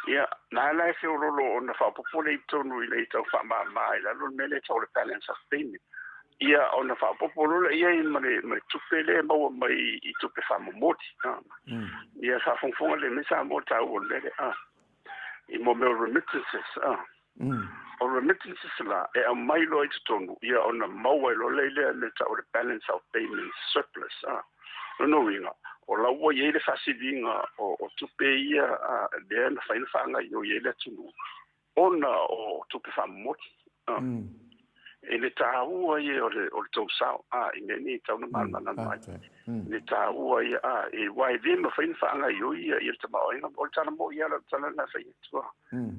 Ia, na ala e feololo ona faaopoopo lea i totonu ina ia tau faamama i lalo le mea lea e tau o le balance of payment. Ia, ona faaopoopo loa lea i ai ma le tupe lea e maua mai i tupe faamomoli. Ia, faafogafoga lelei mai Samoa i le taua o le mea lea. I mo mea o remittances. O remittances la, e aumai loa i totonu, ia ona maua ai loa lea mea e tau o le balance of payment surplus. Lona uiga, o la ua i ai le faasiliga o tupe ia lea na mafai ona faagaoioi ai le atunuu ona o tupe faamomoli. E le taua ia o le tou sao i mea nei e tatau ona malamalama ai. Le taua ia, aua e le mafai ona faagaoioi ia le tamaoaiga. O le tala moni lava lau tala lena e fai atu.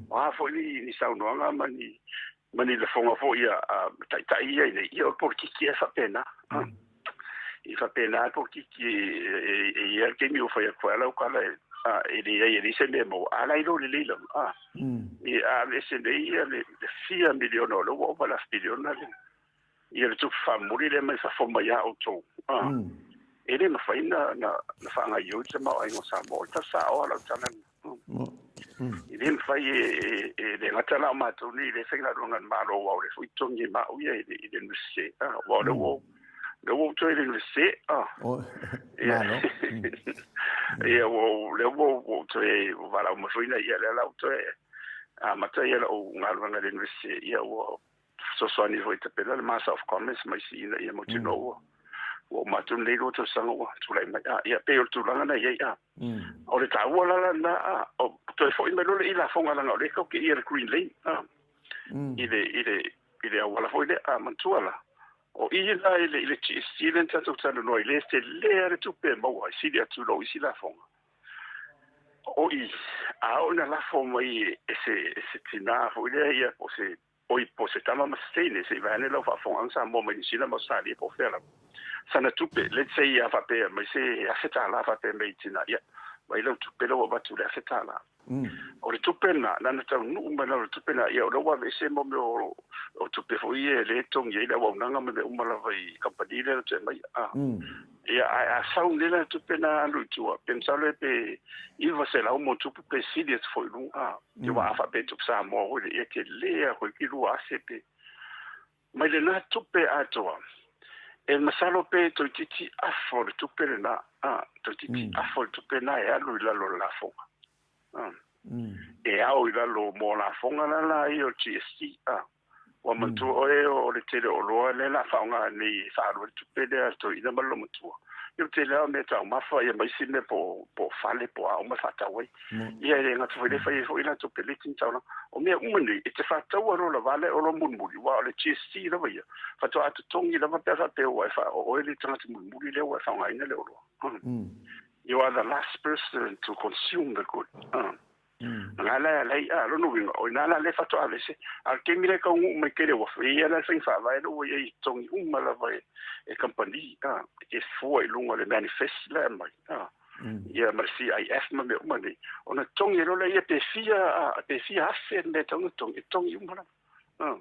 O a foi ni saunoaga ma ni lafoga foi a taitai ia i nei, ia o le polokiki e faapena. I faapena le polokiki e i ai le taimi ua fai atu ai lau tala e leai e leai se mea e maua, a la e iloa lelei lava. Ia aveese nei ia le fia miliona o lea ua ova i le afa miliona ia le tupe faamomoli lea mai fafo mai ia outou. E le mafai na faagaoioi le tamaoaiga o Samoa. O le tala sao lava lau tala lena. E le mafai e le gata la o matou nei i le faigaluega a le Malo, aua o lea foi e totogi e maau ia i le Iunivesite. Aua o lea ua ou toe i le Iunivesite. Malo. Ia, lea ua ou toe valaau mai foi ia lea la ua toe amata ia lau galuega i le Iunivesite. Ia, ua fesoasoani foi tapena le Master of Commerce ma isi ina ia mautinoa ua uma atu lenei 2 tausaga ua tulai mai. Ia, pei o le tulaga na i ai. O le taua la lena, o toe foi mai loa le i lafoga leaga o lea tatou te i le green lane i le auala foi lea. Manatua la, o i la i le GST lea na tatou talanoa i le tele le tupe e maua ai sili atu i lou isi lafoga. O i, a oo ina lafo mai e se tina foi lea ia po se oi po se tama ma se teine se i vaeane lau faafofoga Samoa mai Niu Sila ma Australia po o fea lava. Sana tupe, let's say ia faapea mai se $1,000 faapea mai i tina, ia, mai lau tupe lau avatu le $1,000. O le tupe na, na taunuu mai lau tupe na, ia o lea ua aveese mo mea o tupe foi ia e le togi ai le auaunaga ma mea uma lava i kamupani lea na toe mai. Ia, ae a sau nei la tupe na alu i tua, pe masalo e pe 900 mo tupu pe sili atu foi i luga. Ia ua a faapea tupe Samoa foi le ia tele a foi ki 2,000 pe. Mai lena tupe atoa, e masalo pe toeitiiti afa o le tupe lena, toeitiiti afa o le tupe na e alu i lalo o le lafoga. E ao i lalo mo lafoga la la ia o GST. Ua manatua oe o le tele o oloa lea la faaaoga nei e faaalu ai le tupe lea a toeaina ma le olomatua. Ia o le tele lava o mea taumafa ia ma isi mea po o fale po o a uma e faatau ai. Ia e le gata foi lea fai ai foi latou peleti ma taulaga. O mea uma nei e te faataua loa lava le oloa mulimuli aua o le GST lava ia faatoa totogi lava pe a faapea ua e o oe le tagata mulimuli lea ua e faaaogaina le oloa. You are the last person to consume the good. Nga la lai a lona uiga o ina la le faatoa aveese. A o le taimi lea e taunuu mai tele ua fai ia la le faiga faavae lea ua i ai i totogi uma lava e kamupani e fua i luga o le manifest la e aumai ia ma le CIF ma mea uma nei ona totogi ai loa lea ia pe fia afe le mea e tatau ona totogi e totogi uma lava.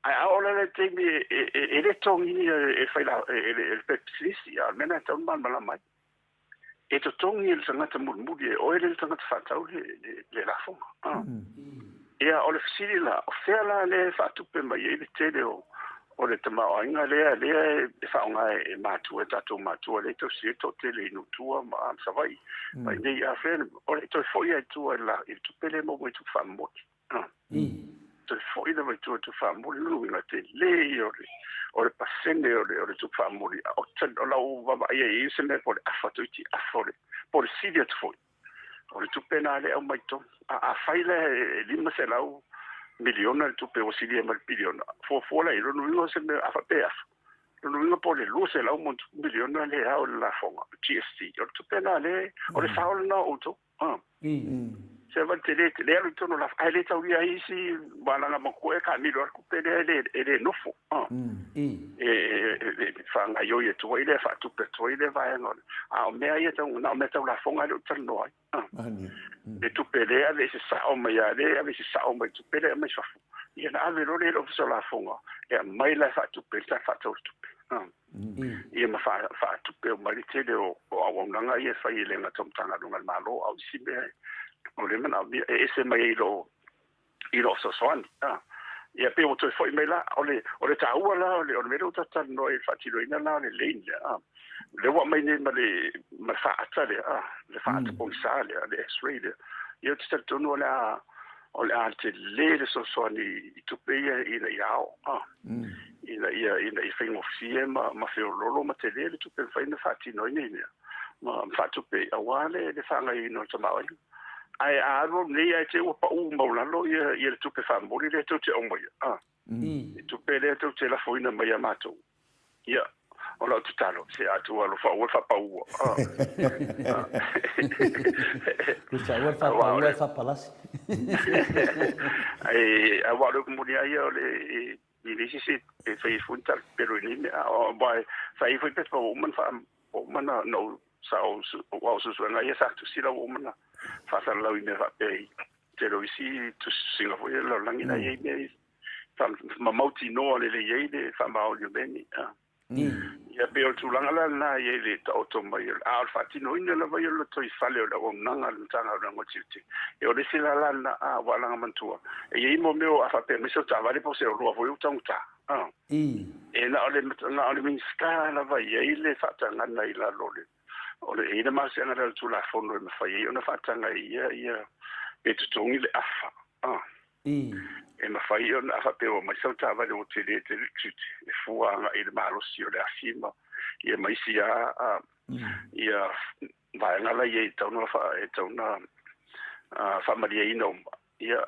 Ae a oo la le taimi e le totogiina e fai e le pisinisi, a o le mea lena e tatau ona malamalama ai. E totogi e le tagata mulimuli e oe le tagata faatau le lafoga. Ia, o le fesili la, o fea la lea e faatupe mai ai le tele o le tamaoaiga lea e faaaoga e matua, e tatou matua lea e tausi ai le toatele i Nutua ma Savaii. Mai nei a fea, o le toe foi ai tua i le tupe lea e maua mai tupe faamomoli. Toe foi lava i tua i tupe faamomoli, lona uiga tele ia o le pasene o le tupe faamomoli. O lau vaavaai ai i se mea po o le afa toeitiiti afa o le po o le sili atu foi o le tupe na lea e aumai i totonu. A fai la e 500 miliona le tupe ua silia ma le piliona, fuafua la i lona uiga o se mea a faapea e afa. Lona uiga po o le 200 miliona lea e ao i le lafoga GST. O le tupe na lea, o le sao lena o outou. Se va te le alu i totonu o la ae le taulia ai isi valaga matua e taamilo ai le tupe lea e le nofo. E faagaoioi atu ai lea, faatupe atu ai lea vaega. A o mea ia tau, na o mea tau lafoga lea ou te talanoa ai. Le tupe lea ave i se sao mai a le ave i se sao mai tupe lea mai fafo. Ia na ave loa lea i le ofisa o lafoga e aumai la e faatupe le faatau le tupe. Ia ma faatupe mai le tele o auaunaga ia e fai e le gata o Matagaluega a le Malo, a o isi mea O le manaomia e ese mai ai i lo fesoasoani ia pe ua toe fo'i mai la o le taua la o le mea lea ua tatalanoa i le faatinoina la o le lane lea lea ua aumai nei ma le faata lea le faata pogisa lea, le X-ray lea. Ia, ou te talitonu o le a telē le fesoasoani i tupe ia ina ia ao ina ia faigofie ma feololo ma telē le tupe mafai ona faatinoina i mea ma faatupe auā le faagaioina o le tamaoaiga. Ae a alu alu nei ae te ua pau maulalo ia le tupe faamomoli lea tou te aumaia i tupe lea tou te lafoina mai ia matou. Ia, o lau tatalo, se atu alofa ua faapaua. Tusa ua faapaua e faapalasi. Ai auā o le upu moni a ia o le i le isi se e fai foi ni talapelo i nei mea ua fai foi pepa ua uma na faa ua uma na ou sa ua o suesuega ia sa tusi la ua uma na faasalalau i mea faapea i tele o isi tusitusiga foi le lalolagi na i ai mea mamautinoa lelei ai le faamaoni o mea nei. Ia, pei o le tulaga la lena i ai le taoto mai, a o le faatinoina lava ia o le lotoifale o le auaunaga a le Matagaluega o Tiute. E o le isi la lena ua alagamantua e i ai mo mea o a faapea mai se o taavale po o se oloa foi ua taugata e na o le Minisita lava i ai le faatagaga i lalo o le e i le malosiaga lea o le Tulafono e mafai ai ona faataga e ia pe totogi le afa e mafai ona a faapea ua mai sau taavale ua tele tele le tiute e fua agai i le malosi o le afi ma ia ma isi a ia vaega la ia e tau na e tau na faamalieina uma ia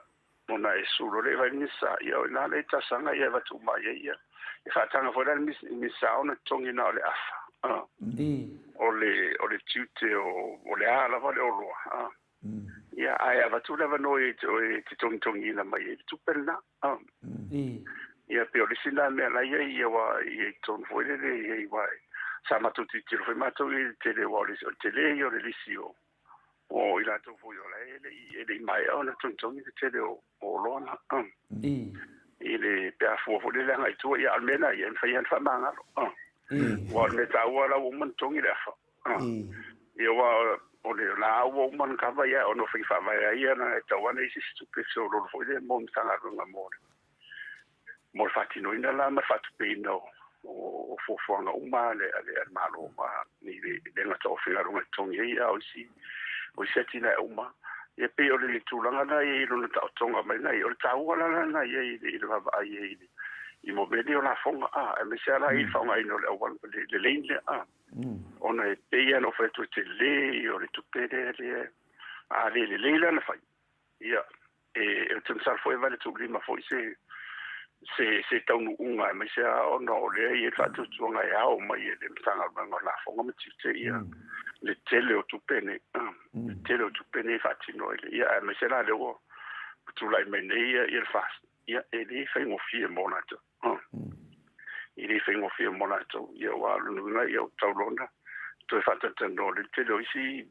ona e sulo le vai Minista. Ia, o ina le talosaga ia e avatu uma i ai ia e faataga foi la le Minista ona totogi na o le afa o le tiute o le a lava le oloa ia, ae avatu le avanoa e te togitogiina mai ai le tupe lena. Ia, pe o le isi la mea la ia ia ua ia i totonu foi lele ia i ua sa matou tilotilo foi matou i le tele ua o le tele ia o le lisi o i latou foi o la e le i maea ona togitogi le tele o oloa na i le pe a fua foi lele agai i tua. Ia, a o le mea na ia e mafai lava ona faamagalo ua o le mea taua la ua uma ona totogi le afa ia ua o le la ua uma ona kava ia ona o faiga faavae ai ia na e tau ana isi tupe fesololo foi lea mo Matagaluega mo le faatinoina la ma le faatupeina o fuafuaga uma a le Malo ma i le gata o faigaluega totogi ai a o isi atinae uma. Ia, pei o le tulaga la ia i lona taotoga mai na ia o le taua la lana ia i le vaavaai ai i mo mea nei o lafoga aemaise lava la i le faaaogaina o le auala le lane lea ona e pei lava ona ou fai atu e tele o le tupe lea a le lelei la na fai ia e te masalo foi e vale tuulima foi se taunuuga aemaise lava ona o lea i le faatuatuaga e ao mai e le Matagaluega o Lafoga ma Tiute ia le tele o tupe nei le tele o tupe nei faatino ai le ia aemaise la lea ua tulai mai nei ia le FAST. Ia, e le faigofie mo latou e le faigofie mo latou ia ua lona ia o taulona toe faatalatanoa le tele o isi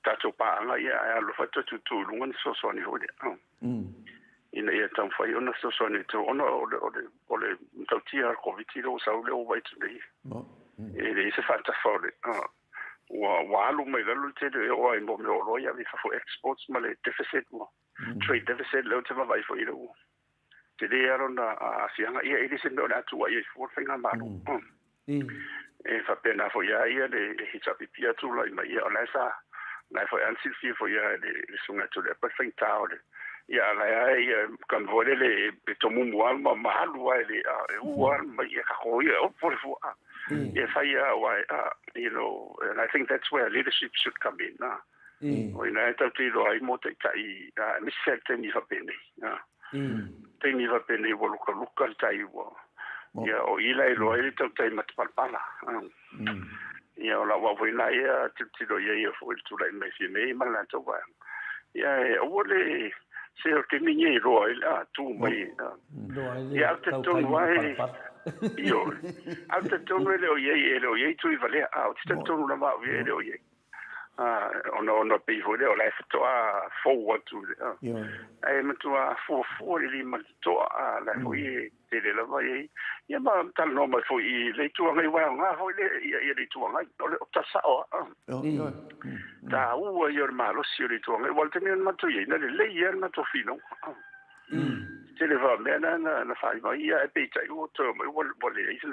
tatou paaga ia ae alofa toe tutu i luga ni fesoasoani foi lea ina ia taumafai ona fesoasoani atu ona o le matautia a le Koviti lea ua sau lea ua vaai atu nei e leai se faatafa o le ua alu mai lalo le tele e oo ai mo mea o oloa ia ave i fafo, exports ma le deficit ua trade deficit lea ou te vaavaai foi i le ua tele lava lona aafiaga. Ia, e le se mea o le a tuuai ai fua le faigamalo e faapena foi lava ia le HRPP a tulai mai ia o la e sa la e foi a silafia foi ia le susuga atu le apa le faigata o le ia la e ia kama foi lele e tomumu lava ma alu lava e le e ua mai ia kako ia o pole fua ia fai a wa and I think that's where leadership should come in o ina e tau te iloa ai mo taitai aemaise le taimi faapenei taimi faapenei ua lukaluka le tai ua ia o ila e loa ai le tautai matapalapala ia o lau au foi na ia tilotilo ia ia foi le tulai mai fia mei ma le latou vaega ia e aua le se o taimi nei loa ai a tu mai ia au te tonu ai io au te tonu e le o iai e le o iai tui valea a o te tonu lava au ia e le o iai ona pei foi lea o la e faatoa fou atu ae matua fuafua le lima le totoa a la foi e tele lava ia ia ma talanoa mai foi i le Itu Agai uae aoga foi le ia le Itu Agai o le o tasao. Taua ia o le malosi o le Itu Agai, aua o le taimi na matou i ai, na lelei lava le matou finauga. Tele foi o mea na na fai mai, ia ae peitai ua toe omai ua leai se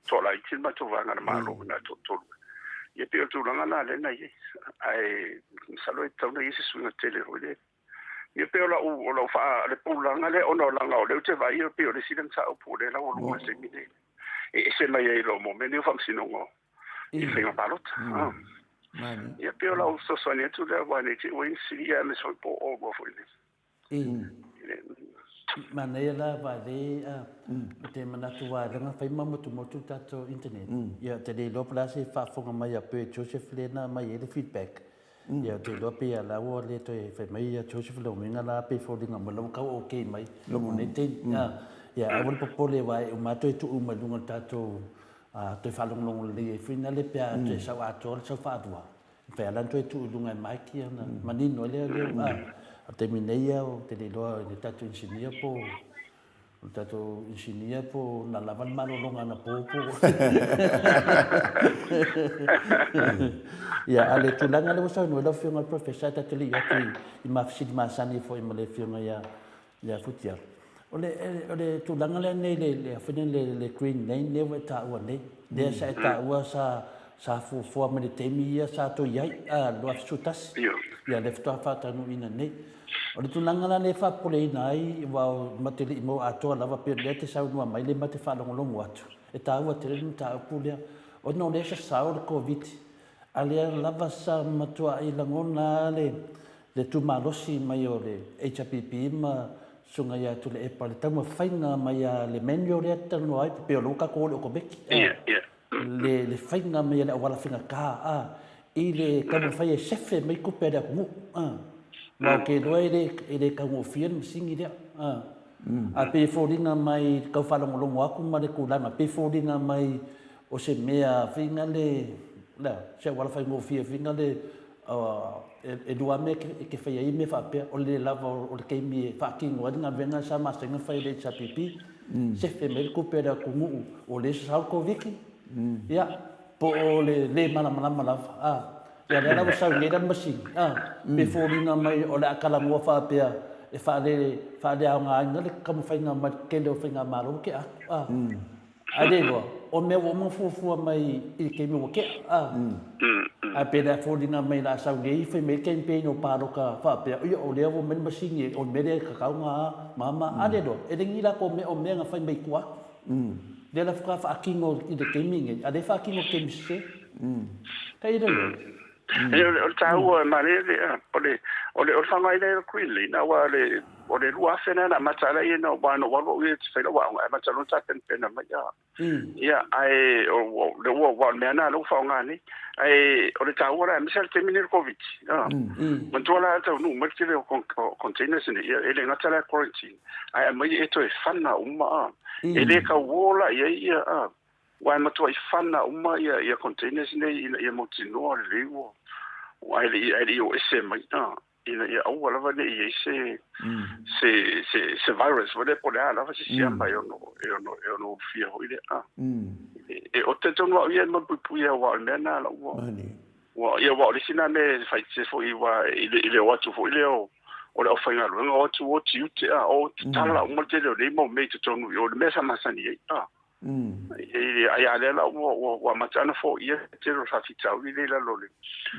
toalaiti le matou vaega a le Malo i na toatolu. Ia pei o le tulaga lena lea na i ai. Ae masalo e tatau ona i ai se suiga tele foi lea. Ia pei o lau o lau faa le pulaga lea ona o leaga o lea ou te vaai e pei o le isi lea mataupu o lea la ua luma i le taimi nei. E ese mai ai i lo mo mea nei o faamasinoga i faiga palota. Ia pei o lau fesoasoani atu lea aua ne i te i ua i ai ni fesili ia aemaise foi po o oulua foi nei. Manaia la vale a te manatu wa langa fai ma motumotu tatou internet. Ia te le iloa po o le a se faafofoga mai a Bert Joseph lea na aumai ai le feedback. Ia ou te iloa pei a la ua le toe fai mai ia Joseph Lomiga la pei foliga mai la ua tau okay mai i lenei taimi. Ia aua le popole aua e uma lava toe tuu mai luga o le tatou toe faalogologo lelei ai foi lea pe a toe sau atoa le sau faalua. E mafai lava la ona toe tuu i luga e Mike ia ona manino ai lea o lea. A o le taimi nei ia ou te le iloa i le tatou engineer po o le tatou engineer po o na lava le malologa anapo po o Ia, a o le tulaga lea ua saunoa ai lau Afioga i le Professor, ta te le i atu i ma fesili masani foi ma le Afioga ia Futialo. O le tulaga lea nei le green lane lea ua e taua nei, lea sa e taua sa fuafua mai le taimi ia sa toe i ai, 2011, ia lea faatoa faataunuuina nei. O le tulaga la lea e faapopoleina ai, aua ma te le i maua atoa lava, pei o lea e te saunoa mai, lea ma te faalogologo atu, e taua tele le mataupu lea, ona o lea e sasao le Koviti, a lea lava sa matuai lagona lava le tumalosi mai o le HRPP ma Susuga ia Tuilaepa i le taumafaiga mai a le manual lea e talanoa ai, pei o lea ua tatou o i le okomeki, le faiga mai o le auala faigata a i le taumafai e sefe mai tupe a le atunuu a. Aua ou te iloa e le taugofie le masini lea a. Ae pei e foliga mai i le tau faalogologo atu ma le tulaga, pei e foliga mai o se mea foi lea, le a, se auala faigofie foi lea e lua lava mea e te faia ai mea faapea, o le le lava o le taimi e faatino ai le galuega sa masani ona fai e le HRPP, sefe mai le tupe a le atunuu o lea e sasao le Koviti, ia, po o le le malamalama lava, a. Ia lea la ua sau nei la le masini, a, pe foliga mai o le a talanoa faapea e faaleaogaina le taumafaiga mai le tele o faigamalo ua tea atu, a. Ae le iloa, o mea ua uma ona fuafua mai i le taimi ua tea, a. Ae pe le a foliga mai o le a sau nei fai mai le campaign o palota faapea, ia o lea ua omai le masini, o le mea lea e tatau ona a ma ma. A le iloa, e le ni latou mea, o mea na fai mai tua atu. Lea la faatoa faatino i le taimi lenei, a o lea e faatino i le taimi sese. Kai le iloa. O le taua e manaia le o le o le o le faaaogaina ai o le Green Lane aua o le o le 2000 lena na amata ai na aua na ou alu au ia e fai lau aoga ae amata loa ona tapenapena mai a ia ae o le ua ua o le mea lena lea ua faaaoga nei ae o le taua la aemaise lava le taimi lenei o le Koviti a manatua la taunuu mai le tele o containers nei ia e le gata la e quarantine ae aumai e toe fana uma a e le tauo la i ai ia a Aua e matuai fana uma ia containers nei ina ia mautinoa lelei ua ae le i ae le i o ese mai a ina ia aua lava ne i i ai se se se se virus foi lea po o le a lava se siama e ono e ono e ono ulufia foi lea a. E o talitonu au ia e malupuipuia aua o le mea lena la ua ua ia aua o le isi lena mea e fai foi aua i le i le o atu foi lea o o le aufaigaluega o atu o tiute a o tatala uma le tele o nei mau mea i totonu i o i le mea sa masani ai a. Ai a lea la ua amata ona foia le tele o faafitauli lea i lalo o le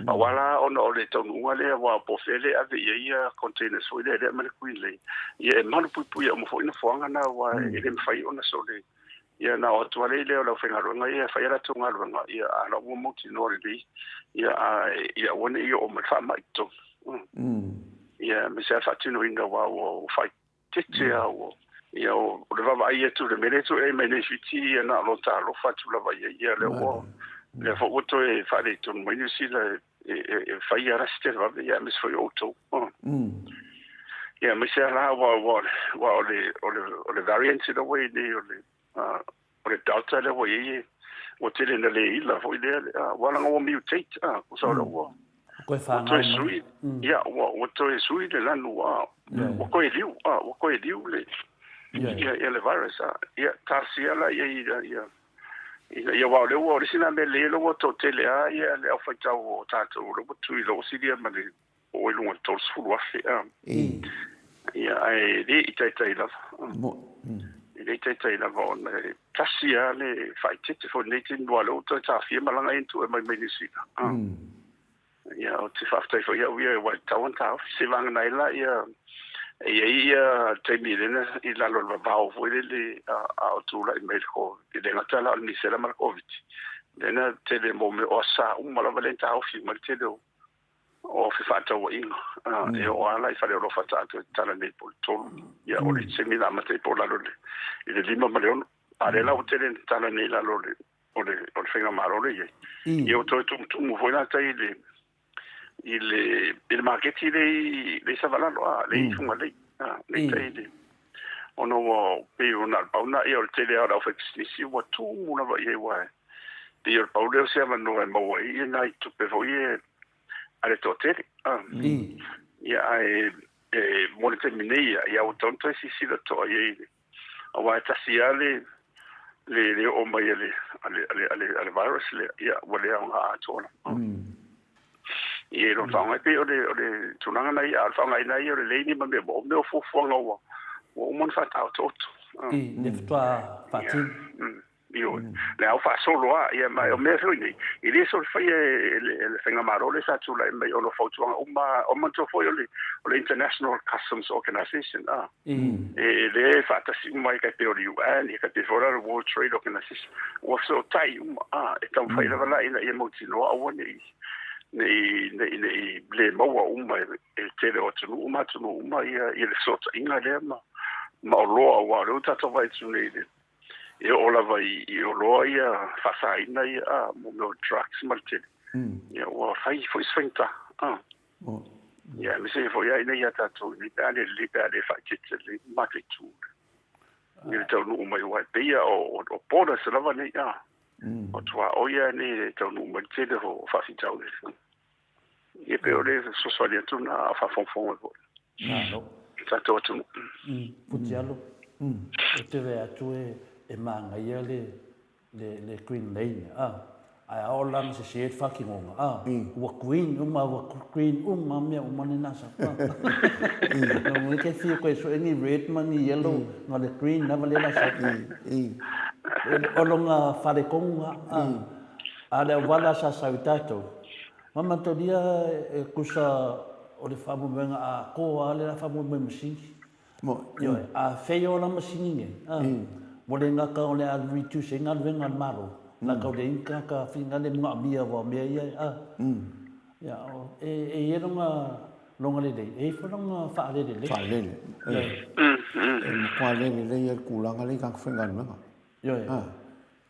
aua la ona o le taunuuga lea aua po o fea lea e ave i ai ia containers foi lea lea ma le Queen Lane ia e malupuipuia uma foi nofoaga na aua e le mafai ona sole ia na o atu lava lea o le aufaigaluega ia e fai a latou galuega ia a la ua mautinoa lelei ia a ia aua ne i oo mai le faamai i totonu ia aemaise lava le faatinoina aua ua faaeteete a ua ia o le vaavaai atu i le mea lea e toe mai nei Fiti ia na o lota alofa atu lava i ai ia lea ua lea foi ua toe faaletonu mai Niu Sila e fai lava se televave ia aemaise foi o outou. Ia aemaise lava la aua aua o le o le o le variant lea ua i ai nei o le o le Delta lea ua i ai ua tele ina le ila foi lea aua leaga ua mutate tusa o lea ua Toe toe sui ia ua toe sui le lanu ua toe liu ua toe liu le ia le virus ia talosia la ia ia Ina ia aua o lea ua o le isi lena mea lelei lea ua toatele lava ia le aufaitau o tatou lea ua tui loa silia ma le oo i luga o le 30,000 a. Ia ae le i taitai lava. E le i taitai lava ona e tasi lava le faaeteete foi i lenei taimi aua o lea ua toe taofia malaga ia na tuu mai mai Niu Sila. Ia ou te faafetai foi au ia aua e tatau ona taofi seivagana ai la ia e i ai ia taimi lena i lalo o le vavao foi lele a o tulai mai le Covid, e le gata la o le misela ma le Covid. Lena tele mo mea o asa uma lava lea na taofi mai le tele o fefaatauaiga. E oo lava la i faleoloa faatoa tatala nei po o le 3, ia o le taimi na amata ai po o lalo i le 5 ma le 6. A o lea la ua tele ina tatala nei i lalo o le o le o le faigamalo lea i ai. Ia ua toe tumutumu foi la tai i le i le i le maketi le i le i Savalalo a le i Fugalei a le tai i le ona ua pei ona le pau na ia o le tele lava o le aufaipisinisi ua tumu lava i ai aua pei o le pau lea o se avanoa e maua ai nai tupe foi e a le toatele a ia ae e mo le taimi nei ia ua tatau ona toe silasila totoa i ai aua e tasi lava le le le oo mai a le a le a le a le a le virus lea, ia ua le aoga atoa lava. Ia i lona faaaoga e pei o le o le tulaga na ia, a o le faaaogaina ia o le lane ma mea o mea o fuafuaga ua ua uma ona faataotooto. I le faatoa faatino. Ioe. Le au faasolo lava, ia ma o mea foi nei, e le soona faia e le faigamalo lea sa tulai mai ona o fautuaga uma, o manatua foi o le o le International Customs Organization, a, e le faatasi uma ai tai pei o le UN, ia tai pei foi la o le World Trade Organization, ua fesootai uma, a, e taumafai lava la ina ia mautinoa aua ne i ne i ne i ne i le maua uma e le tele o atunuu ma atunuu uma ia le fesootaiga lea ma ma oloa aua o lea ua tatou vaai atu nei i le e oo lava i oloa ia faasaina ia a mo mea o drugs ma le tele. Ia ua fai foi se faigata. Ia aemaise foi lava ina ia tatou i pe a le lelei pe a le faaeteete lelei ma mataitu i le taunuu mai aua e pei lava o borders lava nei a. O tuaoi lava nei e taunuu mai le tele o faafitauli. Ia pei o le fesoasoani atu lena a o faafogafoga mai foi. Malo. I tatou atunuu. Putialo, ou te vaai atu e manaia le le green lane a, ae a oo la ina sese le faatinoga a, ua green uma, ua green uma mea uma lena sa. Lona uiga e fia koe sue ni red ma ni yellow, na o le green lava lea la sa. O lona faletonu lena a, a o le auala sa sau i tatou, Ma manatua e tusa o le faamoemoega atoa lava lea o le a faamoemoe i masini. Ioe, a fail la masini nei, a, ua le gata o le a reduce ai galuega a le Malo, na tau leai ni tagata finagalo e manaomia aua o mea ia, a. Ia, e i ai lona, lona lelei, e i ai foi lona faalelelei. Faalele, ioe. E matua lelelei lava le tulaga lea i tagata faigaluega. Ioe. A.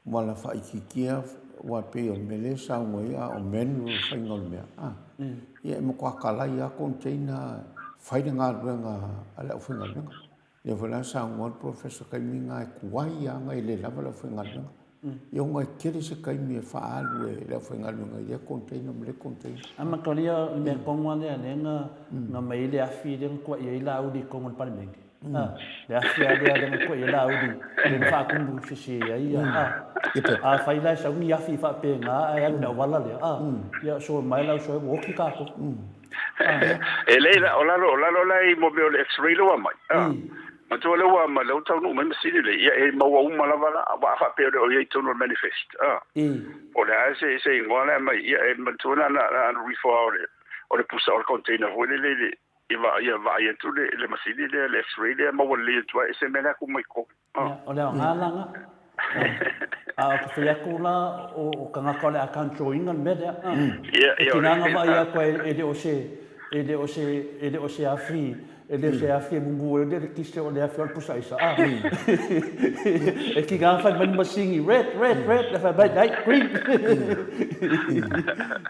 Ua la faaitiitia aua e pei o le mea lea e saunoa ai a o manual le faiga o le mea a. Ia e matua kalai lava container fai le galuega a le aufaigaluega. Lea foi la saunoa le Professor taimi lena e tuai lava ona e le lava le aufaigaluega. Ia ona e tele se taimi e faaalu e le aufaigaluega i lea container ma lea container. A matua o le mea tonu lava lea lea na aumai ai le afi lea na tuai ai Laauli i totonu o le Palemene. Le afi lava lea lea na tuai ai Laauli, lea na faatumu sese ai a. Afai la e sau ni afi faapena ae alu i le auala lea, a, ia sure mai la uso ua oti tatou. E lei la, o lalo, o lalo la i mo mea o le x-ray lea ua aumai, a. Matua lea ua aumai, lea ua taunuu mai masini lea, ia e maua uma lava la, aua a faapea o le o i ai i totonu o le manifest, a. O le a se, se igoa la e aumai, ia e matua na, na, na alu ifo lava o le, o le pusa o le container foi lele i le, I va, ia vaai atu le, le masini lea, le x-ray lea, maua lelei atu ai, e se mea lea ku mai ko. Ia, o le aoga la na. A o te fai atu la, o tagata o le a control ina le mea lea. Ia, ia. E tiga na vaai atu e le o se, e le o se, e le o se afi, e le o se afi e mumu ai le elekise o le afi o le pusa aisa. A. E tiga na fai mai le masini, red, red, red, le fai mai, ai, green.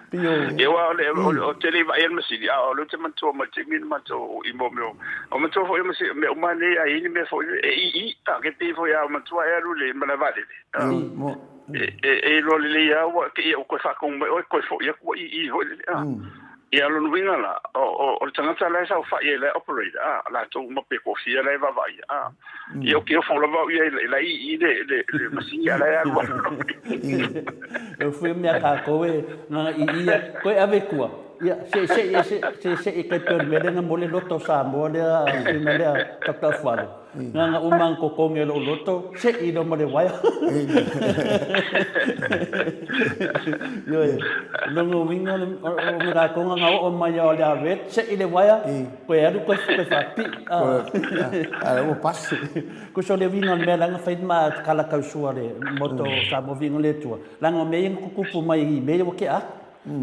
Pio. Ia aua o le, o le, o te le i vaai le masini, a o lea ou te manatua mai le taimi na matou i mo mea o, o manatua foi o masi, mea uma nei a i ai ni mea foi e i i, a ke pei foi a manatua e alu le malae vaalele, a, e, e, e iloa lelei lava ua, ke ia ua toe faatonu mai oe, toe foi atu ua i i foi lele, a. Ia lona uiga la, o le tagata la e saofai ai la e operator, a, latou uma pe toafia la e vaavaai, a. Ia ou te ofo lava au ia i la i le masini a o la e alu alu. E fui mea kākou e ngana i ia, koe ave i tua. Ia, se se se se se i kai peo le mea lea na mo le loto o Samoa lea, ina lea Dr. Afualo. Ngana uma ang kokonge lo loto, se i lo ma le waia. Ioe, longa uiga o me rākou ngana oo mai o le red, se i le waia, koe alu koe koe whaapi. A ua pasi. Ko so le uiga o le mea langa whai ma kala kausua le moto Samoa vinga le tua. Langa o mea ia na kukupu mai i mea ia ua ke aku.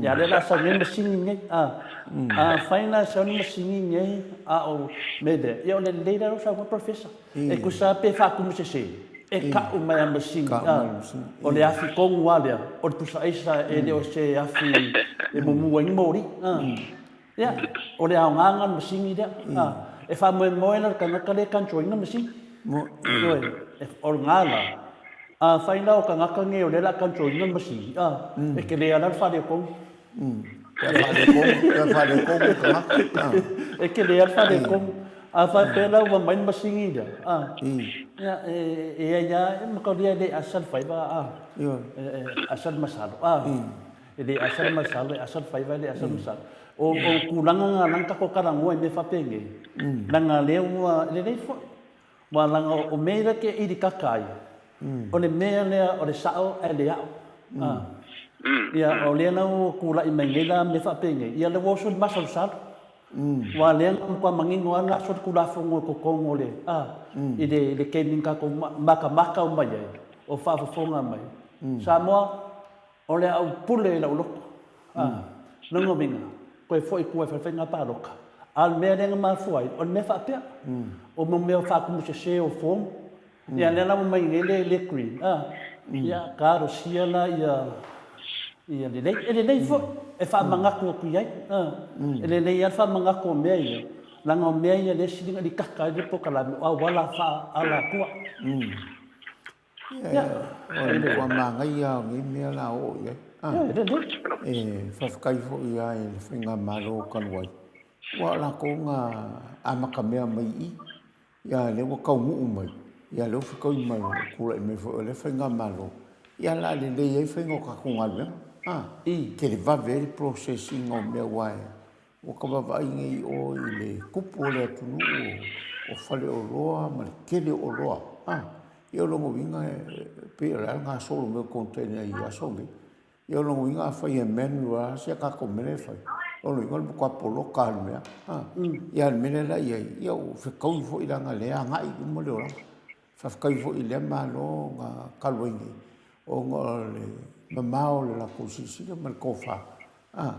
Ia lea la sau nei masini nei. A fai la sau ni masini nei a o me lea. Ia o le lelei la sau professor. E kusa pe whaakumu se se. E ka'u mai a masini. O le afi kongu a lea. O le pusa aisa e le o se afi e mumu ai ni mori. Ia, o le aoga le masini lea. E faamoemoe la le tagata lea e control ina masini. Ioe, o lena la, afai la o tagata nei o lea o le a control ina le masini, e tele lava la le faaletonu. Pe a faaletonu le tagata. E tele lava le faaletonu. A faapea la ua mai le masini lea, ia, e i ai lava, e manatua e le asa le faiva, e asa le masalo. E le asa le masalo, e asa le faiva, e le asa le masalo. O tulaga na lana tatou talanoa i mea faapenei, leaga lea ua lelei foi. Aua leaga o mea ia ke ili kaka ai, o le mea lea o le sao ae le ao. Ia, o lea la ua tulai mai nei la mea faapenei, ia lea ua oso i le masalosalo. Aua lea na matua manino lava le aso o le Tulafono i totonu o le, i le taimi na tatou matamata uma i ai, o faafofoga mai, Samoa, O le a ou pule i lau loto. A, lona uiga, toe foi i tua e fai faiga palota. A o le mea lea na mafua ai, o le mea faapea. O mo mea o faatumusese o form. Ia lea la ua mai nei le, le green. A, ia talosia la ia, ia lelei. E lelei foi e faamanatu atu i ai. A, e lelei lava le faamanatu o mea ia, leaga o mea ia lea e sili kaka ai le polokalame, o auala faa-alaatua. Ia, o le matua manaia lava o nei mea la oo i ai. E faafetai foi lava i le faigamalo talu ai, aua o latou na amatamea mai i i, ia lea ua taunuu mai, ia lea ua fetaui ma le tulai mai foi o lea faigamalo, ia o le a lelei ai faiga o tatou galuega. Televave ai le process ina o mea aua Ua ka vaavaai nei o i le tupu o le atunuu o faleoloa ma le tele o oloa. A, ia o lona uiga e pei o le a le gasolo mai o container i aso nei. Ia o lona uiga afai e manual lava si a tatou mea la e fai, o lona uiga o le matua poloka lava o le mea. A, ia a o le mea lea la i ai, ia ua fetaui foi leaga o lea e agai i luma le olaga. Faafetai foi i lea Malo na talu ai nei, ona o le mamao o le latou silasila ma le tofa, a,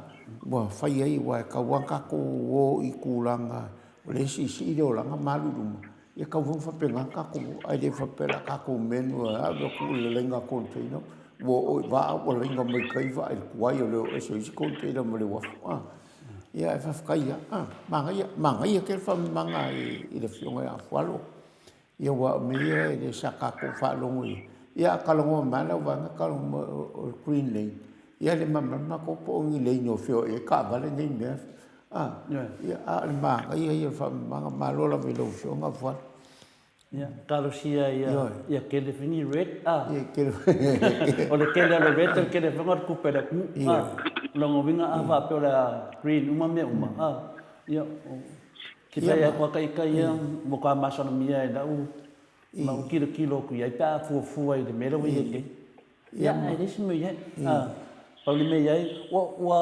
ua fai ai, aua e tatau lava ona tatou o i tulaga o lea e siisii le olaga ma alu i luma, ia e tatau foi ona faapena ona tatou o, ae le faapea o le a tatou menu e ave atu i le laina container, ua oo i vaa ua laina mai tai vaa i le tuai o le o ese o isi container ma le uafu, a. Ia ae faafetai lava, a, manaia, manaia tele faamamaga i le Afioga ia Afualo. Ia aua o mea ia e le sa tatou faalogo i ai. Ia a talanoa mai lava lau vaega talanoa mai o le green lane, ia e le malamalama matou po o ni lane o feoai ai taavale nei mea. A, ia a o le manaia ia o le faamamaga, malo lava i lau Afioga Fuata. Ia, talosia ia, ia tele foi ni red, a. Ia tele O le tele o le red, o le tele foi o le tupe a le atunuu, a. O lona uiga a faapea o le a green uma mea uma, a, ia, o Ke whai aku a ika ia mo ka masalomia e lau lau kilokilo aku iai pe a fuafua i le mea lea ua i ai nei. Ia, e leai se mea o i ai. Pau le mea i ai, ua ua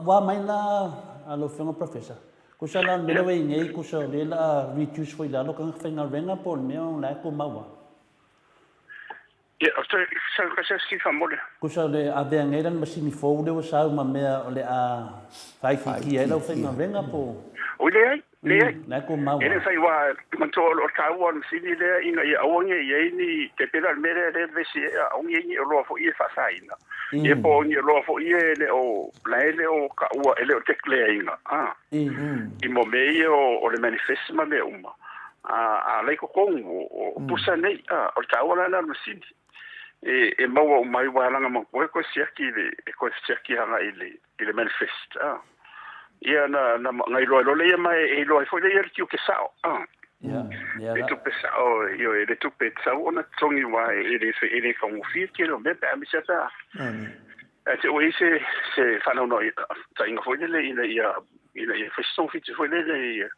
ua mai la a lau Afioga Professor, kusa la o le mea lea ua i ai nei, kusa o lea o le a reduce foi i lalo tagata faigaluega po o le mea o la e tumau lava. Ia, o te sau ka se si whamole. Kusa o le avea nei la le masini fou lea ua sau ma mea o le a faaitiitia ai lau faigaluega po o. Oi leai, leai. La e tumau E le fai ua manatua o le taua o le masini lea ina ia aua ne i ai ni te pela le mea lea lea vesi e aua ne i ai ni oloa foi e faasaina. Ia po o ni oloa foi e le o la e le o taua e le o declare ina a. I mo mea ia o le manifest ma mea uma. A la i totonu o pusa nei, a, o le taua la lena o le masini. E maua uma ai aua leaga manatua e toe siaki le, e toe siaki agai i le, i le manifest, a. Ia na na na iloa loa lea ma e iloa ai foi lea ia le tiute sa'o a. Ia, ia Le la. tupe sa'o, ioe, le tupe e tatau ona totogi aua e le e le faugofie le tele o mea pe a aemaise lava pe a ae te i ua i ai se se faanaunautaiga foi lele ina ia ina ia fai se togafiti foi lele ia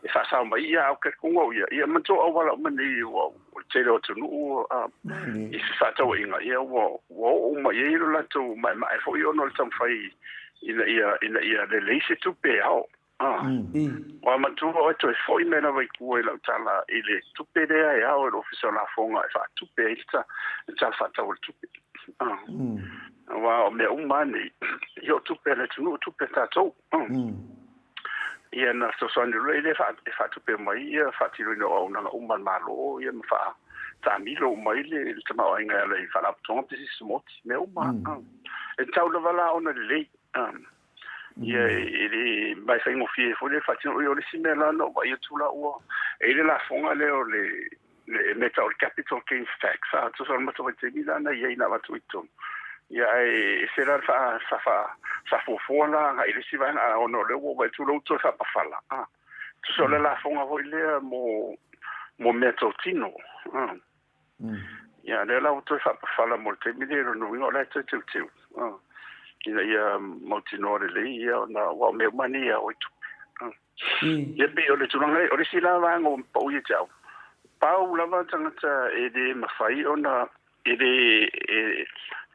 e faasao mai ia a o talitonu au ia ia manatua auala uma nei ua o le tele o atunuu a i fefaatauaiga ia ua ua oo uma i ai lo latou maemae foi ona o le taumafai ina ia ina ia lelei se tupe e ao. A ua matua oe toe foi mai lava i tua i lau tala i le tupe lea e ao e le Ofisa o Lafoga e faatupe ai le Tala Faatatau o le Tupe. A aua o mea uma lava nei, ia o tupe a le atunuu, o tupe a tatou. Ia na fesoasoani loa lea e faatupe mai ia faatinoina o auaunaga uma a le Malo ia ma faataamilo uma ai le tamaoaiga e ala i faalapotopotoga ma pisinisi maoti, mea uma. E tatau lava la ona lelei. Ia e le ma e faigofie foi le faatino. O le isi mea la na ou vaai atu la ua e i ai le lafoga lea o le le mea e tau o le capital gains tax, a tusa o le matou vaitaimi la na i ai na avatu i totonu. Ia ae ese la le faa sa faa sa fuafua la agai i le isi vaega a ona o lea ua ou vaai atu lea ua toe faapafala a. Tusa o le lafoga foi lea mo mo meatotino a. Ia lea la ua toe faapafala mo le taimi lenei, o lona uiga o la e toe teuteu a ina ia mautinoa lelei ia ona aua o mea uma nei e ao ai tupe. Ia pei o le tulaga lea, o le isi la vaega ua pau ia te au, pau lava tagata e le mafai ona e le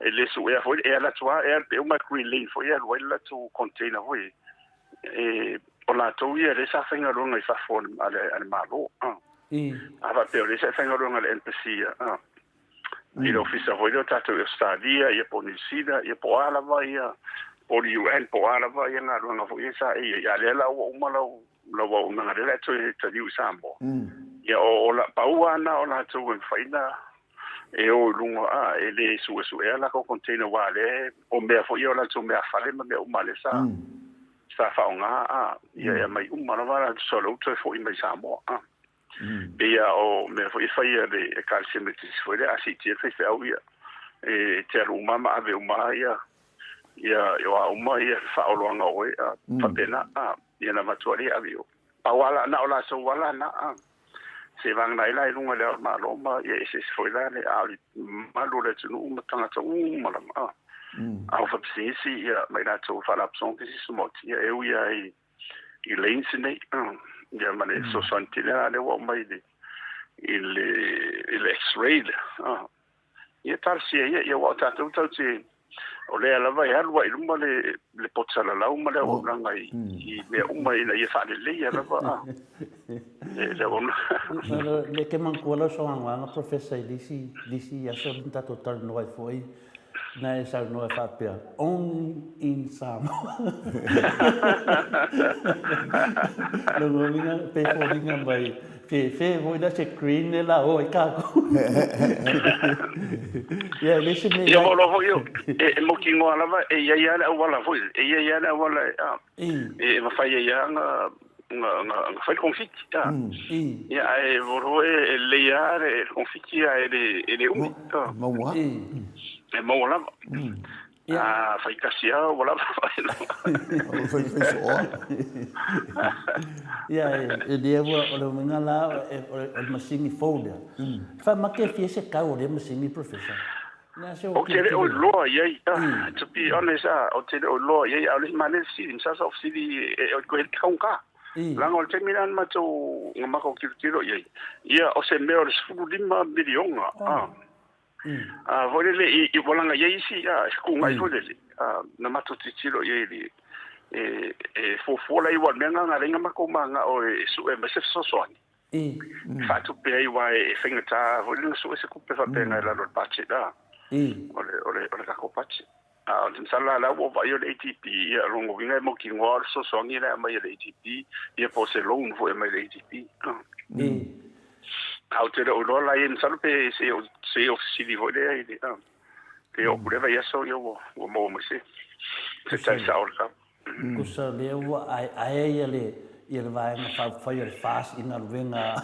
e le suea foi e alu atu lava e alu pei uma green lane foi e alu ai le latou container foi e o latou ia lea sa faigaluega i fafo a le Malo. A faapea o lea sa e faigaluega i le embassy a i le ofisa foi lea o tatou i Ausetalia ia po o Niu Sila ia po o a lava ia po o le UN po o a lava ia galuega foi ia sa e i ai, a o lea la ua uma lau lau auaunaga lea o le a e toe taliu i Samoa. Ia o la pau lava na o latou e mafai ona e o i luga a e le suesuea latou container aua o lea o mea foi ia o latou meafale ma mea uma lea sa sa faaaoga a ia e aumai uma lava la tusa o lea ua toe foi mai Samoa a. Pei lava o mea foi e fai a le Ekalesia Metotisi foi lea a siitia le faifeau ia e te alu uma ma ave uma ia ia o a uma ia faaoloaga o oe a faapena a ia na avatu lea e ave i o. Pau lava la na o latou lava la na a se vagana ai la i luga i le Ao o le Malo ma ia eseese foi la le a o le mamalu o le atunuu ma tagata uma lava a. Ao faapisinisi ia ma i latou faalapotopotoga pisinisi maoti ia e ui lava i i lanes nei ia ma le fesoasoani tele lava lea ua aumai i le i le i le x-ray lea. Ia talosia ia, ia aua o tatou tatou te o lea lava e alu ai i luma le le poto salalau ma le auaunaga i i mea uma ina ia faaleleia lava a le le auaunaga. Le ke manatua lau saunoaga Professor i le isi le isi aso na tatou talanoa ai foi na e saunoa e faapea, only in Samoa. Lona uiga pe foliga mai fe fe foi la se green le la o ai kākou. Ia, e le se mea Ia, ua iloa foi e mautinoa lava e i ai lava le auala foi, e i ai lava le auala e mafai ai lava ona fai le togafiti. Ia, ae ua iloa e lelei lava le togafiti ae le umi. Maua. E maua lava. A fai tasi lava ua lava. Fai fai sooa. Ia, e lea ua, o le uiga la, o le masini fou lea. E faamate fia se tau o lea masini, Professor? Ou te le o iloa i ai, to be honest, ou te le o iloa i ai, a o le isi manaia fesili, masalo sa ou fesili e koe taugata. Leaga o le taimi lena na matou tilotilo i ai, ia o se mea o le 15 miliona, a foi lele i ua laga i ai isi fetuunai foi lele, na matou tilotilo i ai i le e fuafua la i aua o le mea lena na ala ai ona matou mananao e sue mai se fesoasoani. E faatupe ai aua e faigata foi ona sue se tupe faapena i lalo o le budget a o le o le o le tatou budget. A o le masalo la la ua ou vaai o le ADB ia o lona uiga e mautinoa o le fesoasoani la e aumai e le ADB ia po o se loan foi e aumai e le ADB. A ou te le o iloa la i ai masalo pe se i ou fesili foi lea i le pe oo atu i lea vaiaso ia ua maua mai se tali sao o le tau. Tusa lea ua aeae ia le ia le Vaega Faaupufai o le FAST i galuega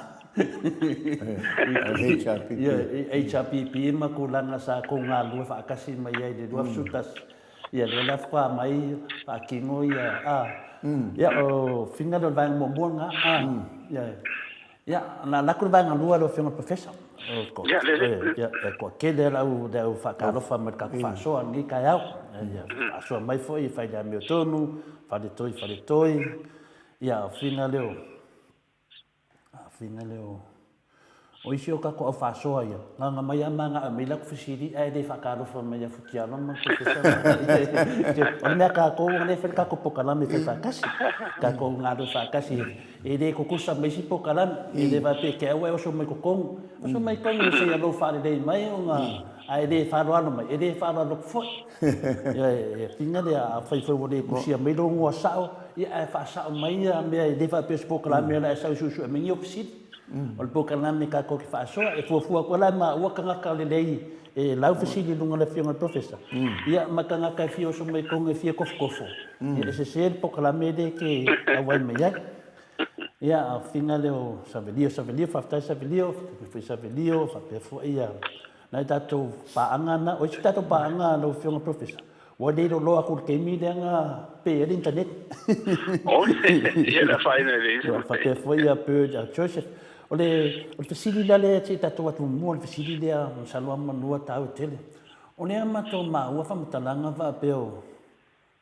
HRPP. Ia HRPP ma tulaga sa tou galulue faatasi mai ai i le 2011. Ia lea la faatoa mai faatino ia a. Ia o fina lea o le vaega muamua lena a. Ia ia na alu atu le vaega lua lau Afioga i le Professor. Ia lelei. Ia e toatele lava le au faatalofa mai le tatou faasoa i lenei taeao. Ia faasoa mai foi e fai le amiotonu, faletoi faletoi. Ia o fina lea o Aafiga lea o o isi o tatou au faasoa ia, na ona mai lava manao mai latou fesili ae le faatalofa mai ia Futialo ma Professor. O le mea tatou o lea e fai le tatou polokalame e fai faatasi, tatou galulue faatasi, e le tutusa ma isi polokalame, e le faapea te au e oso mai totonu, oso mai totonu se i alou faalelei mai ona ae le faaaloalo mai, e le faaaloalo atu foi. E fina lea, afai foi ua le tusia mai lou igoa sao, ia ae faasao mai ia mea e le faapea o se polokalame o le a e sau e suesue mai ni ou fesili. O le polokalame tatou te faasoa, e fuafua atu ai la e maua tagata lelei e lau fesili i luga o le Afioga i le Professor, ia ma tagata e fia oso mai totonu e fia tofotofo, ia e sese le polokalame lea e te auai mai ai. Ia, a o fina lea o Savelio, Savelio, faafetai Savelio, faapea foi Savelio, faapea foi ia nai tatou paaga na, o isi tatou paaga lau Afioga Professor, ua le iloiloa atu i le taimi lea na pe ai le internet. Ia le afaina e le isi. Ia, faapea foi ia Bird Joseph. O le, o le fesili la lea se i tatou atu muamua, o le fesili lea masalo lava manua taua tele. O lea matou maua faamatalaga faapea o,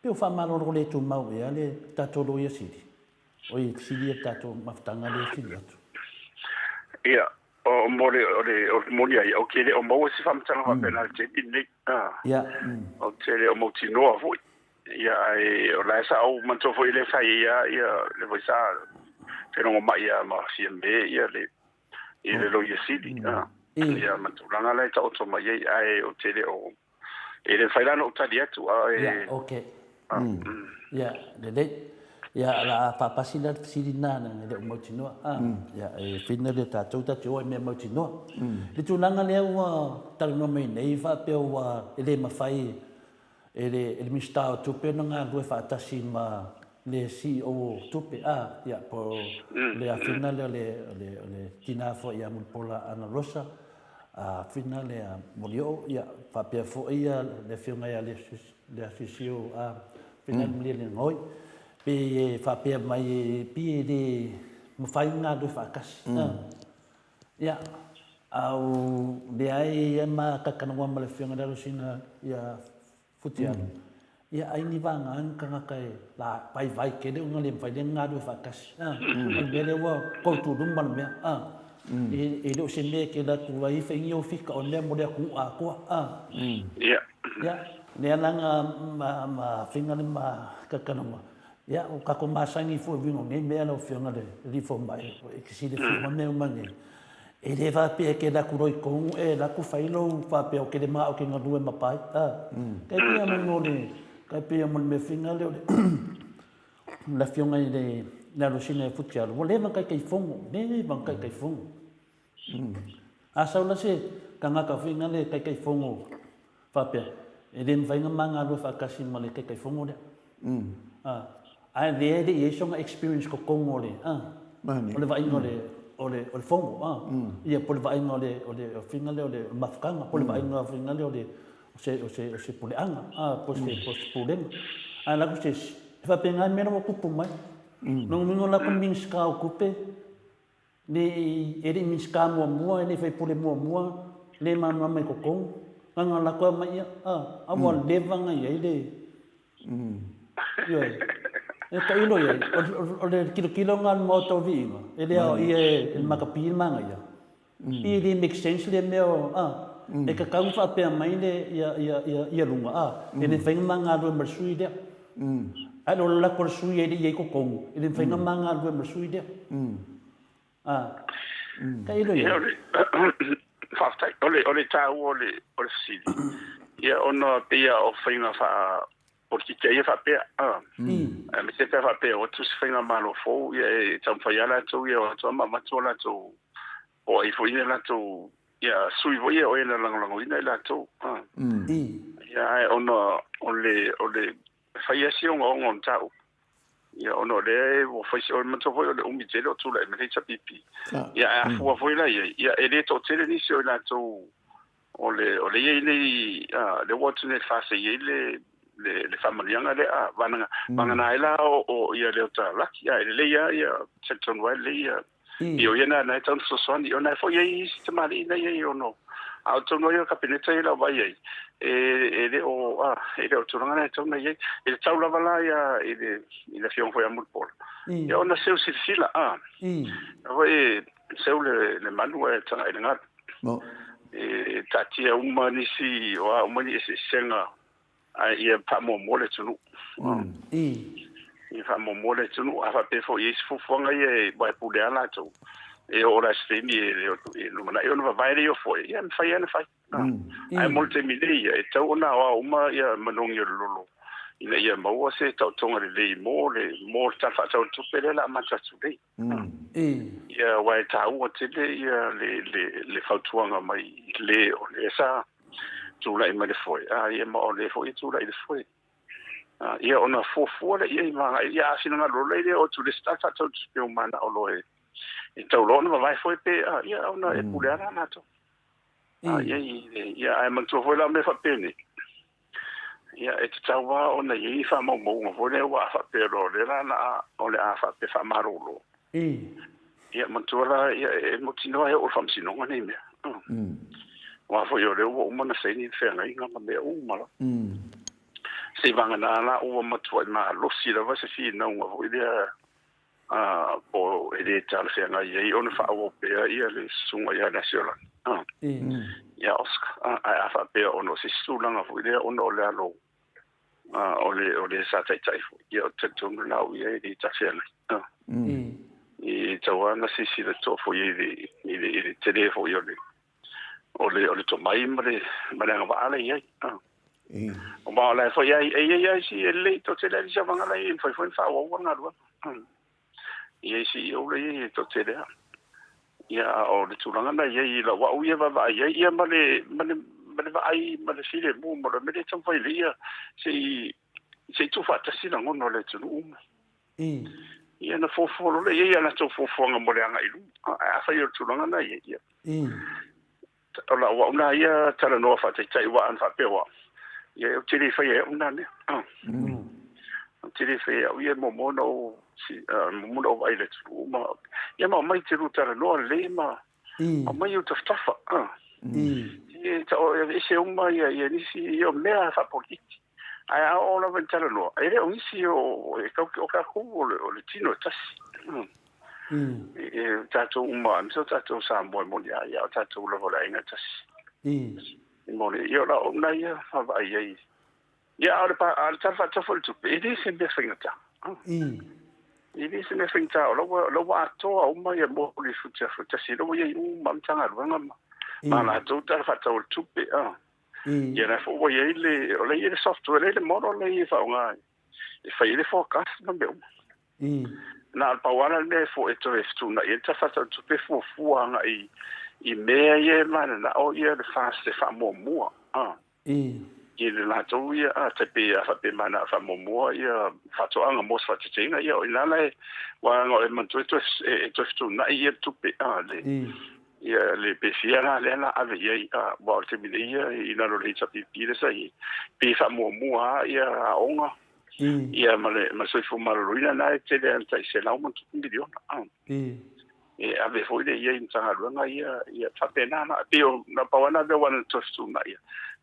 pe o faamalolo le tumau ea le tatou Loia Sili? Oi, fesili ia le tatou mafutaga lea e fesili atu. Ia, o mo le o le o le moni ai, ou te le o maua se faamatalaga faapena i le taimi lenei. Ia. Ou te le o mautinoa foi. Ia, ae o la e sa ou manatua foi lea sa i ai lava ia le foi sa felogomai lava ma Fiame ia le i le Loia Sili. Ia ma tulaga la e taoto mai ai, ae ou te le o E le mafai la ona ou tali atu, ae... Ia, ok. Ia, lelei. Ia, o le a faapasi la le fesili lena leaga e le o mautinoa. Ia, e fina lea tatou tatou te o i mea mautinoa. I le tulaga lea ua talanoa mai nei faapea ua e le mafai e le e le Minisita o Tupe ona galulue faatasi ma le CEO o Tupe, a, ia, po o le afina lea o le o le o le tina foi ia Mulipola Anarosa, a fina lea Molioo, ia, faapea foi ia le Afioga ia Leasisio, a, fina le Malielegaoi, pe e faapea mai e pi e le mafai ona galulue faatasi. Ia, a o lea e ia ma talatalanoa ma le Afioga i le Alosina ia Futialo, ia ai ni vagana ni tagata e la vaivai tele ona le mafai lea ona galulue faatasi. A, o le mea lea ua tautuuluma le mea. A, e le o se mea e te alu atu ai fai ni ou fika o le mea mo le atunuu atoa. A, Ia. Ia, lea la na ma faiga le ma talatalanoa. Ia, o tatou masani foi i uiga o nei mea lau Afioga i le Alii Fomai, e te silafia uma mea uma nei. E le faapea e te alu atu loa i totonu e alu atu fai lou faapea ou te le manao ou te galue ma pai. A, tai pei lava mo le, tai pei lava mo le mea fina lea o le, le Afioga i le Alosina ia Futialo, ua leva ona Taitaifono, leva ona Taitaifono. A sau la se tagata foi na le Taitaifono faapea, e le mafai ona ma galue faatasi ma le Taitaifono lea. A, ae lea e le i i ai sona experience i totonu o le, a, o le vaaiga o le, o le, o le fono, a, ia po o le vaaiga o le, o le faiga lea o le mafutaga, po o le vaaiga faiga lea o le, o se, o se, o se puleaga, a, po o se, po o se pulega. Ae alu atu se isi, e faapena le mea la ua tupu mai. Lona uiga o la e Minisita o Tupe, Le e le i Minisita muamua, e le i faipule muamua, le malamalama i totonu. Na ona alu atu lava mai, ia, a, a ua leva ona i ai le, ioe. E tailo i ai, o le tilotilo lena a le Maota o Viiga, e le aoaia e le makapi le manaia. E le make sense lea mea o, a, e tatau ona faapea mai le, ia, ia, ia, ia luga, a, e le mafai ona ma galulue ma le sui lea. Ae o le lako a le sui e le i i ai i totonu, e le mafai ona ma galulue ma le sui lea. A, tailo i ai. Faafetai. O le, o le taua o le, o le fesili, ia ona pei o faiga faa polokiki ia faapea, a, aemaise pe a faapea ua tusi faigamalo fou, ia e taumafai lava latou ia o atu ma avatu o latou o ai foi ia latou ia sui foi ia o e na lagolagoina i latou. Ia ae ona o le o le fai lava si ogaoga o le mataupu. Ia ona o lea ua fai si, o le manatua foi o le umi tele o tulai mai le HRPP. Ia ae a fua foi la i ai, ia e le toatele nisi o i latou o le o le i ai nei, lea ua atu nei i le FAST e i ai le le faamanuiaga lea vagana vagana ai la o ia Leota Laki, a e lelei lava ia talitonu ai lelei ia i o ia na e tau fesoasoani ona e foi ai isi tamalii na ia i ono a o tonu ai o le Kapeneta ia lau vaai ai e le o e le o tulaga na e tau na i ai e le tau lava la ia i le afioga foi a Mulipola ia ona seu silasila foi seu le manu e taga i le galu e taatia uma nisi o a uma ni eseesega ae ia faamuamua le atunuu. Ia faamuamua le atunuu. A faapea foi i ai se fuafuaga ia e aua e pule lava latou e oo la i se taimi e lumanai ona vavae lea i ofoe, ia e mafai lava ona fai. Ae mo le taimi nei ia, e tatau ona aoao uma ia manogi o le lolo ina ia maua se taotoga lelei mo le Tala Faatatau o le Tupe lea o le a amata atu nei. Ia aua e taua tele ia le fautuaga mai le o lea sa tulai mai le foe, a ia ma o lea foi e tulai i le foe. Ia ona fuafua lea i ai ma agai ia a finagalo loa lea o atu i le isi Tala Faatatau o le Tupe ua manao loa e tau loa ona vavae foe pe ia ona e pule lava latou. Ia ia ae manatua foi la mea faapenei, ia e tatau lava ona i ai faamaumauga foi lea ua a faapea loa o lea la na o le a faapea faamalolo. Ia manatua la ia e mautinoa e oo i le faamasinoga nei mea. Aua foi o lea ua uma ona saini le feagaiga ma mea uma lava. Seivagana la ua matuai malosi lava se finauga foi lea po o e le talafeagai ai ona faaauau pea ia le susuga ia Lasiolagi, ia Oscar. Ae a faapea ona o se isi tulaga foi lea ona o le alo o le sa taitai foi, ia ou te talitonu la au ia e le talafeagai. E tatau lava ona silasila totoa foi i le tele foi o le tomai ma le agavaa la e i ai. O la e foi ai e i ai isi e lelei toatele ai isi avaga la e i ai e mafai foi ona faaauau ana galuega. I ai CEO la e i ai e toatele lava. Ia a o le tulaga na i ai i lau au ia vaavaai ai ia ma le ma le ma le vaai ma le filemu ma le mea lea e taumafai lelei ia se i tuufaatasi lagona o le atunuu uma. Ia na fuafua loa lea i ai a latou fuafuaga mo le agai i luma. Ae afai o le tulaga na i ai, ia. O lau au na ia talanoa faataitai aua ana faapea o au, ia ou te le faia e au na mea. Ou te le faia e au ia muamua ona ou muamua ona ou vaai i le atunuu ma ia ma omai te lua talanoa lelei ma aumai ou tafatafa. E ese uma ia nisi ia o mea faapolitiki. Ae a oo lava i talanoa, e le o nisi o e kau o tatou o le tino e tasi. E tatou uma, aemaise o tatou Samoa e moni a ia, o tatou lava o le aiga e tasi. E moni, ia o lau na ia vaavaai ai. Ia a o le Tala Faatatau foi o le Tupe, e le se mea faigata. E le se mea faigata, o la ua atoa uma ia mo le futiafu tasi, o la ua i ai uma Matagaluega ma latou Tala Faatatau o le Tupe. Ia la foi ua i ai le, o la e i ai le software, la e i ai le model la e faaaoga e fai ai le forecast ma mea uma. Na o le pau lava le mea e toe fetuunai ai le Tala Faatatau o le Tupe e fuafua agai i mea ia e mananao ia le FAST e faamuamua i le latou ia tai pei a faapea e mananao e faamuamua ia faatoaga mo se faataitaiga, ia o i ina la e aua e manatua e toe fetuunai ia le tupe le ia le pe fia la lea la ave i ai aua o le taimi nei ia i lalo o le HRPP lea sa i ai pe faamuamua lava ia aoga ia ma le soifua maloloina na e tele lava ina tai $100+ miliona e ave foi lea i ai i Matagaluega ia ia faapena la pei o na pau lava na mea ua na toe fetuunai ia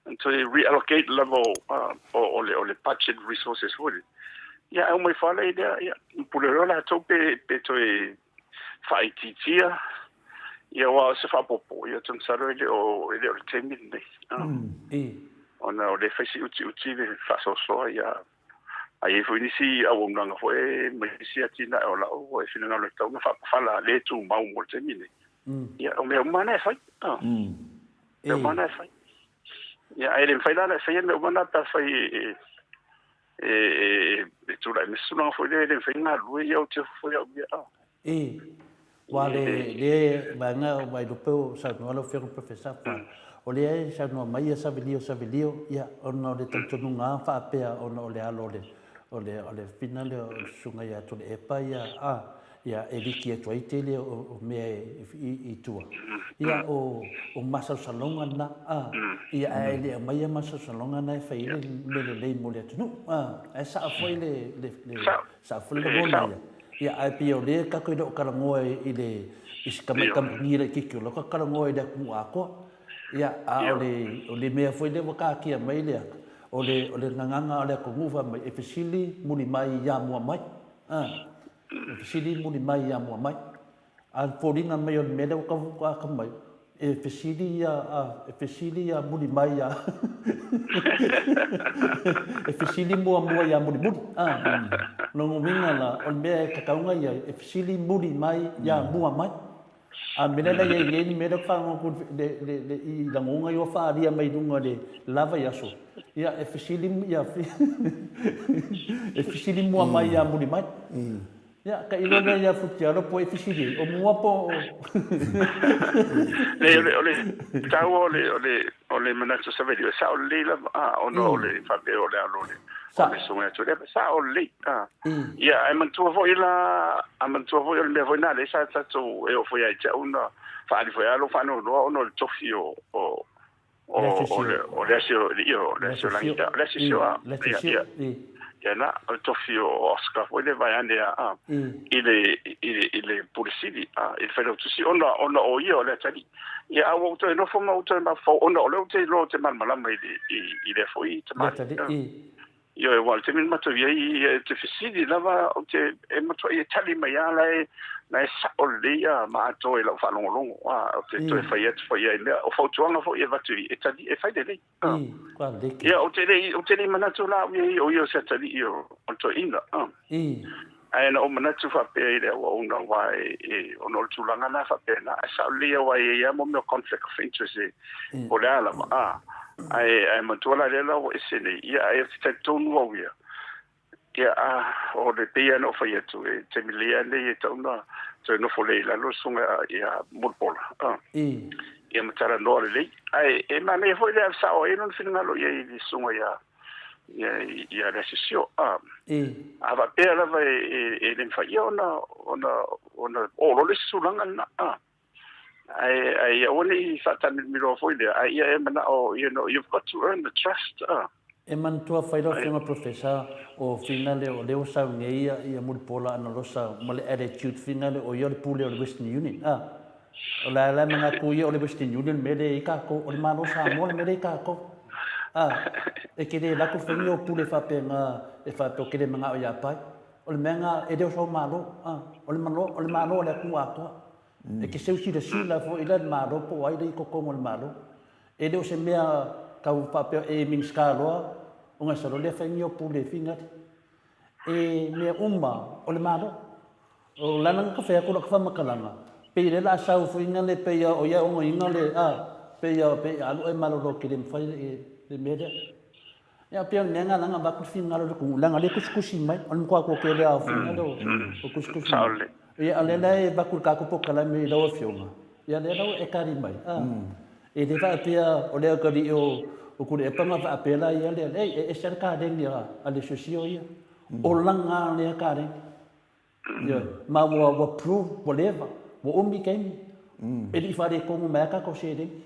na toe reallocate lava o le budget resources foi lea ia ae uma ifo lava lea ia pule loa latou pe toe faaitiitia ia aua o se faaopoopo ia ou te masalo e le o le taimi lenei ona o lea e fai si utiuti le faasoasoa ia a i ai foi nisi auaunaga foi ma nisi atinae o lau e finagalo e tatau ona faapafala le tumau mo le taimi lenei ia o mea uma na e fai mea uma na e fai ia ae le mafai la ona e faia mea uma na pe afai e tulai mai se tulaga foi lea e le mafai ona galulue ia ou te ofo foi au ia. Aua le vaega o Vailupe o saunoa lau Afioga Professor fa, o lea e saunoa mai ia Savelio Savelio, ia, ona o le talitonuga lava faapea ona o le alo o le o le o le fina lea o le Susuga ia Tuilaepa ia, a, ia, e liki atu ai tele o mea i tua. Ia, o masalosaloga na, a, ia, ae le aumaia masalosaloga na e fai ai le mea lelei mo le atunuu, a, ae sao foi le, le, le, sao foi le lagona ia. Ia, ae pei o lea tatou e le o talanoa i le, i si tamai kamupani laitiiti o la e talanoa i le atunuu atoa. Ia, a o le, o le mea foi lea ua taatia mai le ata, o le, o le gagana a le atunuu fai mai, e fesili muli mai ia mua mai. A, e fesili muli mai ia mua mai. A foliga mai o le mea lea ua tau mai, e fesili ia, e fesili ia muli mai ia, e fesili muamua ia mulimuli. A, lona uiga la, o le mea e tatau ona i ai, e fesili muli mai ia mua mai. A o le mea lea la e i ai nei, le mea lea ou te faalogo atu i lagona ia ua faaalia mai i luga i le la vaiaso, ia e fesili ia e fesili mua mai ia muli mai. Ia, tailo lea ia Futialo po o e fesili ai, o mua po o. Leai, o le taua o le, o le, o le manatu o Saveli, e sao lelei lava, a, ona o le faapea o le alo o le, o le susuga ia Tuilaepa, e sao lelei, a. Ia, ae manatua foi la, a manatua foi o le mea foi lena lea sa tatou e oo foi ia te au na faaali foi lava lou faanoanoa ona o le tofi o, o, o, le, o le asi o, ia, o le asi o Lagita, o le asi o, a, ia, ia, ia na, o le tofi o Oscar foi le vaeane a, a, i le, i le, i le Pule Sili, a, i le Failautusi, ona, ona o ia o le atalii. Ia, a ua ou toe nofo ma ou toe mafaufau, ona o lea ou te iloa ou te malamalama i le, i, i lea foi tamalii. Ioe, aua o le taimi na matou i ai, e te fesili lava, ou te, e matuai e tali mai lava, la e, la e sao lelei a ma atoa i lau faalogologo, a, ou te toe fai atu foi i ai mea, o fautuaga foi e avatu i, e tali, e fai lelei. A. Ia, ou te le i, ou te le i manatu la au ia o ia o se atalii o, o le toeaina, a. Ae na ou manatu faapea i le auauna, aua e, e, ona o le tulaga lena faapena, ae sao lelei aua e i ai lava mo mea o conflict of interest e, po o le a lava, a. Ae, ae manatua la lea la ua ese nei, ia, ae ou te talitonu au ia, ia, a, o le pei lava ona ou fai atu, e taimi lelei lava lenei e tatau ona toe nofo lelei i lalo le susuga ia Mulipola, a. Ia ma talanoa lelei. Ae e manaia foi le ave sao ai lona finagalo i ai i le susuga ia ia ia le Asisio. A, a faapea lava e, e, e le mafai ia ona, ona, ona oo loa le isi tulaga lena. A, ae, ae ia aua ne i faataamilomilo foi lea, ae ia e manao, you know, you've got to earn the trust. A. E manatua fai lau Afioga Professor o fina lea o lea ua sau nei ia ia Mulipola Anarosa ma le attitude fina lea o ia o le pule o le Western Union a o la la e manatu ia o le Western Union le mea lea e i ai tatou o le Malo o Samoa le mea lea e i tatou a e te le lako fai ni o pule faapena e faapea ou te le manao ia pai o le mea na e le o sou Malo a o le Malo o le Malo o le atunuu atoa e te seu silasila foi la i le Malo po o ai lea i totonu o le Malo E le o se mea tau faapea e Minisita loa ona e lea fai ni o pule fingali. E mea uma o le Malo. O lana na ka fai atu laka faamatalaga, pei lea la a sau foi na le pei o ia ona ina le a pei a pei alu e malolo ke le mafai le mea lea. Ia pei o le mea na lana avatu le finagalo i le atunuu leaga o lea e tusitusi mai, o le matua toatele lava o finagalo o tusitusi mai. Ia o lea la e avatu i le tatou polokalame i lau Afioga, ia lea la ua e tali mai, a. E le faapea o le atalii o Tuilaepa na faapea la ia lea, leai, e ese lava le kaleni a le siosio ia. O lana lea kaleni. Ioe. Ma ua prove, ua leva, ua umi taimi, e le i faaletonu mai lava tatou seleni.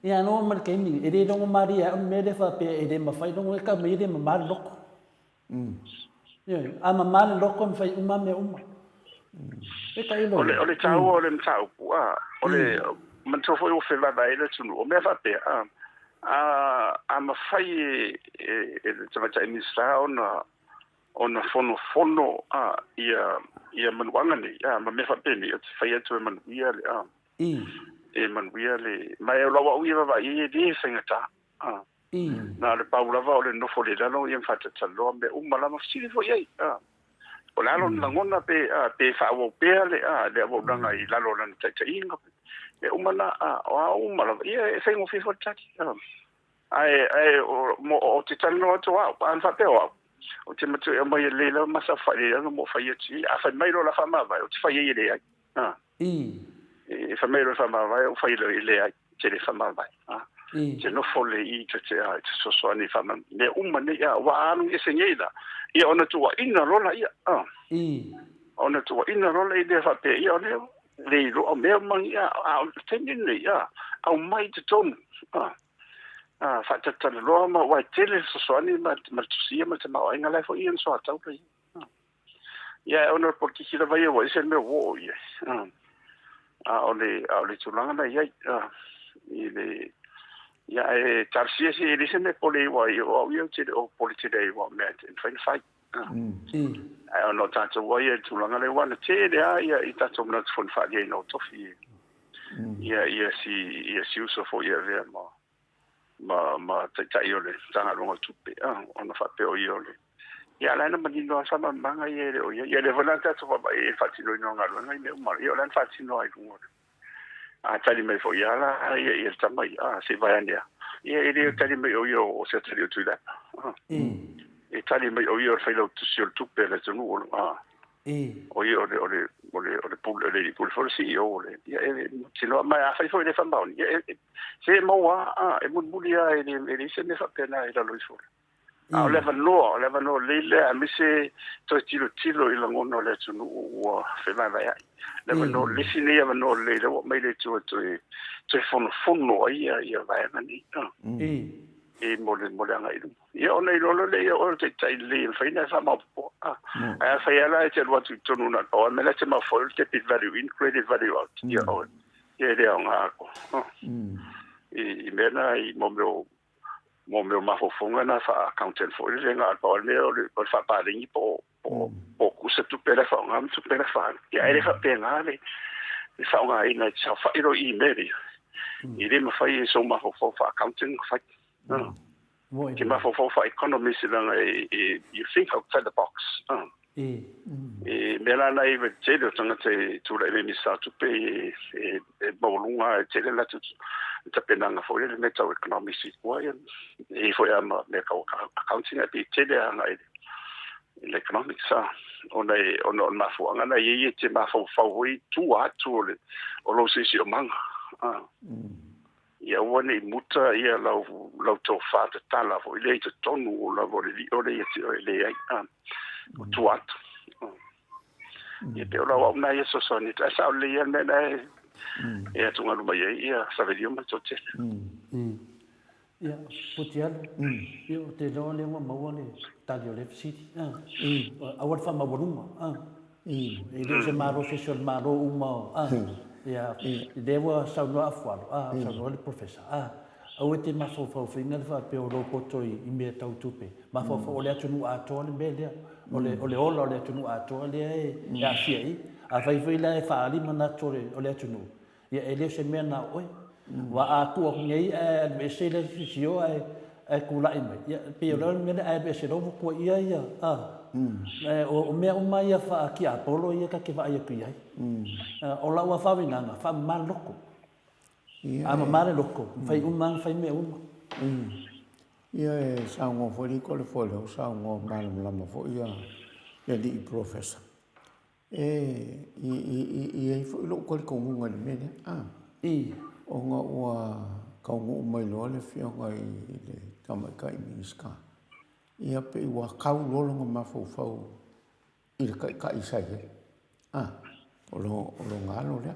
Ia anō ma le taimi, e le logo malie ai o le mea lea faapea e le mafai logo e tau mai e le mama le loto. Ioe, a mama le loto e mafai uma mea uma. E tailo. O le, o le taua o le mataupu, a, o le, manatua foi ua fevaevae ai le atunuu, o mea faapea, a, a, a mafai e, e, e le Tamaitai Minisita ona, ona fonofono, a, ia, ia manuaga nei, a, ma mea faapenei, ou te fai atu e manuia le, a, E manuia le ma e o lau au ia vaavaai ai e le faigata. Na o le pau lava o le nofo le lalo ia ma faatatalanoa mea uma lava fesili foi i ai. O le a lona lagona pe pe faaauau pea le le auaunaga i lalo o lana taitaiga mea uma na o a uma lava ia e faigofie foi le tali. Ae ae o mo o te talanoa atu au ana faapea o au ou te matua e aumai e lelei lava ma saofai lelei lava ma fai atu i ai. A fai mai loa o le a faamavae ou te fai ai e leai. E fai mai loa e faamavae, ou fai loa e leai, te le faamavae. Te nofo le i te te a, te fesoasoani faamavae. Mea uma nei, a, ua alu ese nei la, ia ona tuuaina loa laia. Ona tuuaiina loa lea i faapea, ia o lea le iloa mea uma ia, a o le taimi lenei, aumai i totonu, faatalatalanoa ma aua e tele le fesoasoani ma le tusia ma le tamaoaiga la e foi ia na soatau la ia. Ia ona o le polokiki lava ia ua ese le mea ua oo i ai. A o le tulaga na i ai i le ia e talosia se e le se mea pole aua o au ia ou te le o pole tele ai aua o mea e mafai ona fai. Ae ona o tatou ai i le tulaga lea aua na tele lava ia i tatou manatu foi na faaalia ina o tofi ia si uso foi e avea ma taitai o le Matagaluega o Tupe, ona faapea o ia o le... Ia, a o la e na manino lava faamalamalamaga ia e le o i ai. Ia, lea foi la na tatou vaavaai i le faatinoina o galuega i mea uma, ia o la e na faatino lava i luga o le... A tali mai foi lava la ia le tama ia, se i vae ane lava. Ia, e le tali mai o ia o se atalii o Tuilaepa. E tali mai o ia o le failautusi o le tupe a le atunuu, o ia o le o le o le o le pule o le pule foi le CEO o le ia e tino ma afai foi le faamaoni ia e se maua a e mulimuli a e le leai se mea faapena i lalo ifo. A o le avanoa, o le avanoa lelei lea aemaise toe tilotilo i lagona o le atunuu ua fevaevaeai. Le avanoa, le isi nei avanoa lelei lea ua aumai le Atua toe fonofono ai ia vaega nei i mo le agai i luma. Ia ona iloa loa lea o oe o le taitai lelei e mafai ona e faamaopoopo. Ae afai lava la e te alu atu i totonu na o le pau lava le mea la e te mafaufau ai o le debit value in, credit value out. Ia oe. Ia e le aoga atoa. I mea na i mo mea o mafaufauga na faa-accountant foi lele na o le pau lava le mea o le faapaleni po o kusa tupe la e faaaoga ma tupe la e faaalu. Ia ae le faapena le faaaogaina e te saofai loa i email ia. E le mafai e sou mafaufau faa-accountant ona fai. Ke mafaufau faa-economist leaga you think outside the box. E mea la na i le tele o tagata e tulai mai Minisita o Tupe e maualuga e tele latou tapenaga foi lele mea tau economics i tua ia e i foi lava ma mea tau accounting ae pei e tele agai i le economics ona o le mafuaaga na i ai e te mafaufau ai i tua atu o le o lou siosiomaga. Ia aua ne i muta ia lau tofa tatala foi lea i totonu o lava o le lio lea ia te oe, e leai, o tua atu. Ia pei o lau au lena ia fesoasoani atu, ae sao lelei lava le mea lena e atugalu mai ai ia Savelio ma le toatele. Ia, Putialu, ia ou te iloa lea ua maua le tali o lea fesili. Aua le faamaualuga. E le o se malo se isi o le malo uma o, ia, lea ua saunoa Afualo, saunoa le Professor, aua e te mafaufau faiga le faapea o lou poto i mea tau tupe. Mafaufau o le atunuu atoa le mea lea, o le ola o le atunuu atoa lea e aafia i i. Afai foi la e faaali manatu o le atunuu, Ia, e le o se mea na o oe. Aua a tuu atu nei ae alu ese le fisio ae tulai mai, ia, e pei o le mea lea, ae alu ese loa ua tuuaia ia, a. O mea uma ia faa-tiapolo ia ta te vaai atu i ai. O lau lava faauigaga, faamama le loto. A mama le loto, fai uma lava ona fai mea uma. Ia, e saunoa foi le iko le foe lea ua saunoa malamalama foi le alii Professor. E i ai foi lou talitonuga i le mea lea, a, ona ua taunuu mai loa le afioga i le Tamaitai Minisita, ia pei ua tau loa lona mafaufau i le taitai sa i ai, a, o lona alo lea.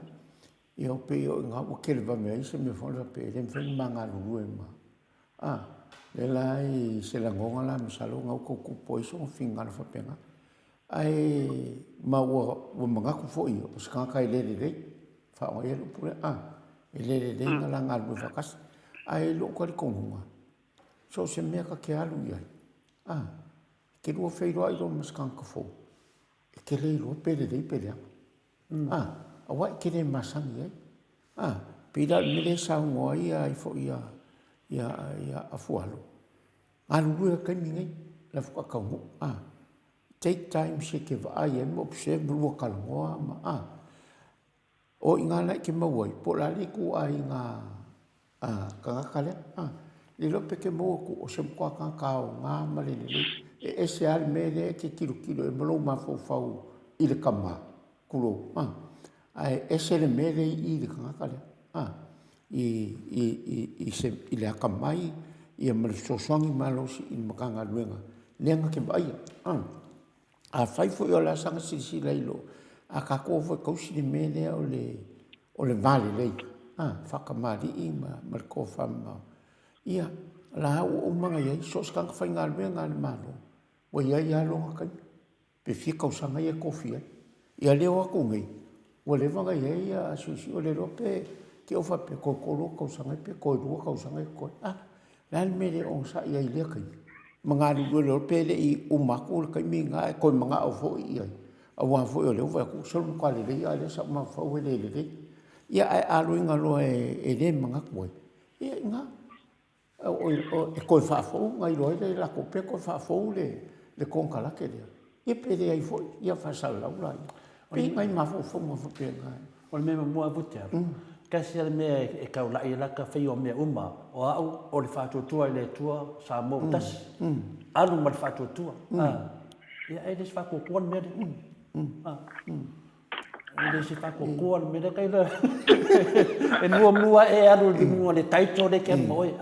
Ia pei o i ina ua televave ai se mea foi lea faapea e le mafai ona ma galulue ma, a, lea la i se lagona la masalo na ua tau tupu ai sona finagalo faapena. Ae ma ua manatu foi ia, o se tagata e le lelei, faaaoga ia le upu lea, a, e le lelei ona la galulue faatasi. Ae i lou talitonuga, so o se mea ta te alu i ai, a, e te lua feiloai loa ma se tagata fou, e te le iloa pe lelei pe leaga. A, aua e te le masani ai. A, pei la o le mea lea e saunoa ai ai foi ia Afualo, galulue i le taimi nei, la faatoa taunuu. A, take time se te vaai ai ma observe ma lua talanoa ma, a, o i ina la e te maua ai, po o le a le ituaiga tagata lea. A, le iloa pe te maua atu o se matua tagata aoga ma le lelei. E ese lava le mea lea e te tilotilo i ai ma lou mafaufau i le tama, tulou, a, ae ese le mea lea i i le tagata lea, a, i le atamai ia ma le fesoasoani malosi i le Matagaluega lea na te vaaia. A. Afai foi o le a saga silasila i lo a tatou foi tausi le mea lea o le o le va lelei, a, faatamalii ma ma le tofamamao. Ia, la ua uma ona i ai so o se tagata faigaluega a le Malo, ua i ai lava lona taimi, pe fia tausaga ia e tofi ai. Ia lea o atu nei, ua leva ona i ai ia asiusiu, le iloa pe te i faapea toe 3 tausaga pe toe 2 tausaga e totoe. A, le a le mea e le onosai ai i lea taimi? Ma galulue loa pe le i uma atu le taimi lena ae toe manao foi i ai, aua foi o lea ua vaai atu, sole matua lelei lava lea sa ou mafaufau e le lelei. Ia ae a loiga loa e le manatu ai, ia i ina, e toe faafou ona iloa ai lea e latou pe toe faafou le konekarate lea, ia pe leai foi, ia faasalalau laia. Pei nai mafaufauga faapena. O le mea muamua lava Futialo, tasi lava le mea e taulai ai la ta faia o mea uma, o au o le faatuatua i le Atua Samoa ua tasi, alu ma le faatuatua. Ia e le o se faatuatua le mea lea. E le o se faatuatua le mea lea, tailo e muamua e alu i luga o le title lea e te alu ma oe.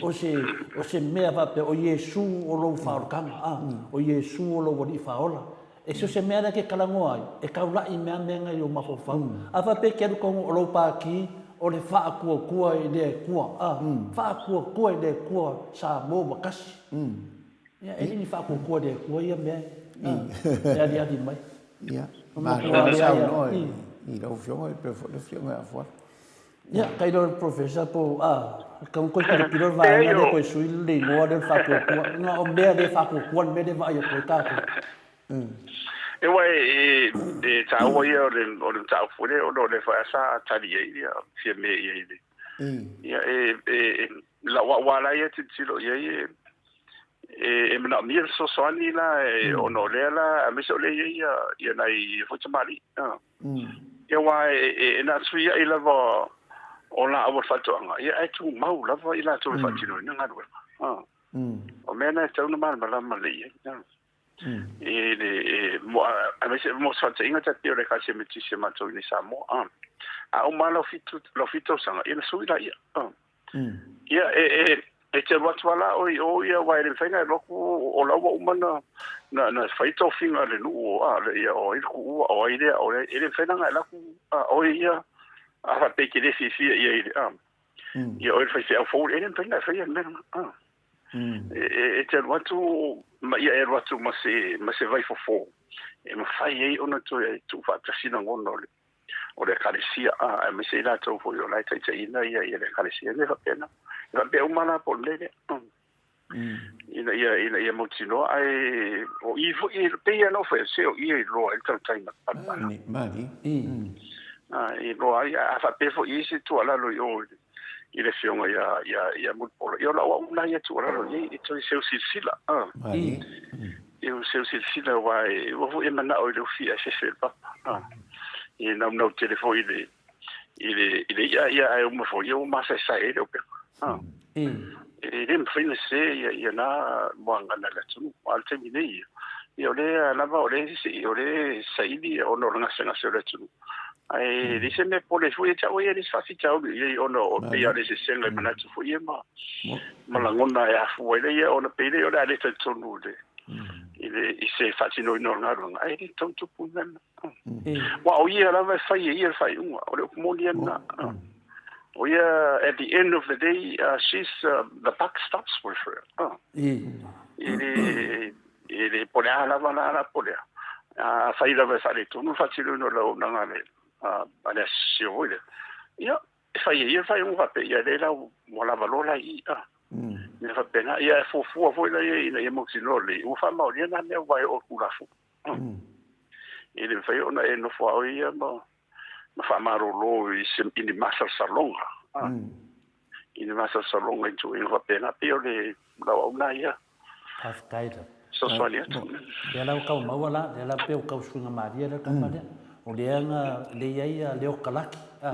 O se mea faapea o Iesu o lou faaolataga, o Iesu o lou Alii Faaola. E so o se mea lea e te talanoa ai, e taulai mea mea na i lou mafaufau. A faapea e te alu tonu o lou pati, o le faatuatua i le Atua, a, faatuatua i le Atua Samoa ua tasi. Ia, e le ni faatuatua i le Atua ia mea e aliali mai. Ia, malo le saunoa i lau Afioga e pei foi le Afioga ia Fuata. Ia, tailo le Professor po o, a, tatau ona toe tilotilo le vaega lea toe sui le igoa lea o le faatuatua. Na o mea le faatuatua le mea lea e vaai atu ai tatou. Ewa e e taua ia o le o le mataupu foi lea ona o lea foi lava sa tali i ai ia Fiame i ai le ia e e lau au lava la ia tilotilo i ai e e manaomia le fesoasoani la ona o lea la aemaise o lea e i ai ia ia nai foi tamalii. Ia aua e na fesuiai lava o laau o le faatoaga, ia ae tumau lava i latou e faatinoina galuega. O mea na e tatau ona malamalama lelei i ai. I le, aemaise mo se faataitaiga ta te pei o le Ekalesia Metotisi a matou i inei i Samoa. A uma lava lau 7 tausaga, ia ona sui laia. Ia, e, e te alu atu lava la oe i o ia, aua e le mafai ona e alu atu o la ua uma ona na, na fai tofiga a le nuu o, a, ia, o ai le tuua, o ai lea, o ai, e le mafai la ona e alu atu a, oe ia, a faapea e te le fiafia i ai i le, a, ia oe le faifeau fou, e le mafai ona e faia le mea lena, a. E, e, e te alu atu, ma ia e alu atu ma se, ma se vaifofo, e mafai ai ona toe tuufaatasi lagona o le, o le Ekalesia, a, aemaise i latou foi o la e taitaiina ia, ia le Ekalesia, e faapena. E faapea uma la po o le mea lea. Ina ia, ina ia mautinoa, ae o i foi, e pei lava ona ou fai atu, se o i e iloa ai le tautai ma le palapala. Mali. A, e iloa ai, a faapea foi e i ai se tuualalo i o i le afioga ia, ia, ia Mulipola, ia o lau au lena ia tuualalo i ai, e toe seu silasila. Mali. E seu silasila aua e ua foi e manao i le ufi ae fefe le papa. E naunau tele foi i le i le i le i'a ia ae uma foi ia ua masaesae ai le upega. E le mafai ona sese ia ia na moagana i le atunuu. A o le taimi nei ia, ia o lea lava o lea o lea e saili ona o le gasegase o le atunuu. Ae leai se mea pole foi ia te au ia, e leai se faafitauli i ai ona o pei lava o le eseesega i manatu foi ia ma ma lagona e afua ai lea ia ona pei lea o le a le talitonu i le i le i se faatinoina o le galuega, ae le tatau ona tupu le mea lena. Aua o ia lava e fai e ia le faaiuga, o le upu moni ia lena. O ia at the end of the day she's the buck stops with her. I le E le po le a lava la la po le a. Afai lava e faaletonu le faatinoina o le auaunaga a le a le asiasi foi lea, ia, e fai e ia le faaiuga faapea, ia lea la ua lava loa la i i, a. Mea faapena. Ia e fuafua foi la ia ina ia mautinoa lelei, ua faamaonia na mea ua e oo i le Tulafono. E le mafai ona e nofo lava oe ia ma ma faamalolo i se i ni masalosaloga, i ni masalosaloga i tulaga faapena, pei o le lauauna ia. Faafetai lava. Fesoasoani atu. Lea la ua tau maua la, lea la pei ua tau suiga malie lea tama lea. O lea na lea i ai ia leo kalaki, a,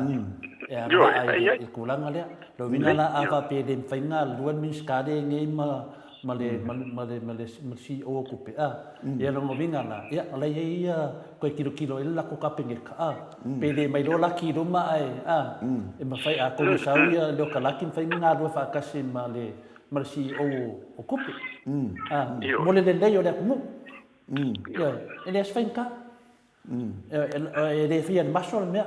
e agavaa i le tulaga lea. Lona uiga la a faapea e le mafai ona galulue le Minisita lea nei ma ma le ma le ma le ma le CEO o tupe, a, ia lona uiga la, ia o la e i ai ia toe tilotilo i ai le latou Kapeneta, a, pe le mai loa laki i luma ae, a, e mafai atonu e sau ia leo kalaki mafai ona galulue faatasi ma le ma le CEO o tupe, a, mo le lelei o le atunuu. Ioe, e le se faigata. E le faia le maso le mea.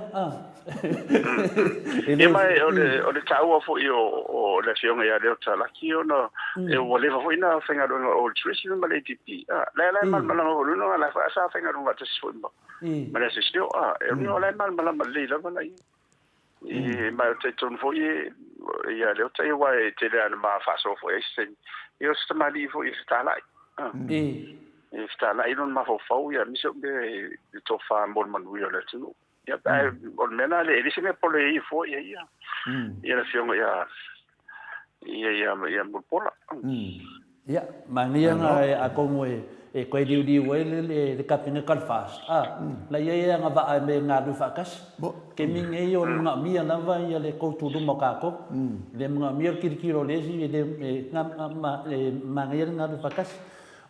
Ia ma o le taua foi o le Afioga ia Leota Laki ona ua leva foi na faigaluega o le Tourism ma le ADB. La e malamalama foi lona la foi sa faigaluega faatasi foi ma le SSO. E uiga o la e malamalama lelei lava la ia. Ma ou te talitonu foi ia Leota ia aua e tele lava ina ma faasoa foi i isi taimi. Ia o se tamalii foi e fetalai. E fetalai lona mafaufau ia aemaise o mea i le tofa mo le manuia o le atunuu. Ia ae o le mea lena e le se mea pole ai fua ia ia. Ia le afioga ia ia ia ia Mulipola. Ia, manaia na atonu e toe liuliu ai le Kapeneta o le FAST, a, la ia e agavaa me galulue faatasi. Taimi nei o le manaomia lava ia le tou tuluma o tatou. Le manaomia le tilotilo o le isi, e manaia le galulue faatasi.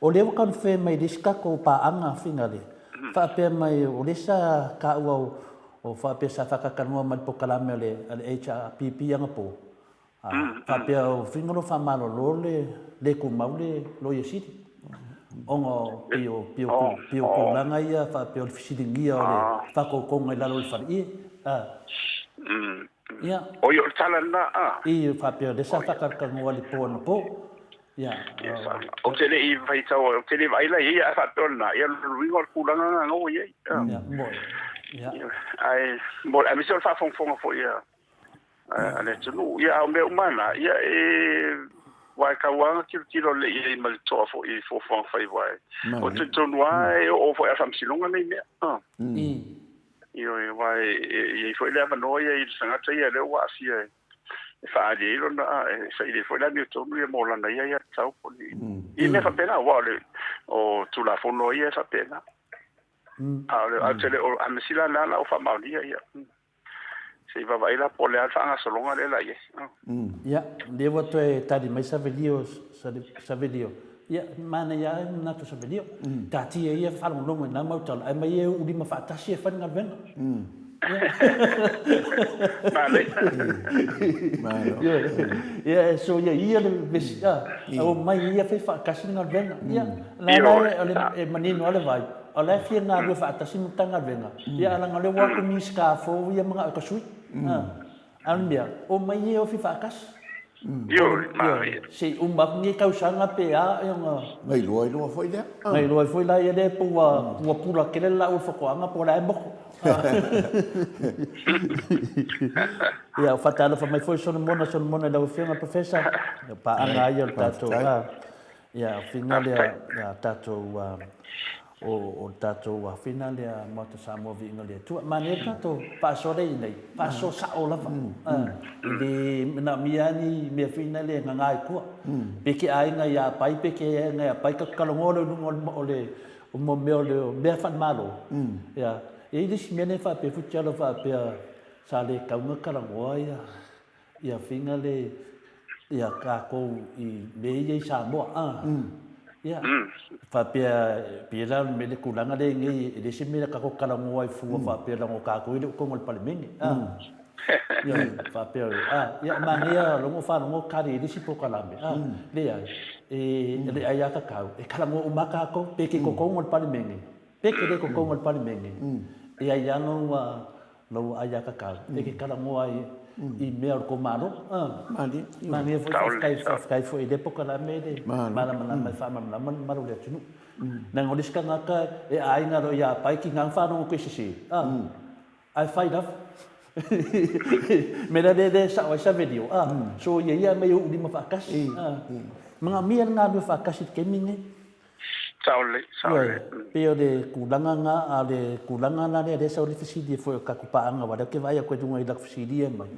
O lea ua confirm mai e le isi tatou paaga finale, faapea mai o lea sa taua o faapea sa faatalatalanoa mai i le polokalame a le HRPP anapo, Faapea o finagalo faamalolo le le tumau le Loia Sili ona o pei o pei o pei o tulaga ia faapea o le fesiligia o le faatautoga i lalo o le faleie. Ia. Oi o le tala lena a. I faapea o lea sa faatalatalanoa i le po anapo. Ia. Ou te le i faitau, ou te le vaai la i ai, ae faapea o lena, ia o le uiga o le tulaga lena ua i ai. Ia, moe. Ia. Ae, aemaise o le faafogafoga foi a a le atunuu. Ia, a o mea uma na, ia e aua e tau lava ona tilotilo lelei i ai ma le toa foi i fuafuaga fai aua e o talitonu lava e oo foi i le faamasinoga nei mea. Ioe, aua e i ai foi le avanoa ia i le tagata ia lea ua aafia e faaali ai lona, e saili ai foi le amiotonu ia mo lana ia aiatatau po o ni i mea faapena, aua o le o Tulafono ia e faapena. A o le a tele o Faamasila la la ua faamaonia ia. Se i vaavaai la po o le a le faagasologa lea la i ai. Ia, lea ua toe tali mai Savelio, Savelio. Ia, manaia lava le manatu o Savelio. Taatia ia faalogologo i na mau tala, ae aumai ia e uulima faatasi e fai le galuega. Manaia. Ia, e soia ia le vesi, a, omai ia fai faatasi le galuega. Ia, la e manino lava le vai. O la e fia galue faatasi ma Matagaluega, ia ae leaga o lea ua o atu Minisita fou ia manao e tasui. A o le mea, omai ia e ofi faatasi. Ioe, se i uma atu lenei tausaga pe a, ia ona... Na iloa iloa foi lea. Na iloa ai foi la ia lea po ua, ua pula tele le laau o le faatoaga po o le a e motu. Ia, faatalofa mai foi Solomona, Solomona i lau Afioga Professor, o paaga ia o le tatou... Ia, o fina lea a tatou, o le tatou fina lea Maota Samoa Viiga le Atua. Manaia le tatou faasoa lea i inei, faasoa sao lava. E le manaomia lava ni mea foi lea e gaga i tua. Pe ke aiga ia Pai, pe ke aiga ia Pai, tatou talanoa loa i luga o le o mea o mea faale-Malo. Ia, e i ai le isi mea lea faapea Futialo faapea sa le tatau ona talanoa ia ia fina le ia tatou i mea ia i Samoa a ia faapea pei la o le tulaga lea nei e le se mea tatou talanoa ai fua faapea leaga o tatou e le o totonu o le Palemene a ia faapea a ia manaia logo faalogo tali i le isi polokalame a leai e le aiatatau e talanoa uma lava tatou pe te i totonu o le Palemene pe te le i totonu o le Palemene e ai lava lou aiatatau e te talanoa ai i mea o le tou Malo. Malie foi, faafetai, faafetai foi i lea polokalame le malamalama e faamalamalama le mamalu o le atunuu. Leaga o le isi tagata e aiga loa ia Pai, tiga na faalogo atu e sese, ae fai lava. Mea la lea e sao ai Savelio, soia ia aumai ou lima faatasi. Manaomia le galulue faatasi i le taimi lenei. Sao lelei, sao lelei. Ioe, pei o le tulaga na, a o le tulaga la lea, lea sau ai le fesili foi o tatou paaga, aua o lea ou te vaai atu i luga i lau fesili ia e aumai,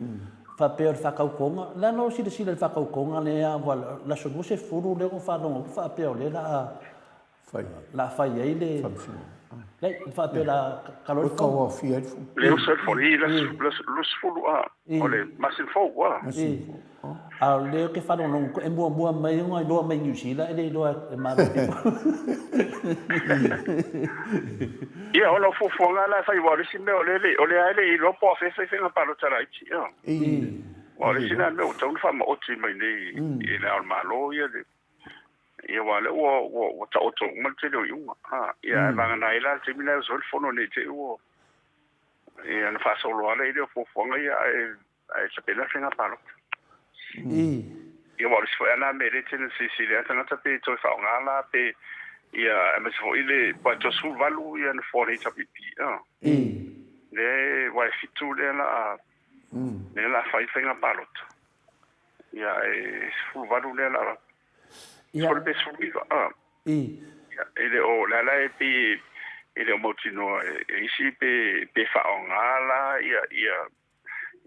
faapea o le faatautoga, o le a la lou silasila i le faatautoga lea, aua o le aso 20 lea na ou faalogo atu faapea o lea o le a le a fai ai le leai, faapea o le a kalo ai le fono. Tauaofia ai le fono. Le uso ai le fono, i le aso 20 o le masina fou, a. A o lea ou te faalogologo e muamua mai ona iloa mai Niu Sila e le iloa e Malo People. Ia, ona o fuafuaga la e fai, aua o le isi mea o lea o lea e le i iloa po o afea e fai faiga palota laiti. Aua o le isi lena mea ua tatau ona faamaoti mai nei i Le Ao o le Malo ia le Ia aua o lea ua ua ua taoto uma le tele o iuga. A, ia ae vagana ai la le taimi la e oso ai le fono nei te i ua ia ona faasolo lava lea i le o fuafuaga ia ae ae tapena le faiga palota. Ia aua o le isi foi lava na mea lea e tele ina silasila ai tagata pe toe faaaoga la pe ia aemaise foi le aua e 38 ia nofoa o le HRPP a. Lea aua e 7 lea o le a lea o le a fai le faiga palota. Ia e 18 lea o le a 10 pe 19 a. Ia e le o le ala e pei e le o mautinoa e isi pe pe faaaoga la ia ia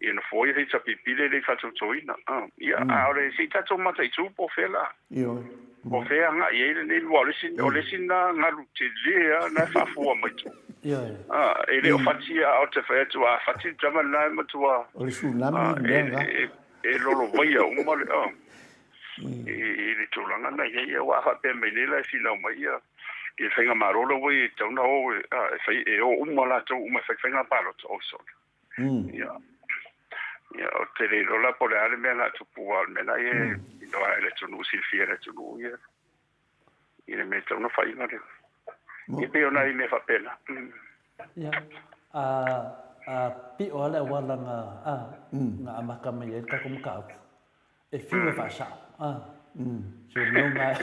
ia nofoa ia HRPP lea e le i faatautoina. Ia, a o le se i tatou mataitu po o fea la. Ioe. Po o fea e agai ai lenei lua, o le isi, o le isi lena galu tele lava na e faafua mai tua. Ioe. E le o fati, a ou te fai atu, a fati le tama lena e matua. O le tsunami le mea lena. E lolovaia uma le, i le tulaga na i ai. Aua a faapea mai nei la e finau mai ia i le faigamalo lea ua i ai e tatau ona o e fai, e o uma latou uma e fai faiga palota, oi sole. Ia, ia ou te le iloa la po o le a le mea na tupu, aua o le mea la ia e iloa lava e le atunuu, silafia e le atunuu ia i le mea e tatau ona fai ma le. Ia pei o nai mea faapena. Ia, a, a pio lava le auala na, a, na amata mai ai le tatou mataupu, E fiu e faasao. A. Seiloga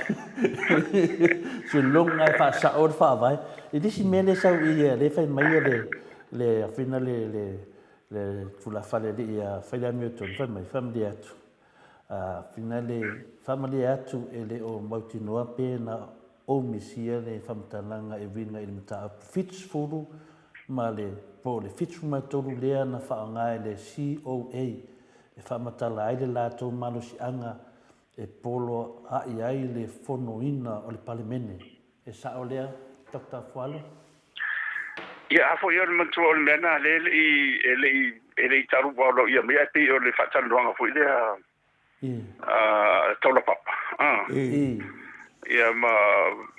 seiloga e faasao le faavae. I le isi mea lea e sau i i lea e fai mai le le afina le le le tulafale alii ia fai le amiotonu fai mai, faamalie atu. Afina le faamalie atu e le o mautinoa pe na ou misia le faamatalaga e uiga i le mataupu 70 ma le po o le 73 lea na faaaoga e le COA e faamatala ai le latou malosiaga e poloa'i ai le fonoina o le Palemene. E sa'o lea, Doctor Fualo? Ia, a foi o le manatua o le mea lena lea e le i, e le i, e le i talu aulaia mai, ae pei o le faatalanoaga foi lea a Taulapapa, ia ma,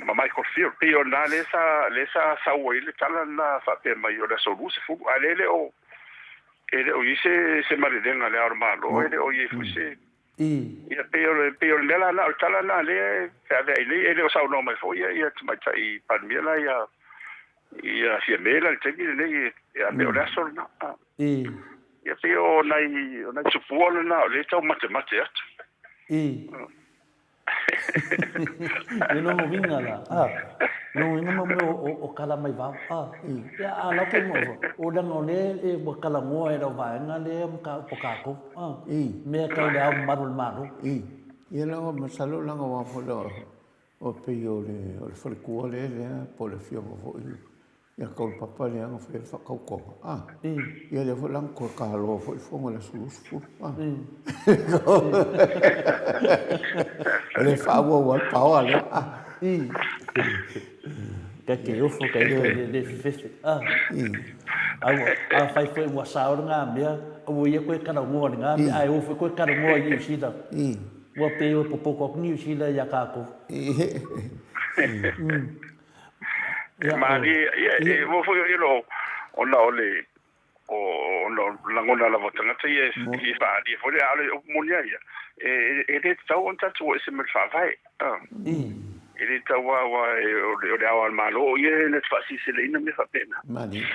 ma Michael Field. Pei o lena lea sa, lea sa sau ai le tala lena faapea mai o le aso 20, a o lea e le o, E le o i ai se, se malelega a le Ao o le Malo, e le o i ai foi se... Ia, pei o le, pei o le mea la lena, o le tala lena lea e feaveai nei, e le o saunoa mai foi ia, ia Tamaitai Palemia la ia, ia Fiame la i le taimi lenei, ia pei o le aso lena. Ia pei o nai, o nai tupua lena o lea e tau matemate atu. Le lona uiga la, a, lona uiga mo mea o kala mai vao, a, ia a lau ke mo o leaga o lea e ua talanoa e lau vaega lea mataupu a kākou, a, mea tau le ao mamalu o le Malo. Ia leaga masalo leaga aua foi o pei o le faletua lea po o le afioga foi Ia Taulapapa lea na faia le faatautoga, a. Ia lea foi la na toe taloa foi le fono i le aso 20, a. O le faaauau lava le paoa lea, a. Ka te ofo ka ita le le fefefe, a. A afai foi ua sao lena mea, aua ia koe talanoa i lena mea, ae o foi koe talanoa i Niu Sila. Ua pei ua popoto atu Niu Sila ia tatou. Ia, malie, ia, e mo foi o lo, ona o le, o, ona o lagona lava o tagata ia e faaalia foi le, a o le upu moni lava ia, e le tatau ona tatou o ese mai le Faavae. E le tatau lava, aua o le Ao o le Malo, o ia na te faasilasila mea faapena. Malie.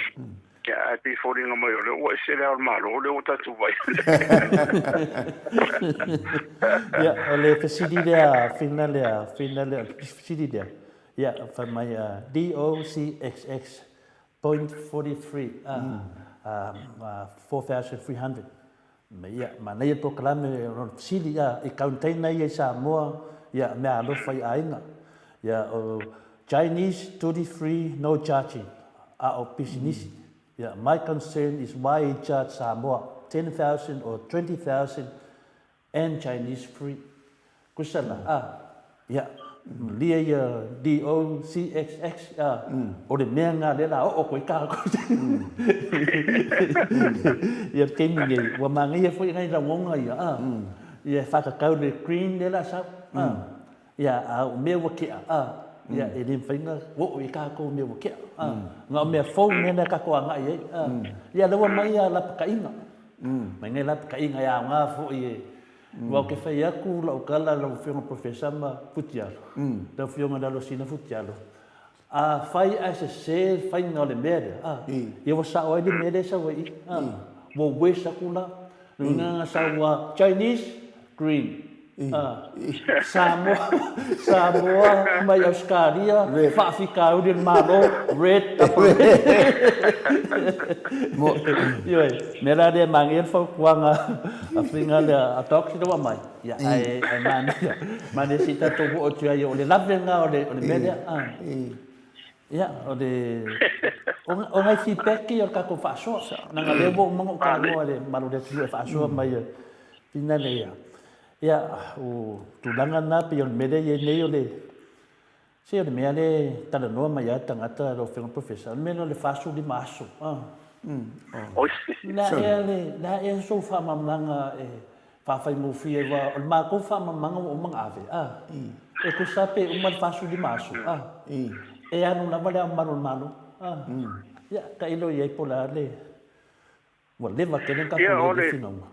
Ia, ae pei e foliga mai o lea ua ese le Ao o le Malo, lea ua tatou vaai. Ia, o le fesili lea, fina lea, fina lea, fesili lea, ia, fai mai, DOCXX point 43, 4300. Ia, manaia le polokalame o lona fesili, ia, i container ia i Samoa, ia, meaalofa i aiga. Ia, o Chinese duty free no charging, a o pisinisi. Ia, my concern is why he charge Samoa 10,000 or 20,000 and Chinese free. Kusa la, a, ia, malie ia DOCXX, a, o le mea nga lea la oo koe kākou. Ia le taimi nei, ua manaia foi nai lagoga ia, a, ia e whakakau le green lea la sau, a, ia, a o mea ua kea, a, ia, e le mawhai na oo i kākou mea ua kea, a, nga o mea fou mea nea kākou angai ai, a, ia lewa mai ia lapakainga, mai ngai lapakainga e aoga foi e, Aua ou te fai atu lau tala lau Afioga Professor ma Futialo, lau Afioga Lalosina Futialo, afai ae sese le faiga o le mea lea, a, ia ua sao ai le mea lea e sau ai i i, a, ua waste atu la. O le uiga na sau a Chinese, green, a, Samoa, Samoa mai Ausetalia, faafitauli o le Malo, red, double red. Ioe, mea la lea e manaia le fautuaga a faiga lea a Doc ina ua aumai, ia, ae, ae manaia, manaia se i tatou oo atu ai, o le lave lena o le, o le mea lea. A. Ia, o le, o nai feedback ia o le tatou faasoa, leaga o lea ua uma ona ou talanoa i le mamalu o le atunuu e faasoa mai e finagalo ia. Ia, o tulaga na pei o le mea lea e i ai nei o le, se o le mea lea e talanoa mai lava le tagata lau Afioga i le Professor, o le mea lea o le 45 aso. O le a ea le, o le a ea sou faamalamalamaga e faafaigofie aua o le matou faamalamalamaga ua uma ona ave, a. E tusa pe uma le 45 aso, a. E alu lava le Ao Mamalu o le Malo, a. Ia, tailo i ai po o le a le, Ua leva tele ona tatou i ai i le finauga.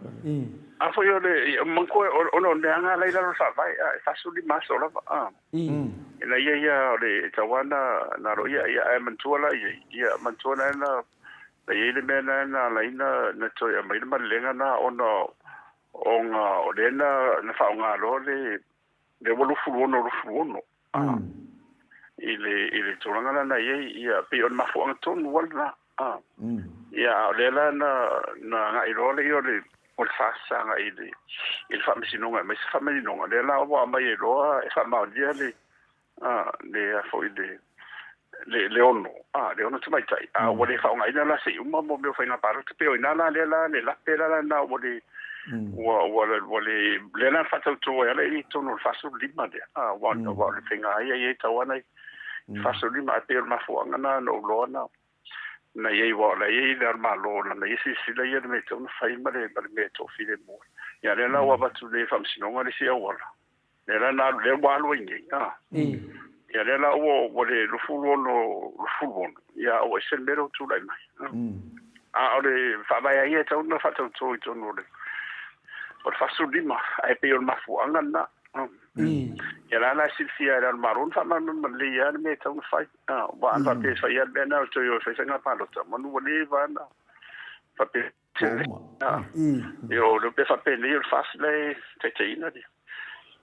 A foi o le, manatua ona o le aga la i lalo o le Faavae, a, e 45 aso lava, a. Ina ia ia o le tau lava na, na aloaia, ia, ae manatua la i ai, ia, manatua na na, na i ai le mea na na ala ai na, na toe aumai le malelega na ona, ona o lea na, na faaaoga loa le, le ua 26 26, a, i le, i le tulaga la na i ai, ia, pei o le mafuaaga tonu lava lena, a. Ia, a o lea la na, na agai loa le ia o le, o le FAST agai i le, i le Faamasinoga e aumai se faamaninoga, lea la ua aumai ai loa e faamaonia le, a, le, a foi le, le, le ono, a, le ono tamaitai, a ua le faaaogaina la se i uma mo mea o faiga palota, pei o i ina la lea la le lape la lena ua le, ua, ua, ua le, lea la na faatauto ai ala i totonu o le 45 lea, a, aua, aua o le faiga ia e tatau lava ona 45, ae pei o le mafuaaga lena na ou iloa na, na i ai, aua o la e i ai le Malo, lana ia silasila ia i le mea e tatau ona fai ma le, ma le mea e toafilemu ai. Ia lea la ua avatu nei e Faamasinoga le isi auala, Lea la na alu, lea ua alu ai nei, a. Ia lea la ua, ua le 26, 26, ia ua ese le mea lea ua tulai mai. A o le faavae lava ia e tatau ona faatauto i totonu o le, o le 45, ae pei o le mafuaaga lena. Ia la la e silafia e le Malo ona faamalamalama lelei lava le mea e tatau ona fai. Aua ana faapea e fai lava le mea lena o le toe o e fai faiga palota, manu ua leva lava ona faapea. Io, pe faapenei o le FAST la e taitaiina le,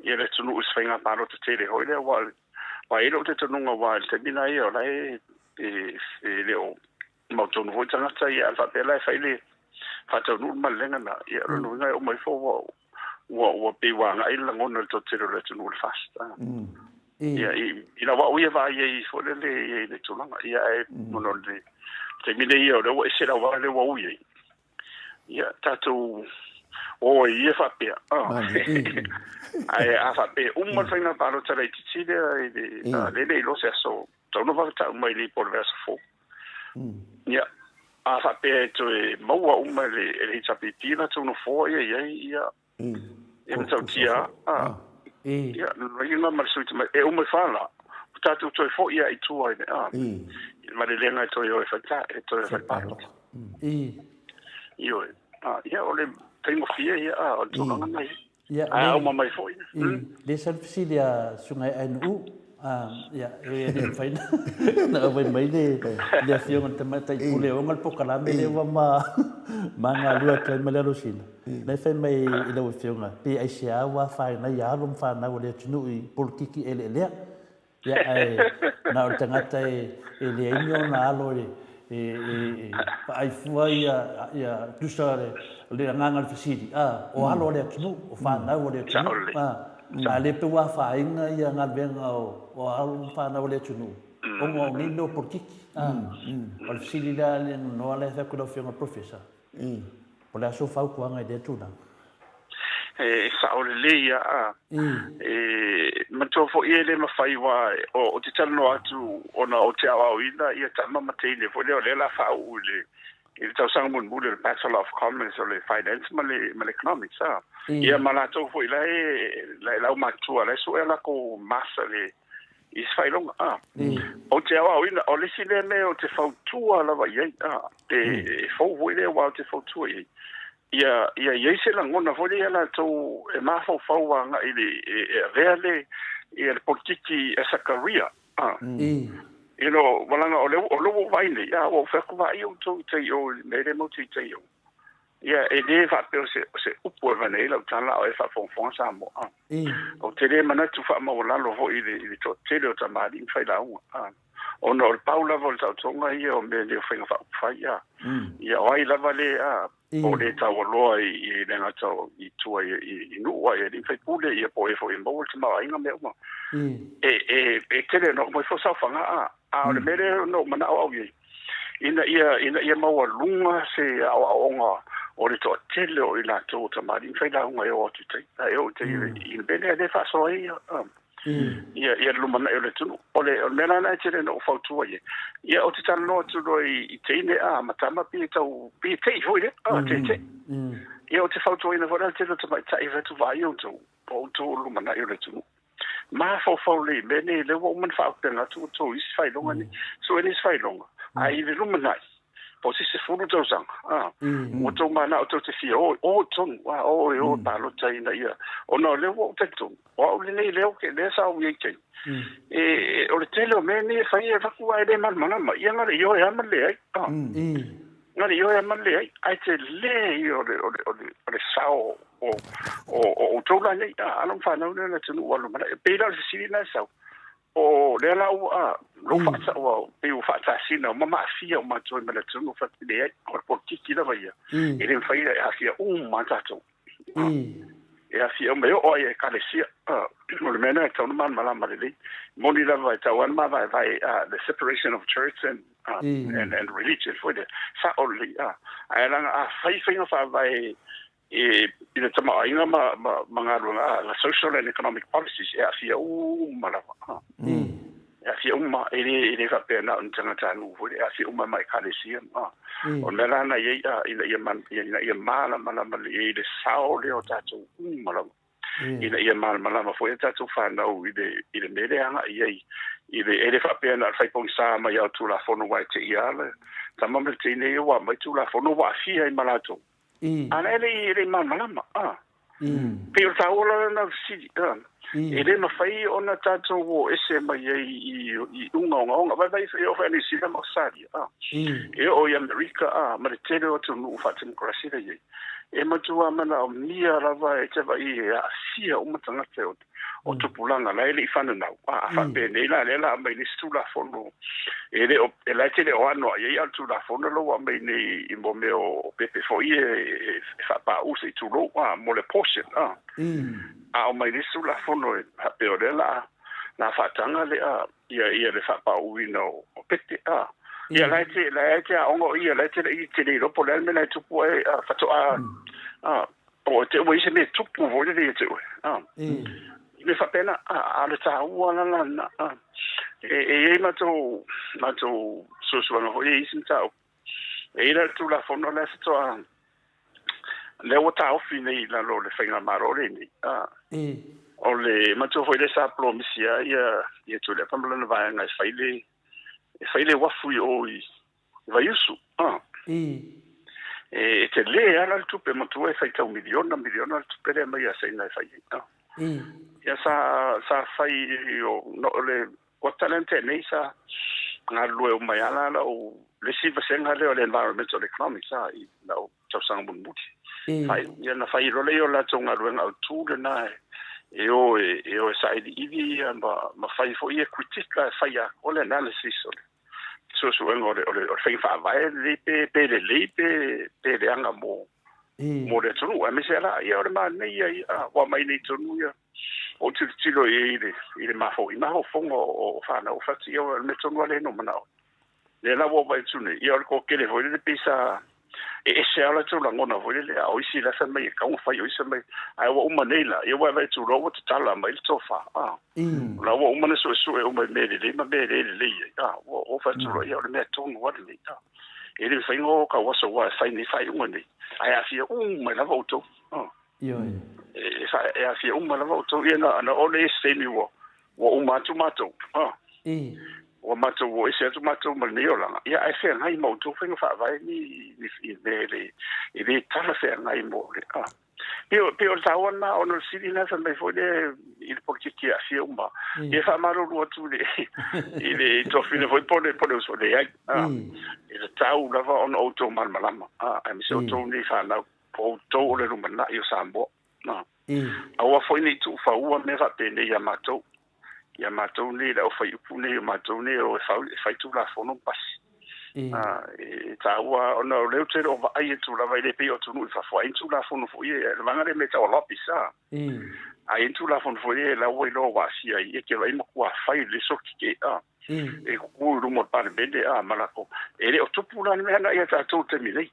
ia le atunuu i se faiga palota tele foi lea, aua aua e i ai lou talitonuga aua i le taimi lena ia o la e e le o mautonu foi tagata ia, a faapea la e fai le faataunuu le malelega lena, ia o lona uiga e uma ifo ua ua ua pei ua agai le lagona i le toatele o le atunuu i le FAST. Ia, i lau au ia vaai ai foi lele i le tulaga, ia ae ona o le taimi nei ia o lea ua ese le auala lea ua ui ai. Ia, tatou o ai ia faapea. Ae a faapea uma le faiga palota laitiiti lea i le, lea e le iloa se aso, tatau ona vave tau mai nei po o le vaiaso fou. Ia, a faapea e toe maua uma e le HRPP latou nofoa ia i ai, ia, Ia matautia a. Ia, lona ma le sui tamaitai, e uma ifo la, ua tatou toe foi lava i tua i le, a, i le malelega e toe o e fai ta, e toe fai palota. Ioe. A, ia, o le faigofie ia, a, o le tulaga na ia. Ia, Ae a uma mai foi. Le sa le fesili a Susuga ia Ainuu, ia, e le mafai na auai mai le Afioga i le Tamaitai Pule e ona le polokalame lea ua ma galue atu ai ma le Alosina. La e fai mai i lau Afioga, pe aisea ua afaina ai alo ma fanau a le atunuu i polokiki eleelea. Ia, ae na o le tagata e leai ni ona alo e vaai fua ia tusa o le agaga o le fesili, a, o alo a le atunuu, o fanau a le atunuu, a, a le pe ua afaina ia galuega o alo ma fanau a le atunuu ona o nei mea o polokiki, a. O le fesili lea a le noa lea e fai atu i lau Afioga i le Professor, Po o le a sou fautuaga i lea tulaga? E sao lelei lava. E manatua foi e le mafai aua ou te talanoa atu ona ou te aoaoina ia tama ma teine foi lea o lea o le a faauu i le i le tausaga mulimuli o le Bachelor of Commerce o le Finance ma le ma le Economics a. Ia ma latou foi la e la e laumatua la e sue a latou master le i se faailoga, a. Ou te aoaoina, o le isi lea mea ou te fautua lava i ai, a, e fou foi lea aua ou te fautua i ai. Ia ia i ai se lagona foi lea ia latou e mafaufau agai i le e avea le ia le polokiki as a career. You know, leaga o le o lea ua ou vaai nei, a ua ou fai atu vaai outou i tai o i le mea lea matou te i tai o. Ia e le faapea o se o se upu e avane ai lau tala a o e faafogafoga Samoa. Ou te le manatu faamaualalo foi i le i le toatele o tamalii ma failauga. Ona o le pau lava o le taotoga ia o mea nei o faiga faaupufai a. Ia o ai lava le a po o le taualoa i le gata i tua i nuu a i alii ma faipule ia po o e foi e maua le tamaoaiga mea uma. E tele ona oo mai foi saofaga a. A o le mea lea na ou manao au i ai, ina ia maualuga se aoaoga o le toatele o i latou o tamalii ma failauga e oo atu i tai, e oo i tai i le mea lea lea e faasoa ai ia le lumanai o le atunuu. O le mea la lena e tele na ou fautua i ai. Ia ou te talanoa atu loa i teine a ma tama pe tau pe te'i foi lea, a teitei. Ia ou te fautuaina foi la le tele o tamaitai e fai atu vaai outou, o outou o le lumanai o le atunuu. Mafaufau lelei i mea nei lea ua uma ona faaupega atu outou i isi faailoga nei. Sue nisi faailoga, ae i le lumanai, po o se 10 tausaga, a, ua outou manao tou te fia o, o i totonu, a, o e o e palota ina ia, ona o lea ua ou talitonu, o au lenei lea, lea sa ou i ai tai. E, o le tele o mea nei e fai e avatu ae le malamalama, ia na le ioe lava ma le leai. A. Na le ioe lava ma le leai, ae tele ia o le sao o outou la nei, a, alo ma fanau lea o le atunuu ua lumanai. E pei la o le fesili lena e sau, o lea la ua lou faataua pei ua faatasina ma maafia o matou ai ma le atunuu fai atu leai, o le polokiki lava ia, e le mafai e aafia uma tatou. E aafia uma e oo ai i ekalesia. O le mea lena e tatau ona malamalama lelei. Moni lava e tatau lava ona mavaevae the separation of church and religion foi lea. Sao lelei. Ae leaga a fai faiga faavae i le tamaoaiga ma galuega, the social and economic policies, e aafia uma lava. E aafia uma, e le faapea na o ni tagatanuu foi lea, e aafia uma ma ekalesia. O le mea la na i ai ina ia malamalama lelei le sao lea o tatou uma lava. Ina ia malamalama foi a tatou fanau i le mea lea agai i ai. I le, e le faapea na o le faipogisa mai ao Tulafono ua e te ia le tama ma le teine ia ua aumai Tulafono ua aafia ai ma latou. A la e le malamalama. Pei o le taua la lena o le fesili. E le mafai ona tatou o ese mai ai i uga ogaoga. Vaivai e oo foi ia Niu Sila ma Australia. E oo i Amerika a, ma le tele o atunuu faatemokarasi la i ai. E matua manaomia lava e te vaai e aafia uma tagata o tupulaga la e le i fananau. A faapenei la lea la aumai nei se Tulafono e le o e la e te le o ano ai ai a o le Tulafono la ua aumai nei i mo mea o pepe foi e faapau se i tulou a mo le abortion a. A aumai nei se Tulafono e faapea o lea la faataga lea ia le faapauina o pepe a. Ia la e te aoga o ia la e te le i te le iloa po o le a le mea la e tupu ai a faatoa a o te ua i se mea tupu foi lele ia te oe. A. I mea faapena a le taua la lena a. E i ai matou suasuaga foi e isi mataupu. E i ai la le Tulafono lea faatoa lea ua taofi nei i lalo o le faigamalo lenei. A. O le matou foi lea sa promisia ia Tuilaepa ma lana vaega e fai le uafu i o i Vaiusu. A. E tele lava la le tupe matua e faitau miliona miliona le tupe lea mai ia Saina e fai ai. A. Ia sa fai o no o le kuata lea na tea nei sa galulue uma ai lava lau le isi vasega lea o le environmental economics a i lau tausaga mulimuli. Fai ia na fai loa lea o latou galuega autu lena e o e sailiili ia ma fai foi e critique e fai a o le analysis o le suesuega o le faiga faavae lelei pe lelei pe leaga mo le atunuu. Aemaise la ia o le manaia ia ua mai nei tonu ia o tilotilo i ai i le mafaufauga o fanau fati ia o le mea tonu lava lea na ou manao. Lea la ua ou vaai atu nei, ia o le kokele foi lele pei sa e ese lava o latou lagona foi lele, a o isi la fai mai e tatau ona fai, o isi fai mai, ae ua uma nei la, ia ua vaai atu loa ua tatala mai le tofa. A. La ua uma na suesue uma i mea lelei ma mea le lelei ai. A, ua ou fai atu loa, ia o le mea tonu lava lenei. A. E le mafai ona o tauaso aua e fai nei faaiuga nei, ae aafia uma ai lava outou. A. E aafia uma lava outou. Ia na oo lea i se taimi ua uma atu matou. A. Ua matou o ese atu matou ma lenei olaga, ia ae feagai ma outou faiga faavae ni ni mea e le e le talafeagai mo le a. Pei o pei o le taua lena ona o le sili lena fai mai foi lea i le polokiki e aafia uma. Ia faamalulu atu i le i le toafina foi po o le po o le uso leai. A, e tatau lava ona outou malamalama, a, aemaise outou nei fanau, po o outou o le lumanai o Samoa. A, aua foi ne i tuufaua mea faapenei ia matou. Ia matou nei le aufaiupu nei, o matou nei o e fau, e fai tulafono ma pasi. E taua ona o lea ou te le o vaai atu lava e le pei o atunuu i fafo, a i ai ni tulafono foi e, le vaega lea mea e tau o lobbies, a. A i ai ni tulafono foi e la ua iloa ua aafia ai, e te vaai matua fai le soki ke, a. E kuku i luma o le Palemene, a, ma latou. E le o tupu la le mea lena ia tatou i le taimi nei.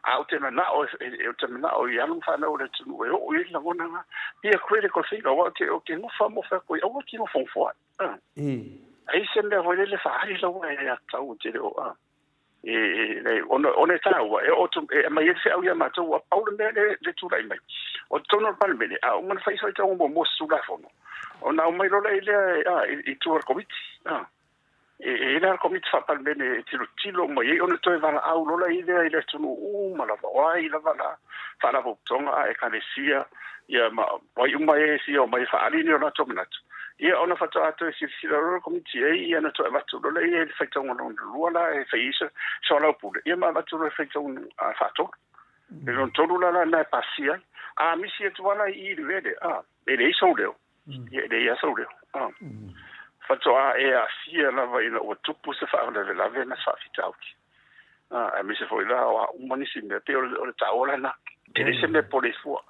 A ou te manao ou te manao i alo ma fanau o le atunuu e oo i ai le lagona lena. Be a critical thinker, aua ou te, ou te nofo lava ma fai atu ai, aua e te nofonofo ai. Ai se mea foi lele faaali lau aiatatau ou te le o, e, ona, ona e taua, e oo atu, e aumai ai le feau ia matou, ua pau le mea lea le tulai mai. O totonu o le Palemene, a uma ona fai se faitauga muamua o se Tulafono, ona aumai loa lea i tua o le Komiti. E i ai la le Komiti Faa-Palemene e tilotilo uma i ai ona toe valaau loa i lea i le atunuu uma lava, o ai lava la faalapotopotoga a Ekalesia, ia ma ai uma e fia omai e faaali ni o latou manatu, ia ona faatoa toe silasila loa le Komiti i ai, ia ona toe avatu loa lea i le faitauga lona lua la e fai ai se soalaupule, ia ma avatu loa i le faitauga faatolu. Le lona tolu la lena e pasia ai. A misi atu lava la i i i le mea lea, a, e leai sou leo. Ia e leai lava sou leo. Faatoa e aafia lava ina ua tupu se faalavelave ma se faafitauli. Aemaise foi la o a uma nisi mea, pei o le taua lena. E leai se mea pole fua.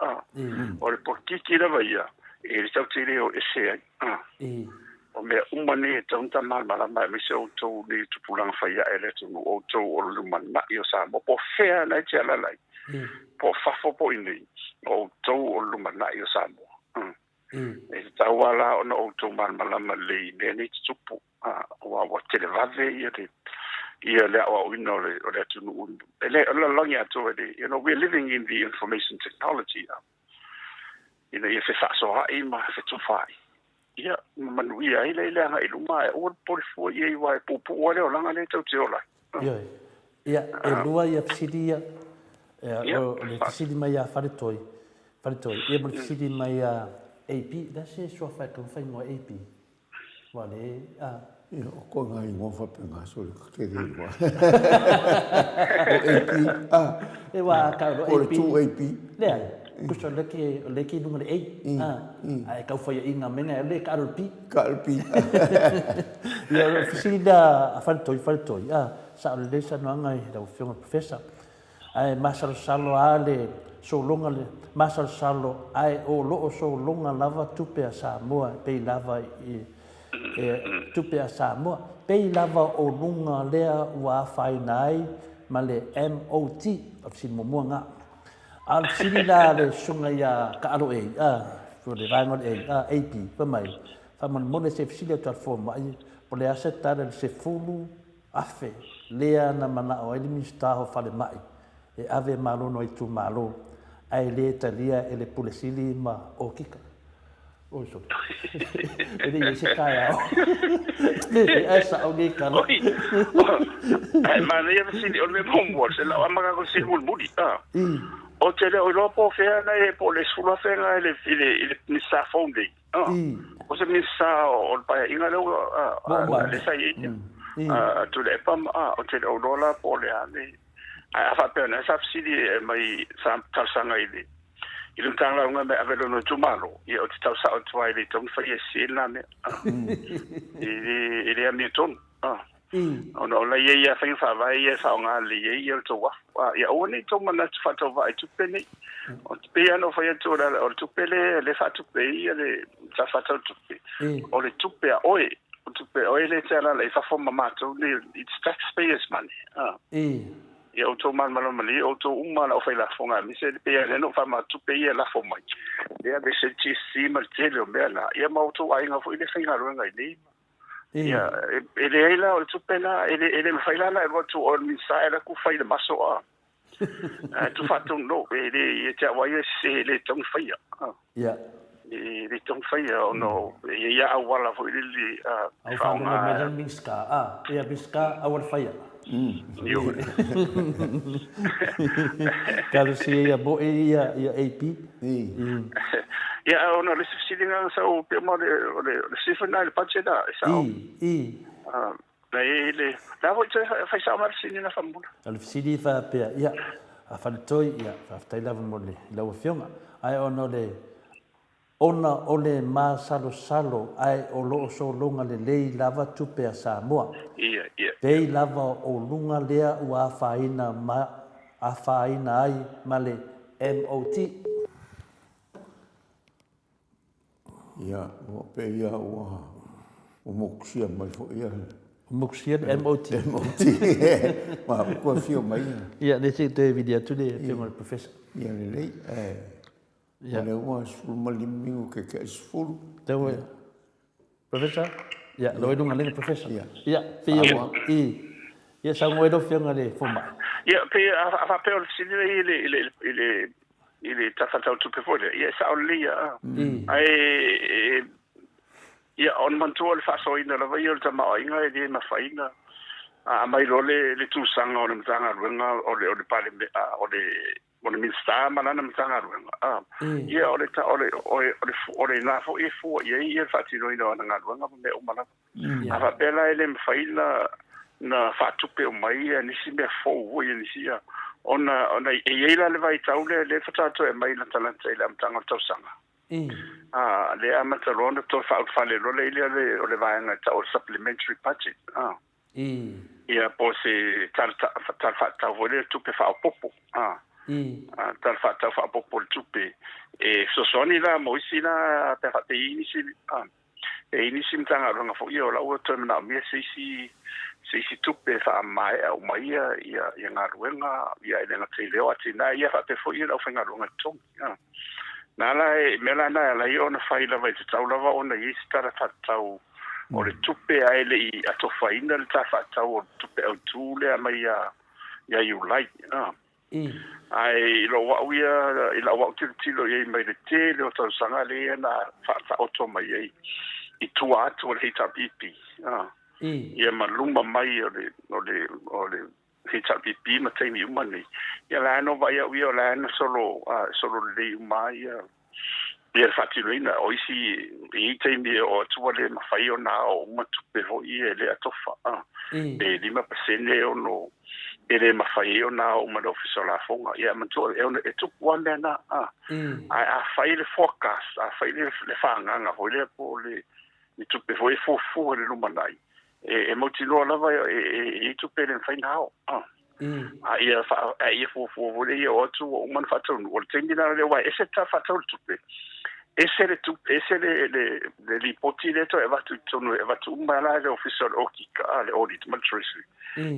O le polokiki lava ia, e le tatou te le o ese ai. O mea uma nei e tatau ona ta malamalama, aemaise outou nei tupulaga faiae o le atunuu, o outou o le lumanai o Samoa, po o fea lava e te alaala ai, po o fafo po o i inei, o outou o le lumanai o Samoa. E tatau lava la ona outou malamalama lelei i mea nei tutupu, aua ua televave ia le ia le aoaoina o le o le atunuu. E le o le lalolagi atoa e le, you know, we are living in the information technology, ina ia fefaasoaai ma fetufaai, ia ma manuia ai le agai i luma, ae aua le popole fua i ai, aua e puupuu lava le olaga lea e tatou te ola ai. Ioe. Ia, e lua ia fesili ia. Ia, o le fesili mai ia Faletoi, Faletoi, ia ma le fesili mai ia AP, le a se suafa e taumafai igoa AP? Ua le, a. Ia, o kona igoa faapena, sole, ka te le iloa. O AP, a. E wā, ka uro AP. O le 2AP. Leai, kusa o le ke, o le ke lunga le A, a. A e kau whai i ngā menga, e le ka aro le P. Ka aro le P. Ia, o le fesili lea a Faletoi, Faletoi, a, sa o le lei saunoaga i lau Afioga i le Professor. Ae masalosalo a le sologa le masalosalo ae o loo sologa lava tupe a Samoa e pei lava i e tupe a Samoa pei lava o luga lea ua afaina ai ma le MOT o le fesili muamua nga. A o le fesili la a le susuga ia Kaalo A a o le vaega o le A a AP fai mai faamolemole se fesili atu a le fomai po o le a se tala i le 10,000 lea na manao ai le Minisita o Falemai e ave ma lona itumalo, ae le talia e le Pule Sili ma Okika. Oi sole. E le i ai se taeao. Le fai ae sao nei tala. Oi, ae manaia fesili, o le mea muamua, se lau amata atu i le fesili mulimuli, a. Ou te le o iloa po o fea na e, po o le 10,000 na i le, i le, i le Minisita fou nei. O se Minisita o le Paeaiga lea ua, lea sa i ai, a Tuilaepa, a, ou te le o iloa la po o le a le, ae a faapea na sa fesili e aumai, sa talosaga i le, i le Matagaluega e ave i lona itumalo, ia ou te tau sao atu ai e le tatau ona faia e sese lena mea. E le amiotonu. Ona o la e i ai lava faiga faavae ia e faaaoga lelei ai le tou afu. Ia aua ne i tou manatu faatauvaa i tupe nei. E pei lava ona ou fai atu, o le tupe lea e faatupe ai le matata o le tupe, o le tupe a oe, o le tupe a oe lea e te alaala i fafo ma matou nei, it's taxpayers money. Ia outou malamalama lelei, o outou uma la au failafoga, aemaise e pei lava ona ou faamatupe ia e lafo mai, lea aveese le GST ma le tele o mea na, ia ma outou aiga foi lea e faigaluega i inei. Ia, e leai la, o le tupe la, e le, e le mafai la ona e alu atu o le Minisita e alu atu fai le maso a. Ae tu faatonu no, e le, ia te au ia e sese, e le tatau ona faia. Ia. I le taumafai ona e i ai auala foi lele e faaaoga. Au mai le Minisita, a, ia Minisita aua le faia. Ioe. Talosia ia moe ia ia AP. Ia ona o le isi fesiliga sa ou pei uma o le fesili foi lena i le budget a, e sao. I. Na e le, la foi toe fai sao mai le fesili lena faamolemole. O le fesili e faapea, ia, a Faletoi, ia, faafetai lava mo le, i lau Afioga. Ae ona o le, ona o le masalosalo ae o lo o sologa lelei lava tupe a Samoa. Ia, ia. Pei lava o luga lea ua afaina ma, afaina ai ma le MOT. Ia, ua pei ia ua mokusia mai foi ia. Mokusia le MOT. MOT. Ma ua toe afio mai ia. Ia, lea se i toe vili atu le Afioga i le Professor. Ia lelei, ae o lea ua 15 minute te i 10. Lea ua, Professor? Ia, lea ua i luga lea le Professor. Ia, ia, pei ua, i, ia saunoa ai lau Afioga i le Fomai. Ia, pei a faapea o le fesili lea i le, i le, i le, i le Tala Faatatau Tupe foi lea, ia e sao lelei lava. Ae, ia, ona manatua o le faasoaina lava ia o le tamaoaiga e le mafai ona aumai loa le tusaga o le Matagaluega o le, o le Palemene, o le, o le Minisita ma lana Matagaluega, ia, o le, o le, o le, o lena foi e fua i ai ia le faatinoina o ana galuega ma mea uma lava. A faapea la e le mafai na faatupe uma ai ia nisi mea fou foi ia nisi ia, ona, ona e i ai la le vaitau lea, lea faatoa toe aumai latalata i le amataga o le tausaga. A, lea amata loa ona toe faaulufale loa lea o le vaega e tau o le supplementary budget. A. Ia, po o se tala, tala faatatau foi lea tupe faaopoopo. A. Tala faatatau faaopoopo o le tupe. E fesoasoani la mo isi la, pe a faapea e i ai nisi, a, e i ai nisi Matagaluega foi ia o la ua toe manaomia se isi se isi tupe e faamaea uma ai ia ia galuega, ia e le gata i lea o atinae, ia faapea foi le aufaigaluega totogi. Na ala e mea la na e ala ai ona fai lava e tatau lava ona i ai se tala faatatau o le tupe ae le i atofaina le tala faatatau o le tupe autu lea mai ia ia Iulai. Ae i lou au ia, i lau au tilotilo i ai mai le tele o tausaga lea na faataoto mai ai i tua atu o le HRPP, ia ma luma mai o le, o le, o le HRPP ma taimi uma nei. Ia la e no vaai au ia o la e na solo, solo lelei uma ia ia le faatinoina. O isi i i taimi e oo atu ua le mafai ona ao uma tupe foi ia e le atofa, pe 5% e ono e le mafai ai ona ao uma e le Ofisa o Lafoga. Ia manatua e ono e tupu lava mea na, ae a fai le forecast, a fai le faaagaga foi lea po o le ni tupe foi e fuafua i le lumanai, e mautinoa lava e i ai tupe e le mafai ona ao. A ia fa a ia fuafua foi lea ia oo atu ua uma ona faataunuu. O le taimi la lea aua e ese le tala faatatau o le tupe, ese le tupe, ese le le le lipoti lea e toe avatu i totonu, e avatu uma la e le Ofisa o le Okika, le Audit ma le Treasury.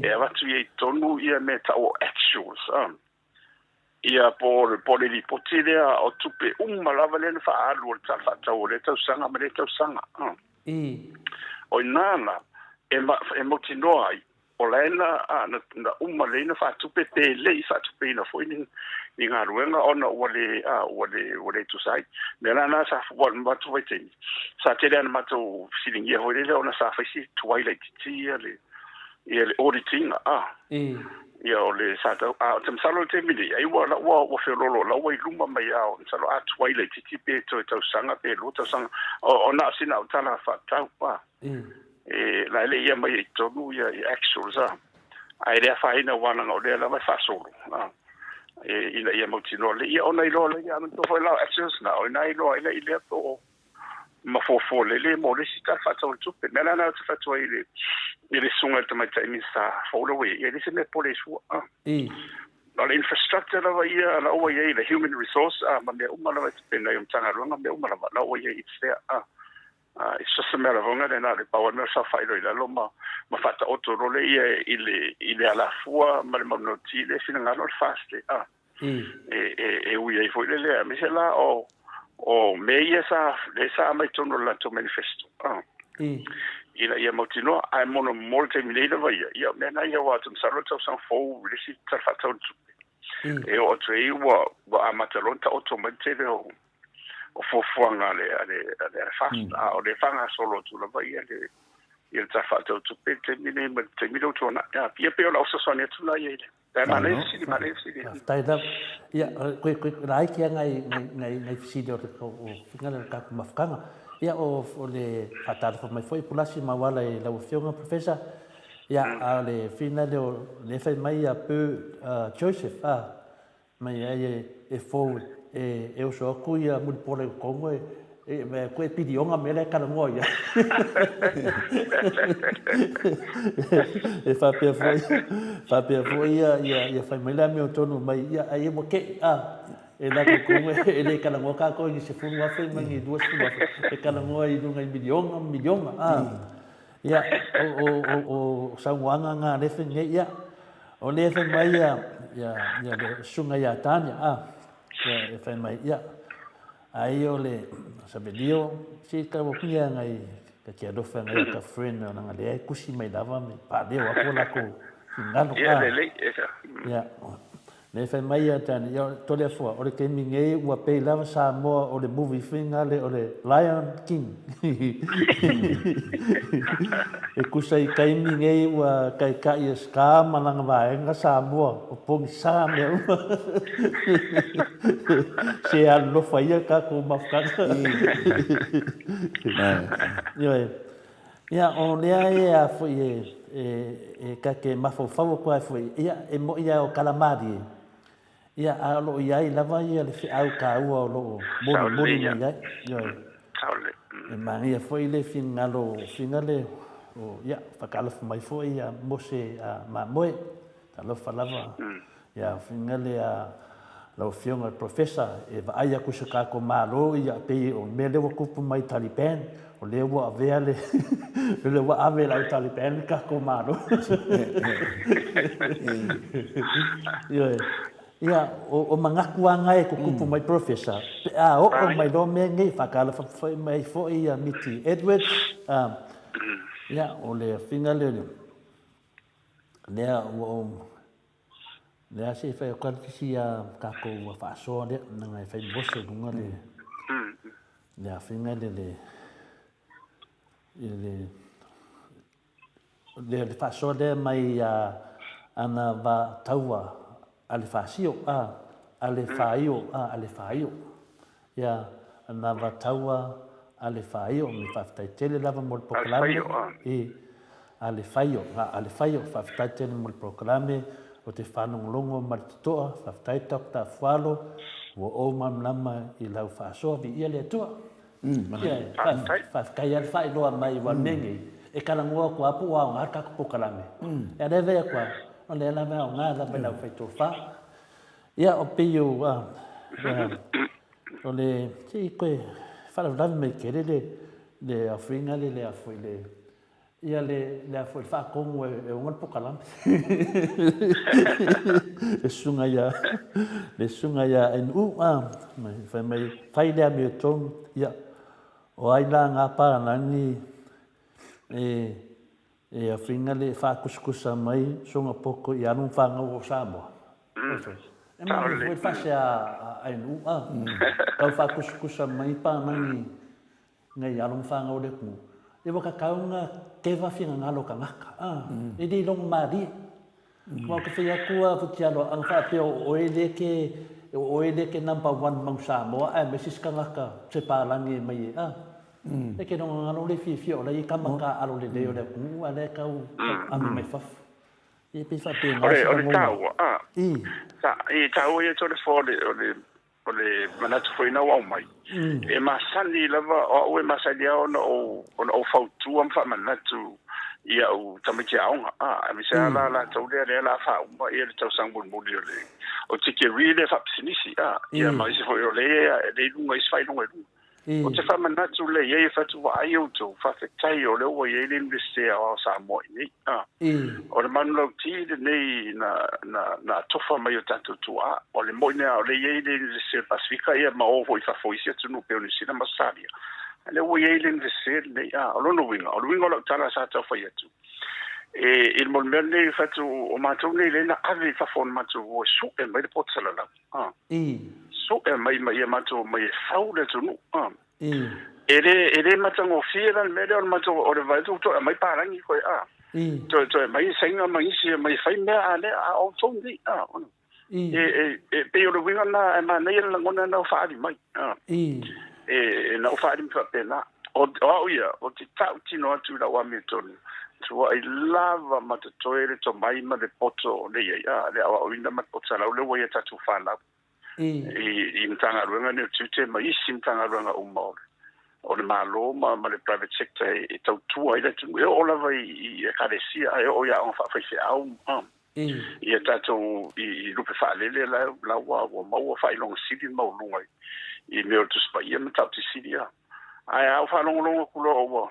E avatu i ai i totonu ia mea e tau o actuals, ia po po le lipoti lea o tupe uma lava lea na faaalu o le tala faatatau o lea tausaga ma lea tausaga. O i ina la e, e mautinoa ai o la e na, na, na uma lelei na faatupe pe le i faatupeina foi ni, ni galuega ona ua le, a, ua le, ua le tusa ai. Mea la na sa ua matou vaitaimi, sa tele lava na matou fesiligia foi lele ona sa fai si tuai laitiiti ia le, ia le audit ina, a. Ia o le sa tau, a o te masalo i le taimi nei, ai ua, la ua, ua feoloolo, la ua i luma mai lava, masalo a tuai laitiiti pe toe tausaga pe lua tausaga, o, o na o sina au tala faatatau, a. E la e le i aumai i totonu ia ia actuals a, ae le afaina aua leaga o lea lava e faasolo a, e, ina ia mautinoa lelei. Ia ona iloa lea, ia manatua foi la o actuals na, o i ina e iloa ai la i lea po o mafuafua lelei mo le isi tala faatatau o le tupe. O le mea la lena ou te fai atu ai i le, i le susuga i le tamaitai Minisita fou lea ua i ai, ia e le se mea e pole ai fua a. O le infrastructure lava ia la ua i ai, le human resource a, ma mea uma lava e tapena ai o Matagaluega ma mea uma lava, la ua i ai, it's there a. It's just a matter of ona lena le pau mea sa faailoa i lalo ma ma faataoto loa lea ia i le i le alafua ma le maunauti le finagalo o le FAST a e e e ui ai foi le lea aemaise la o o mea ia sa lea sa aumai totonu o le latou manifesto a ina ia mautinoa ae mono mo le taimi nei lava ia ia o mea na ia aua ou te masalo le tausaga fou i le isi tala faatatau o le tupe e oo atu ai ua ua amata loa ona taoto mai le tele o o fuafuaga a le a le a le FAST, a o le faagasolo atu lava ia le ia le Tala Faatatau o Tupe i le taimi lenei ma le taimi lea ua tuanai. A, ia pei o lau fesoasoani atu la ia i le Ae manaia le fesili, manaia le fesili. Faafetai lava. Ia, koe, koe, laiti lava nai, nai, nai, nai fesili o le, o, o faiga lea o le tatou mafutaga. Ia, o, o le faatalofa mai foi Pulasi ma Uala i lau Afioga Professor. Ia, a o le fina lea o lea fai mai ia Bert Joseph, a, mai ai e, e forward, e, e oso atu ia Mulipola i totonu e, e, e, koe piliona mea la e talanoa i ai. E faapea foi, faapea foi ia, ia, ia fai mai le amiotonu mai, ia, ai e ua te'i, a, e la totonu e, e le talanoa tātou i ni 10,000 ma ni 20,000, e talanoa i luga i miliona ma miliona, a. Ia, o, o, o, o saunoaga ngā lefe nei, ia, o lea fai mai ia, ia, ia le susuga ia Tania, a, ia, e fai mai, ia, ai o le Savelio, si ka wo kia ngai, ka kia alofa ngai ka friend o nanga lea e kusi mai lava me paaleo atu o lakou finagalo, Ia, a. lelei, e ka. Ia, Le fai mai ia Danny, ia Toleafoa, o le taimi nei ua pei lava Samoa o le movie faiga le o le Lion King. E kusa i taimi nei ua taitai e Scar ma lana vaega Samoa, o pogisa mea uma. Se alolofa ia le tatou mafutaga. Ioe. Ia, o lea e a foi e, e, e ta te mafaufau atu ai foi, ia, e moʻi a o Kalamalie, ia, a o lo o i ai lava ia le feau taua o lo o molimoli mai ai. Ioe. E manaia foi le finagalo o Finale, o, ia, whakaalofa mai foi ia Mose a Mamoe, talofa lava, ia, Finale a lau Afioga i le Professor, e vaai atu i so tatou Malo, ia, pei o le mea lea ua tupu mai i Taliban, o lea ua avea le, o lea ua ave e le au Taliban le tatou Malo. Ioe. Ia, o manatu lava na e tutupu mai Professor, pe a oo mai loa mea nei, faatalofa mai foi ia Miti Edwards, ia, o le afiga lea, lea ua ou Lea se i fai atu le isi a tatou ua faasoa lea, leaga e fai mose i luga le, le afiga le, le, le, le, le faasoa lea mai a ana va taua a le faasio, a, a le faaio, a, a le faaio. Ia, ana va taua a le faaio, me faafetai tele lava mo le polokalame, i, a le faio, a, a le faio, faafetai tele mo le polokalame o te faalogologo ma le totoa, faafetai Doctor Afualo, ua ou malamalama i lau faasoa, viia le Atua. Ia, faafetai lava le faailoa mai aua o le mea nei, e talanoa atu lava po o aoga le tatou polokalame, a o lea e vaai atu lava, o lea lava e aoga lava i le aufaitofa. Ia, o pei o, a, o le, se i toe faalavelave mai tele le, le aofiga le, le afoi le, ia le, le afoi le faatonu e, e ona le pokalame. Le susuga ia, le susuga ia NU, a, mai, fai mai, fai le amiotonu, ia, o ai la ngā pālani e, E awhina le whaakusakusa mai songa poko i anu whanau o Samoa. E mana foi whase a a nu a. Kau whaakusakusa mai pa nangi ngai anu whanau le ku. E waka kaunga kewa whinga ngalo ka ngaka. A. E di longo marie. Wa ka whia kua futialo ang whaapea o oe le ke o oe le ke number one mau Samoa ae me sis ka ngaka se pālangi e mai e. A. E ke rongo ngaro le fiafia o lai e kama ka alo lelei o le atunuu a lea kau ame mai fafo. Ia pei faapena se lagona. O le taua, a. I. I taua ia tole fo o le, o le, o le manatu foi ina ua aumai. E masani lava, o au e masani lava ona ou, ona ou fautua ma faamanatu i au tamaiti aoga, a, aemaise lava la latou lea, lea o le a faauma ia le tausaga mulimuli o le, o tikeri lea faapisinisi, a, ia ma isi foi o lea e i luga, isi faailoga i luga. Ou te faamanatu lea i ai e fai atu, Vaai outou, faafetai o lea ua i ai le Iunivesite Aoao Samoa i nei. A, o le manulauti lenei na, na, na atofa mai o tatou tuaa. O le moi mea o lea i ai le Iunivesite o le Pasefika ia ma o foi i fafo i isi atunuu pei o Niu Sila ma Australia. A lea ua i ai le Iunivesite lenei. A, o lona uiga, o le uiga o lau tala sa tau fai atu, E i le mo le mea lenei fatu o matou nei lea na ave i fafo o le matou o e su'e mai le poto salalau a. Su'e mai ma ia matou omai e fau le atunuu a. E le e le matagofie la le mea lea o le matou o le vaai atu ua toe aumai palagi koe a. Toe toe aumai Saina ma nisi e omai e fai mea a lea a o outou nei a. E e e pei o le uiga lena ae manaia le lagona lena ua faaali mai a. E na ou faaali mai faapena. O o au ia ou te tautino atu i lau amiotonu tuuai lava ma totoe le tomai ma le poto o lea i ai a, le aoaoina ma le poto salau lea ua i a tatou fanau i i Matagaluega nei o Tiute ma isi Matagaluega uma o le o le Malo ma ma le private sector e tautua ai le atunuu. E oo lava i i Ekalesia, e oo i aoga faafaifeau a. Ia tatou i lupe faalele la la ua ua maua faailoga sili ma maualuga i mea o le Tusi Paia ma Matautu Sili a. Ae a ou faalogologo atu loa ua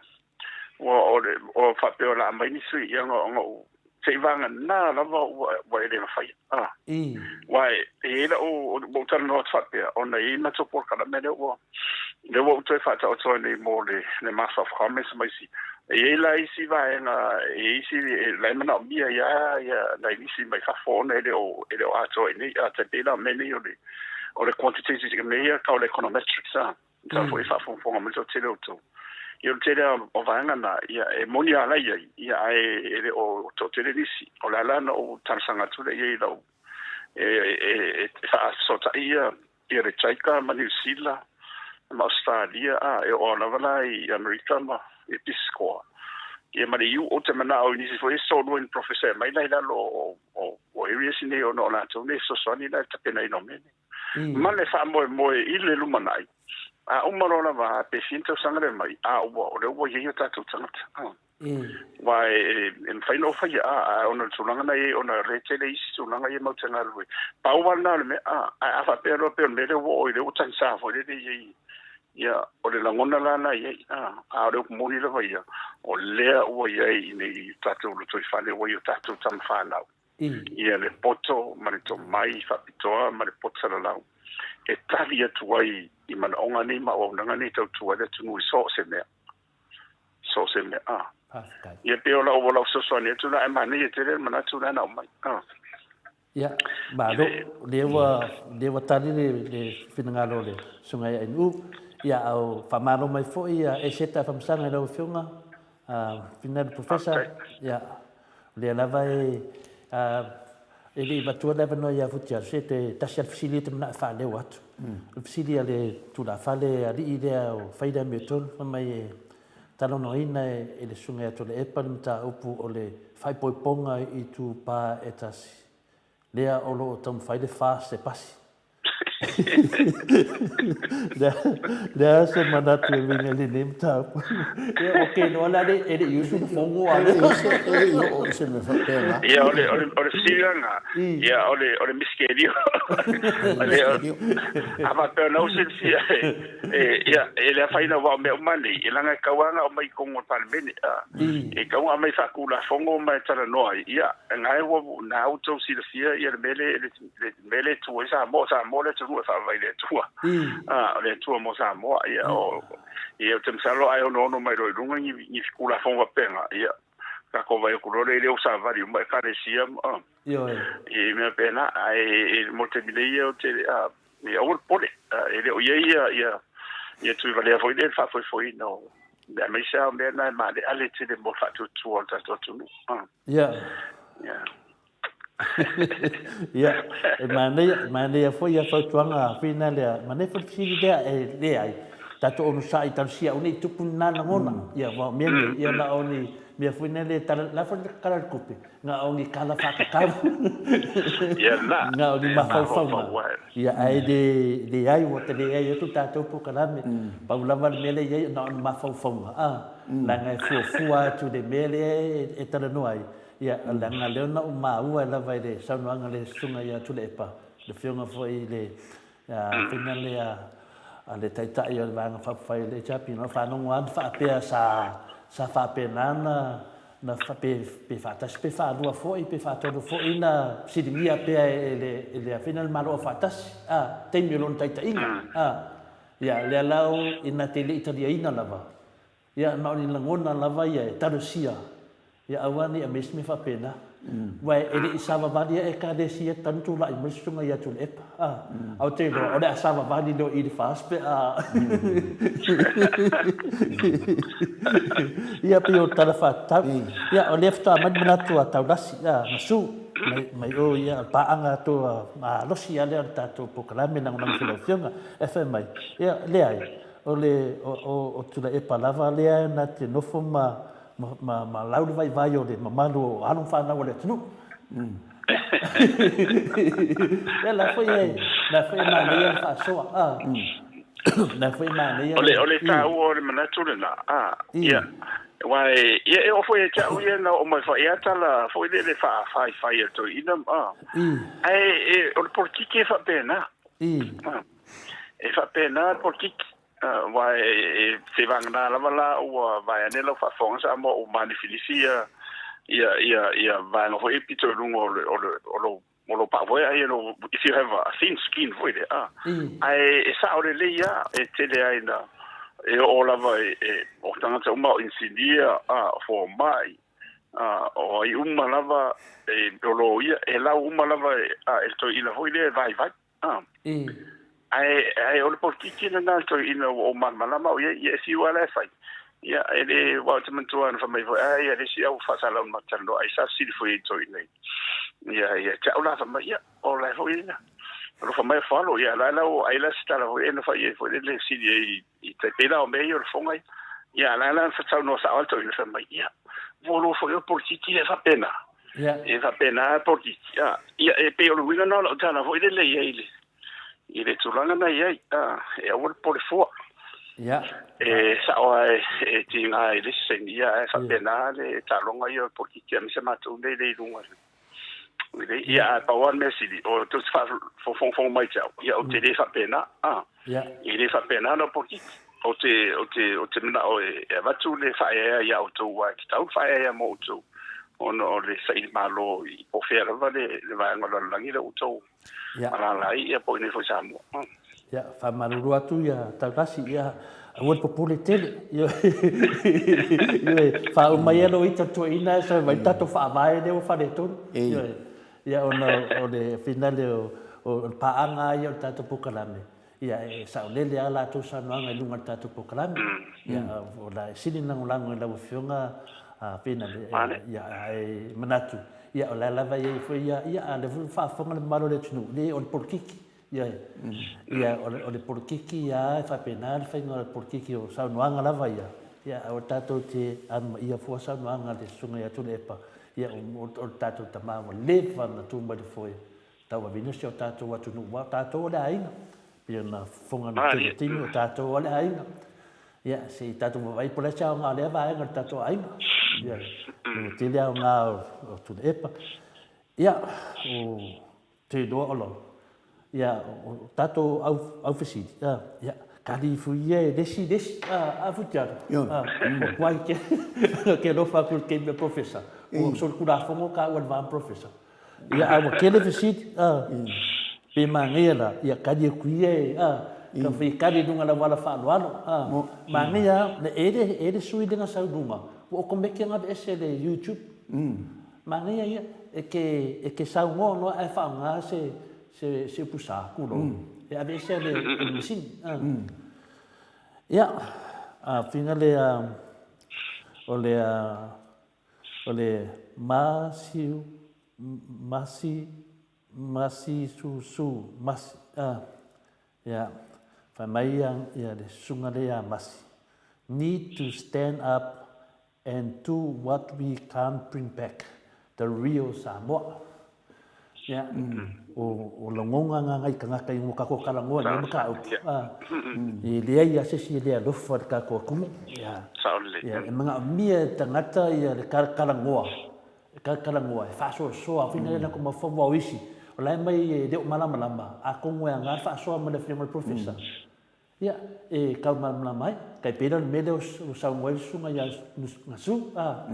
ua o le o faapea o le a aumai ni suiiga ona ou se i vagana lava ua ua e le mafaia. A. Aua e i ai lau ua ou talanoa atu faapea ona e i ai matou polokalame lea ua lea ua ou toe faataoto ai nei mo le le Master of Commerce ma isi. E i ai la isi vaega, e i ai isi la e manaomia ai lava ia nai nisi mai fafo ona e le o e le o atoa i inei. A tai pei la o mea nei o le o le quantitative mea ia tau o le econometrics a. Masalo foi e faafogafoga mai le toatele o outou. Ia o le tele lava o vaega na, ia e moni lava la i ai, ia ae e le o toatele nisi. O le ala na ou talosaga atu lea i ai i lau e e e faafesootai ia ia le China ma Niu Sila ma Ausetalia, a e oo lava la i Amerika ma i Pisikoa. Ia ma le iu ou te manao i nisi foi e soolua ni professor e aumai la i lalo o o o areas nei ona o latou nei e fesoasoani la i le tapenaina o mea nei. Ma le faamoemoe i le lumanai, a uma loa lava pe fia ni tausaga lea mai, a ua o lea ua i ai o tatou tagata. Aua e mafai ona ou faia, a, ae ona o le tulaga na i ai, ona o lea e tele isi tulaga ia matou te galulue. Pau lava lena o le mea, a, ae a faapea loa pei o le mea lea ua oo i lea ua tagisa foi lele i ai, ia, o le lagona la lena e i ai, a, a o le upu moni lava ia, o lea ua i ai i nei tatou lotoifale, ua i o tatou tama fanau, ia le poto ma le tomai faapitoa ma le poto salalau e tali atu ai i manaoga nei ma auaunaga nei e tautua ai le atunuu i so o se mea. So o se mea, a. Faafetai. Ia pei o lau, lau fesoasoani atu lena, ae manaia tele le manatu lena na aumai. A. Ia, malo, lea ua, lea ua tali le, le finagalo o le Susuga ia Ainu. Ia, a o faamalo mai foi ia Eseta Afamasaga i lau Afioga, Finali Professor. Ia, o lea lava e, e le i avatua le avanoa ia Futialu, se te tasi lava le fesili e te manao e faaleo atu. O le fesili a le tulafale alii lea o fai le amiotonu, fai mai e talanoaina e le Susuga ia Tuilaepa le mataupu o le faaipoipoga i itupa e tasi, lea o lo o taumafai le FAST e pasi. Lea se manatu e uiga i lenei mataupu. Ia, ok, loa la e le i usu le fogo a le. E le i oo i se mea faapena. Ia, o le, o le, o le fesili lena, ia, o le, o le miskelio. O le, a faapea o lena ua silafia e, e, ia, e le afaina aua o mea uma nei, e leaga e tatau lava ona aumai i totonu o le Palemene, a, e tatau ona aumai faatulafono ma e talanoa ai, ia, na ua, na ua outou silafia ia le mea lea, le, le mea lea e tu ai Samoa, o Samoa le atunuu e faavae i le Atua. A, o le Atua mo Samoa. Ia, o, ia, ou te masalo a e onoono mai loa i luga ni, ni Tulafono faapena, ia, tatou vaai atu loa lea i le savavali uma Ekalesia ma, Ioe. i mea faapena. Ae, e, mo le taimi nei, ia, ou te, a, ia, aua le popole. E le o i ai ia, ia, ia Tuivalea foi lea i le faafoefoeina o, aemaise lava o mea na e maaleale tele mo le faatuatua o le tatou atunuu. Ia. Ia. Ia, e manaia, e manaia foi ia fautuaga whina lea. Manaia foi le fesili lea e leai. Tatou onosai talosia aua ne i tupu ni na lagona. Ia, aua o mea nei, ia na o ni mea foi nei le tala, la foi le kala o le tupe, na o ni kala whakatau. Ia na. Na o ni mafaufauga. Ia, ae le, leai, ua te leai atu tatou polokalame. Pau lava le mea lea e i ai, na o ni mafaufauga, a, leaga e fuafua atu i le mea lea e talanoa ai. Ia, leaga lea na ou maua lava i le saunoaga a le Susuga ia Tuilaepa, le Afioga foi i le faiga lea a le Taitai o le Vaega Faaupufai o le HRPP, na ou faalogo lava faapea sa, sa faapena na, na pe, pe faatasi pe faalua foi pe faatolu foi na fesiligia pea e le, e le Afioga i le Malo Aufaatasi, a, taimi o lona taitaiga, a. Ia, lea la ina te le i taliaina lava, ia, na o ni lagona lava ia e talosia. Ia aua ne i aumai se mea faapena. Aua e le i savavali lava Ekalesia talu tulai mai le susuga ia Tuilaepa. A, ae ou te iloa o le a savavali loa i le FAST pe a Ia pei o le tala faatatau. Ia o lea faatoa aumai le manatu a Taulasi, a, Gasu, mai, mai o ia, o le paaga atoa malosi lava lea o le tatou polokalame e lagolago foi i lau Afioga. Ae fai mai, ia, leai, o le, o, o, o Tuilaepa lava lea na te nofo ma ma, ma lau le vaivai o le mamalu o alo ma fanau a le atunuu. Ia la foi e, la foi e manaia le faasoa. Ah. La foi e manaia O le, o le tāua o le manatu lena. Ah, ia. Aua e, ia e oo foi ia te au ia na oo mai foi ia tala foi lele faafaifai a toeaina. Ah. Ae e, o le polokiki e faapena. Ah. E faapena le polokiki. Aua e seivagana lava la ua vae ane lau faafofoga Samoa ua manifilifi ia ia ia ia vaega foi ia pito i luga o le o le o lou o lou paavoe ai lo if you have a thin skin foi lea a ae e sao lelei lava e tele ai na e oo lava e e o tagata uma o inisinia a o fomai a o ai uma lava e o loia e lau uma lava e a e le toeaina foi lea e vaivai a Ae, ae o le polokiki lena a le toeaina ua ou malamalama au i ai, ia e fiu lava la e fai. Ia, e le, aua ou te manatua na fai mai foi, ai, a le isi au faasalau na matou talanoa ai, sa fesili foi ai i le toeaina i, ia, ia te au la, fai mai, ia, o la e foi lena. Alofa mai o Falo, ia, la e la ua ai la se tala foi e na fai ai foi lele fesili ai i tai pei la o mea ia o le fofoga ia. Ia, la e la na saunoa sao lava le toeaina fai mai, ia, ua iloa foi o le polokiki lea e faapena. E faapena le polokiki. Ia, e pei o le uiga lena o lau tala foi lele i ai i le, i le tulaga na i ai, e aua le popole fua. E sao lava e tiga i le isi taimi, ia, ae faapena le taaloga ia o le polokiki aemaise matou nei lea i luga. Ia, ae pau lava le mea sili, o tou te faafofoga mai te au, ia ou te le faapena, e le faapena lau polokiki. Ou te, ou te, ou te manao e avatu le faaeaea ia outou, aua e tatau le faaeaea mo outou, ona o le sailimalo i po o fea lava le, le vaega o le lalolagi lea ua outou alaala ai, ia po o i inei foi i Samoa. Ia, faamalulu atu ia Taulasi, ia, aua le popole tele. Ioe, faauma ia lou ita toeaina ae sau mai le tatou faavae lea ua faaletonu. Ioe, ia ona o le finale o le paaga lava ia o le tatou polokalame, ia e saolele lava latou saunoaga i luga o le tatou polokalame. Ia, o la e sili ona lagolago i lau Afioga Finale, ia, ae manatu, ia o la e lava e i ai foi ia, ia a o lea foi ua faafofoga le mamalu o le atunuu, leai o le polokiki. Ioe. Ia, o le polokiki ia e faapena le faiga o le polokiki o saunoaga lava ia, ia aua tatou te anumaia fua saunoaga a le Susuga ia Tuilaepa, ia o le tatou tama ua leva ona tu mai le foe tauavina si o tatou atunuu, aua o tatou o le aiga. Pei ona fofoga i le tele o taimi, o tatou o le aiga. Ia, se i tatou vaavaai po o le a se aoga o lea vaega o le tatou aiga. Ia, ua tele aoga o Tuilaepa. Ia, o Te iloa o lo, ia, o tatou au, au fesili, a, ia, kali ifu ia e lesi, lesi, a, a Futialo, a, o kuai ke, ke alofa aku i le keimi a Professor, ua solitulafono ka ua le va ma Professor. Ia, a ua kele fesili, a, pe manaia la, ia, kali aku ia e, a, ka whai kali i lunga lau ala faaaloalo, a, manaia a, le e le, e le sui lenga sau luma, ua okomeke gaveese le YouTube. Manaia ia, e ke, e ke saunoa noa ae faaaoga se, se, se upu sa, kulou, e aveesea e le, e le masini. A. Ia, a whina le, a, o le, a, o le masiu, masi, masi su su, masi, a, ia, whai mai ia, ia le susuga le ia masi. Need to stand up And do what we can't bring back, the real Samoa. Ia, o lagona nga ngai tagata i ngo kako kalagoa nei mataupu. E leai a se isi e le alofa i le tatou atunuu. Ia, ia, e manaomia e tagata ia le kalagoa, e kalagoa, e faasoasoa, fina le latou mafaufau aua o isi, o la e mai e le o malamalama, atonu e aga le faasoa ma le afioga i le Professor. Ia, e tau malamalama ai, tai pei la o le mea lea ua saunoa ai le susuga ia Gasu, a,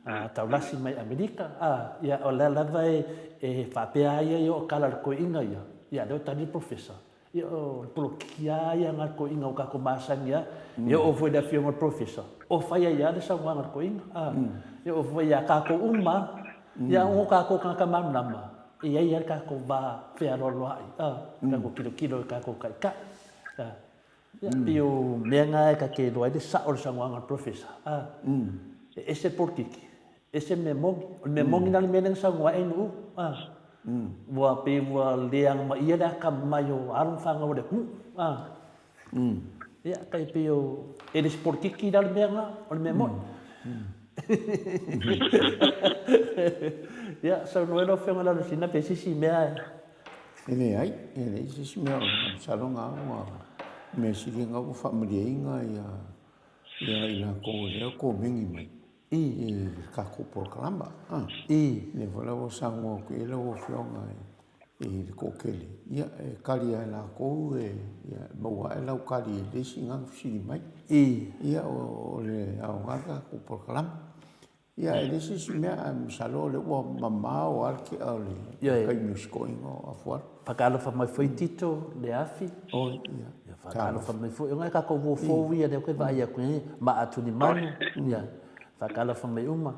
a taulasi mai Amerika, a, ia, o lea lava e, e faapea a ia i o kala le toeaina ia, ia, lea ua tali le Professor, ia, o le polokiki a ia nga toeaina o tatou masani a, e oo foi i le afioga i le Professor, o fai ai a le saunoaga a le toeaina, a, E oo foi iā kākou uma, ia o kākou kānaka malamalama, e i ai lava le kākou wā fealoaloaʻi, a, kākou kilokilo i kākou kaʻikaʻi. A, ia, pei o mea na e ka te iloa ai le saʻo o le saunoaga a le Professor, a, e ese le polokiki, ese le mea moni. O le mea moni la le mea lea na saunoa ai Nuʻu, a, ua pei ua le agamaia le akamai o alo ma fanau a le atunuu, a. Ia, tai pei o, e le se polokiki la le mea lena, o le mea moni. Ia, saunoa lau Afioga Lalosina pe se isi mea e... E leai, e leai se isi mea o masalo na ua mea sili na ua faamalieina ia ia i latou o lea komeni mai i le tatou polokalama. Lea foi la ua saunoa atu i ai lau Afioga i le toatele, ia e tali lava e latou e maua ae lau tali i le isi na fesili mai. Ia o le aoga o le tatou polokalama. Ia e leai se isi mea, ae masalo o lea ua mamao lava le tea o le taimi o si toeaina o Afualo. Whakaalofa mai foi Tito Leafi. Oi, ia. Ia whakaalofa mai foi. Ngai kākou fōfō ia lea koe vaai atu nei, Maatulimanu, ia, whakaalofa mai uma.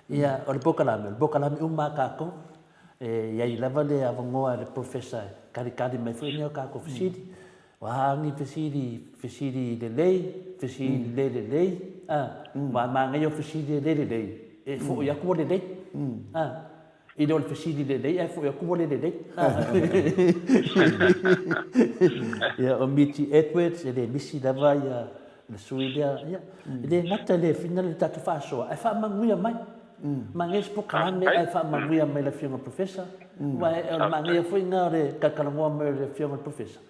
Ia, o le polokalame, o le polokalame uma a kākou. E i ai lava le avanoa e le Professor e kalikali mai foi nei o kākou fesili. O a ni fesili, fesili lelei, fesili le lelei, a, ma manaia o fesili e le lelei, e foʻi atu ua lelei, a, i le o le fesili lelei ae foʻi atu ua le lelei. Ia, o Miti Edwards, e le misi lava ia le sui lea, ia, e le gata i le fina le tatou faasoa, ae faamanuia mai. Manaia se polokalame ae faamanuia mai le Afioga i le Professor, aua o le manaia foi lena o le talatalanoa mai o le Afioga i le Professor.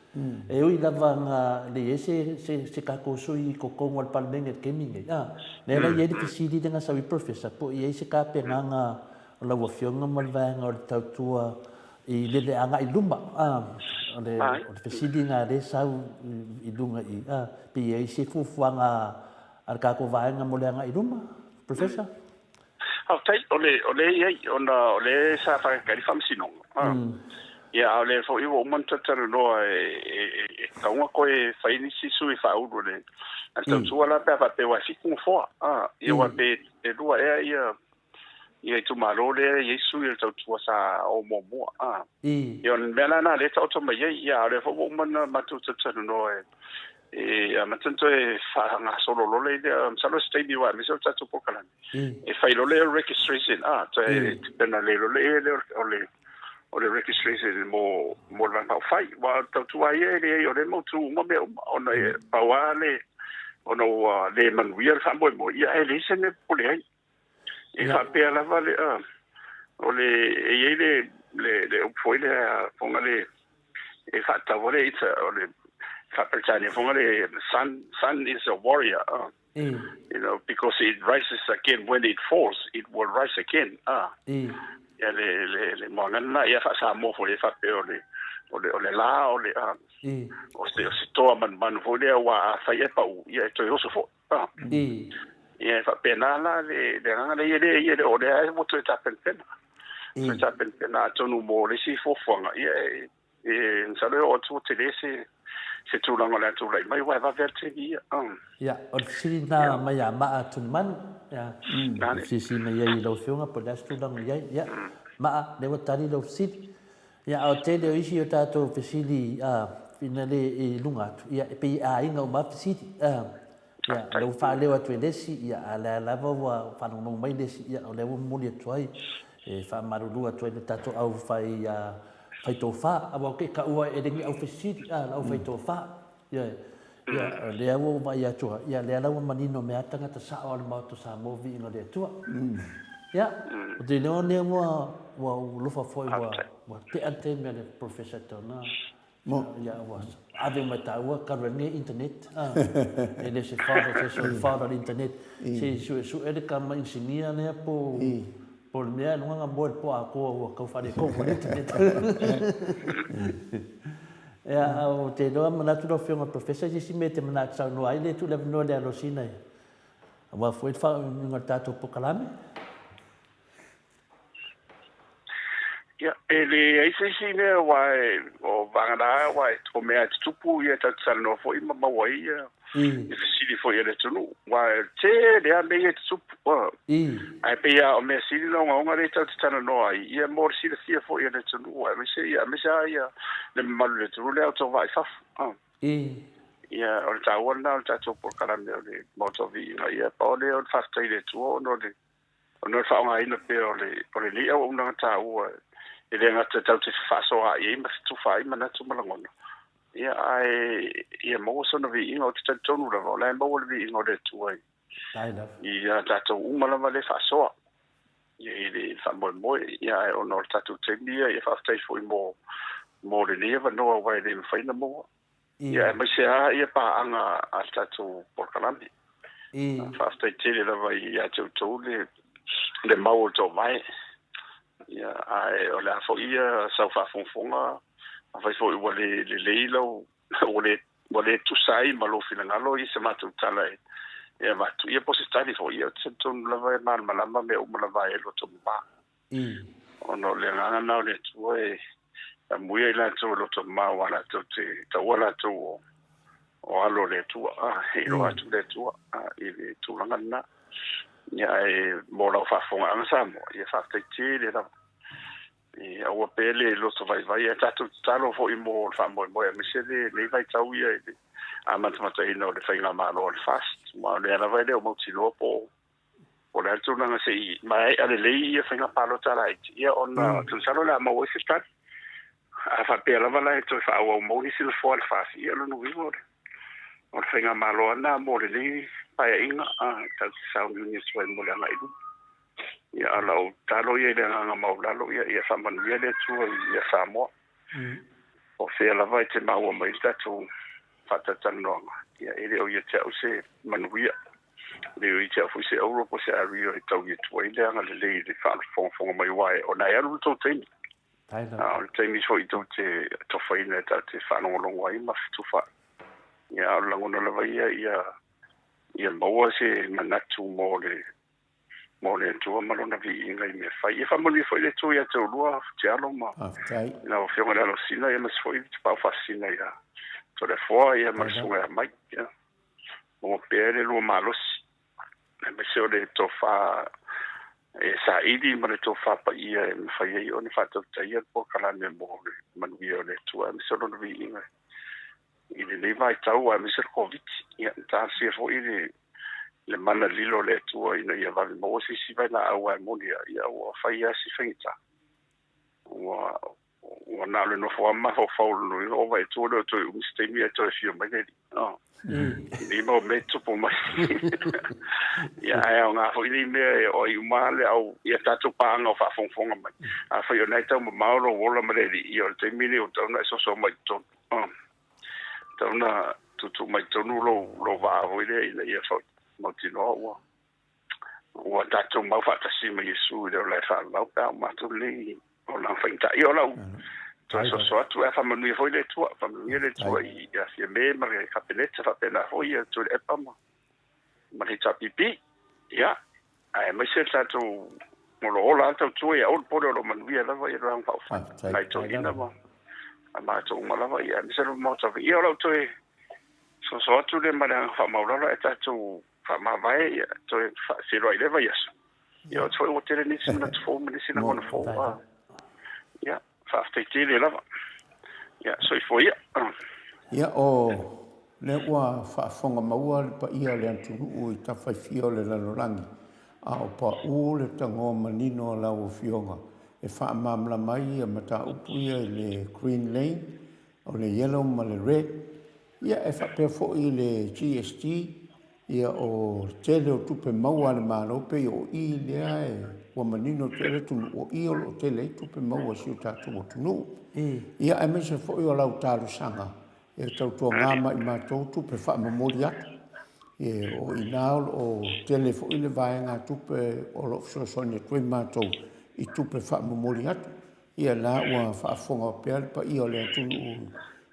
E ui lava na leai se se tatou sui i totonu o le Palemene i le taimi lenei, a, lea la e i ai le fesili lea na sau i Professor, po o i ai se tapenaga o lau Afioga ma le vaega o le tautua i le le agai i luma, a, o le o le fesili lena lea e sau i luga i i, a, pe i ai se fuafuaga a le tatou vaega mo le agai i luma, Professor? Faafetai, o le, o lea e i ai, ona o lea sa faatali le faamasinoga. Ia, a o lea foi ua uma ona talatalanoa e, e, e tatau ona toe fai nisi sui faaulu o le, a le tautua la pe a faapea ua e fitu nofoa. Ah, ia ua pe e lua ea ia ia itumalo lea e i ai sui o le tautua sa o muamua. Ah. Ia o le mea la lena lea e taoto mai ai, ia a o lea foi ua uma ona matou talatalanoa e e amata ona toe faagasolo loa lea, masalo o se taimi aua aemaise o le tatou polokalame, e fai loa lea o le registration, a, toe pena le loa lea o le o le registration mo mo le vaega fai. Aua o le tautua ia e leai, o lea e mautu uma mea uma, ona e pau lava le, ona ua le manuia le faamoemoe, ia ae leai se mea e popole ai. E faapea lava le, o le, e i ai le, le, le upu foi lea, foga le, e faataua le, it's a, o le, faa-Peretania foga le, sun, sun is a warrior, you know, because it rises again when it falls, it will rise again, Ia le, le, le moana lena, ia faa-Samoa foi e faapea o le, o le, o le la, o le, o se, o se toa manumanu foi lea, aua afai e pau, ia e toe oso foi. Ia e faapena la le le agaga lea, ia le ia le o lea ua toe tapenapena. Toe tapenapena atonu mo le isi fuafuaga, ia e e masalo e oo atu ua tele se se tulaga o le a tulai mai aua e vave lava le taimi ia. Ia, o le fesili lena mai ia Maa Tulimanu, ia, e fesilisili mai ai i lau Afioga po o le a se tulaga o i ai. Ia, Maa, lea ua tali lau fesili. Ia, a o le tele o isi o tatou fesili ina le i luga atu, ia, e pei e aiga uma lava fesili. Ia, o lea ua faaleo atu e le isi, ia, a o lea lava ua faalogologo mai le isi, ia, o lea ua momoli atu ai, e faamalulu atu ai i le tatou au fai, fai tofa, aua ou te taua e le ni au fesili, a, o le au fai tofa. Ioe. Ia, o lea ua ou vaai atu ai, ia, lea la ua manino mea tagata sao o le Maota o Samoa, viiga o le Atua. Ia, ou te iloa lea ua, ua ou alofa foi ua, ua tea le taimi a le Professor Tona. Ia, ua ave mai tāua talu ai lenei internet, a, e le o se father, se o le father o le internet. Se i suesue le tama inisinia lea po, po o le mea e luga na moe i le po atoa ua tau faaletonu ma le internet. Ia, ou te iloa manatu lau Afioga i le Professor i se isi mea e te manatu saunoa ai, lea e tuu le avanoa i le Alosina aua foi le faauiuiga o le tatou polokalame. Ia, e leai se isi mea aua e, o vagana aua e, o mea e tutupu ia tatou te talanoa foi ma maua ai ia i fesili foi a le atunuu. Aua e tele lava mea ia e tutupu. Ae pei lava o mea sili ona ogaoga lea tatou te talanoa ai, ia mo le silafia foi e le atunuu, aemaise ia, aemaise lava ia le mamalu o le atunuu lea o tovaa i fafo. Ia, o le taua lena o le tatou polokalame o le Maota o Viiga. Ia, pau lea o le faafetai i le Atua ona o le ona o le faaaogaina pea o le o lenei auaunaga taua e le gata tatou te fefaasoaai ai ma fetufa ai manatu ma lagona, ia ae ia maua sona viiga. Ou te talitonu lava o la e maua le viiga o le Atua i a tatou uma lava le faasoa ia i le faamoemoe, ia ae ona o le tatou taimi ia, ia faafetai foi mo mo lenei avanoa aua e le mafai ona maua. Ia aemaise lava ia paaga a le tatou polokalame. Faafetai tele lava ia te outou le le mau o le toomae. Ia ae o le a foi ia sau faafogafoga, afai foi ua le lelei lau ua le ua le tusa ai ma lou finagalo ia se matou tala e e avatu, ia po o se tali foi, ia ou te talitonu lava e malamalama mea uma lava e loto mama. Ona o le agaga lena o le Atua e amuia i latou e loto mama aua latou te taua latou o o alo o le Atua, e iloa atu le Atua i le tulaga lena. Ia ae mo lau faafofogaaga Samoa, ia faafetai tele lava. Ia aua pea le loto vaivai, ae tatou tatalo foi mo le faamoemoe aemaise lenei vaitau ia i le amatamataina o le faigamalo a le FAST, aua o lea lava e le o mautinoa po o le a le tulaga se i maea lelei ia faiga palota laiti, ia ona masalo o le a maua ai se tali. A faapea lava la e toe faaauau mau nisi nofoa a le FAST, ia o lona uiga o le o le faigamalo lava lena mo lenei paeaiga tatou te sauniuni atu ai mo le agai i luma. Ia a o lau tatalo ia i le agaga maualalo, ia ia faamanuia le Atua ia Samoa. O fea lava e te maua mai ai le tatou faatalatalanoaga, ia e le o ia te au se manuia, e le o ia te au foi se auro po o se ario e taui atu ai le agalelei i le faafogafoga mai aua o lena e alu le tou taimi. A o le taimi foi tou te atofaina e tatou te faalogologo ai ma fetufaai. Ia a o le lagona lava ia ia ia maua se manatu mo le mo le Atua ma Lona viiga i mea fai. Ia faamanuia foi le Atua ia te oulua, Futialo ma Faafetai. lau Afioga i le Alosina, ia aemaise foi le Tapaau Faasisina ia Toleafoa, ia ma le Susuga ia Mike. Ia maua pea le lua malosi, aemaise o le tofa e saili ma le tofa paia e mafai ai ona faatautaia le polokalame mo le manuia o le Atua, aemaise o Lona viiga i lenei vaitau, aemaise le Koviti. Ia, talosia foi le le mana lilo o le Atua ina ia vave maua se isi vailaau ae moni ai, ia ua fai lava si faigata. Ua ua na o le nofo lava ma mafaufau i lona uiga, ova e tua lea o toe umi se taimi ae toe afio mai le Alii. Oh. I mau mea e tupu mai. Ia, ae aoga foi nei mea e oo ai uma le au, ia tatou paaga o faafogafoga mai. Afai o lena e taumamao lou ola ma le Alii, ia o le taimi lenei ua tatau ona e soso mai i totonu. Oh. Tatau ona tuutuu mai totonu lou, lou vaa foi lea ina ia mautinoa ua, ua tatou mau faatasi ma Iesu i le ola e faavavau pe a oo matou lenei olaga faigata. Ia o lau toe soso atu, ae faamanuia foi le Atua, faamanuia le Atua i ia Fiame ma le Kapeneta, faapena foi ia Tuilaepa ma, ma le HRPP. Ia, aemaise le tatou o lo o ola lava le tautua, ia aua le popole o lo o manuia lava ia le Vaega Faaupufai, nai toeaiina ma matou uma lava, ia aemaise le Maota. Ia o lau toe soso atu lea ma le agaga faamaualalo, ae tatou faamavae, ia toe feiloai i lea vaiaso. Ia oe foi ua tele nisi manatu fou ma nisi lagona fou. Ia, faafetai tele lava. Ia, soifua ia. Ia, o lea ua faafofoga maua le paia o le atunuu i tafaifia o le lalolagi, a o paʻu le tagoa manino a lau Afioga e faamalamalama ai ia mataupu ia i le Green Lane, o le Yellow ma le Red, ia e faapea foi i le GST, Ia, o le tele o tupe maua a le Malo pei o i lea e ua manino atu ai le atunuu, o i o lo o tele ai tupe maua a si o tatou atunuu. Ia, aemaise foi o lau talosaga e tautuaga ma i matou tupe faamomoli atu. Ia, o i ina o lo o tele foi le vaegatupe o lo o fesoasoani atu ai matou i tupe faamomoli atu. Ia la ua faafofoga pea le paia o le atunuu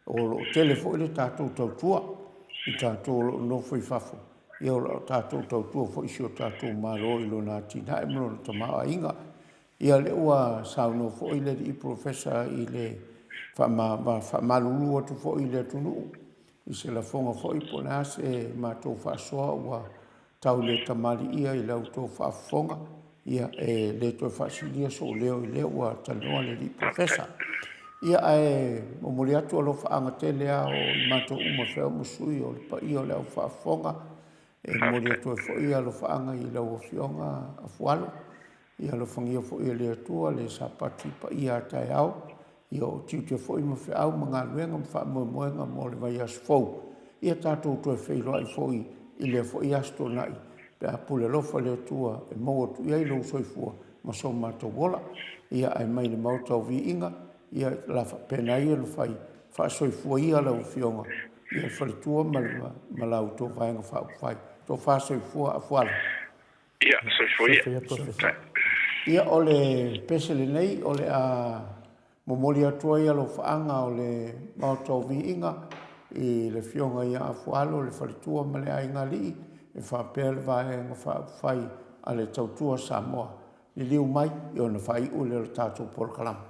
o lo o tele foi le tatou tautua i tatou o lo o nofo i fafo, ia o lo o tatou tautua foi i si o tatou Malo i lona atinae ma lona tamaoaiga. Ia lea ua saunoa foi le alii Professor i le faamalulu atu foi i le atunuu i se lafoga foi po o le a se matou faasoa ua tau le tamaliia i la outou faafofoga. Ia e le toe faasilia sou leo i lea ua talanoa le alii Professor. Ia ae momoli atu alofaaga tele lava o i matou uma feau ma sui o le paia o le au faafofoga. E momoli atu ai foi alofaaga i lau Afioga Afualo. Ia alofagia foi e le Atua le Sapati paia a taeao. Ia o tiute foi ma feau ma galuega ma faamoemoega mo le vaiaso fou. Ia tatou toe feiloai foi i lea foi Aso Toonai pe a pule alofa le Atua e maua atu i ai lou soifua ma so matou ola. Ia ae mai le Maota o Viiga, ia o le a faapena ia ona fai, faasoifua ia lau Afioga i le faletua ma la outou Vaega Faaupufai. Tofa soifua Afualo. Ia, soifua ia. Ia, o le pese lenei o le a momoli atu ai alofaaga o le Maota o Viiga i le Afioga ia Afualo, le faletua ma le aiga alii, e faapea le Vaega Faaupufai a le Tautua Samoa. Liliu mai ona faaiu lea o le tatou polokalame.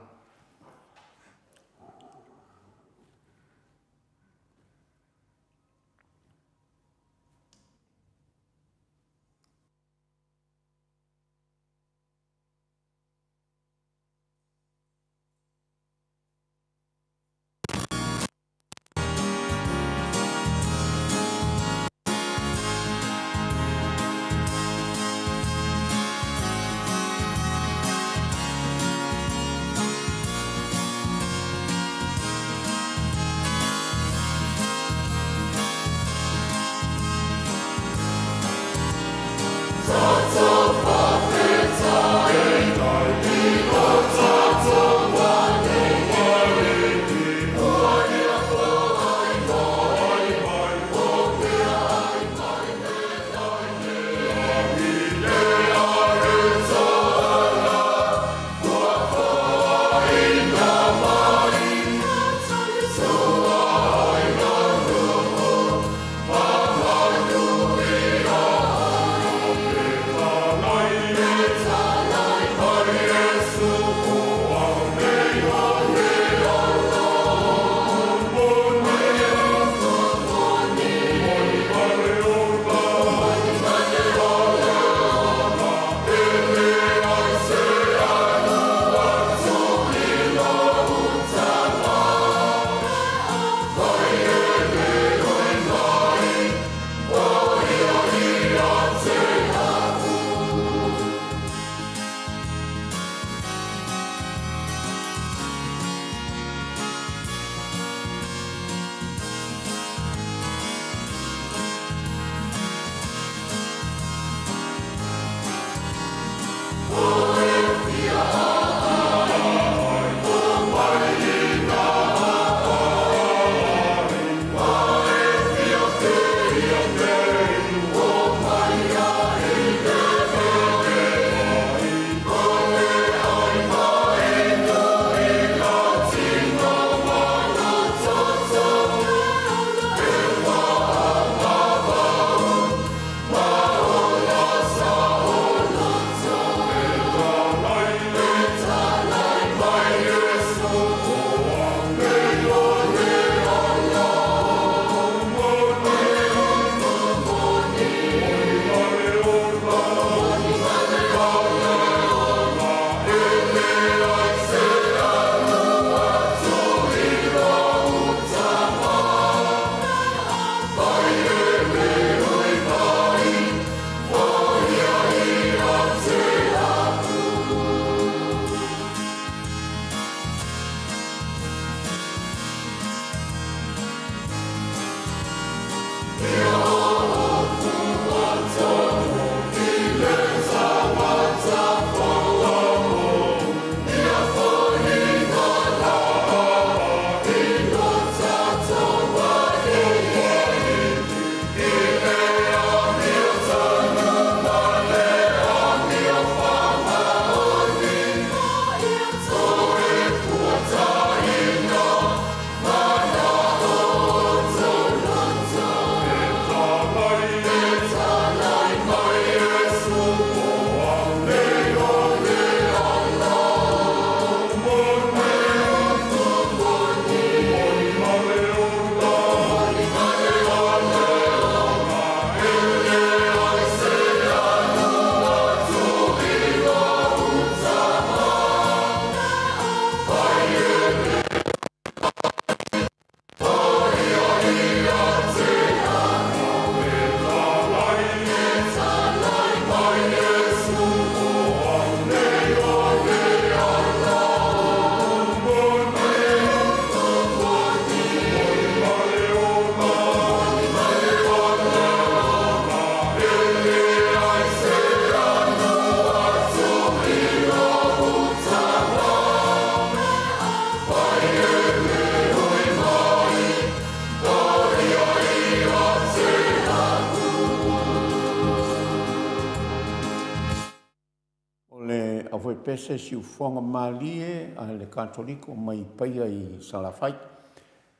pese Siufoga Malie a le Katoliko mai Paia i Salafai.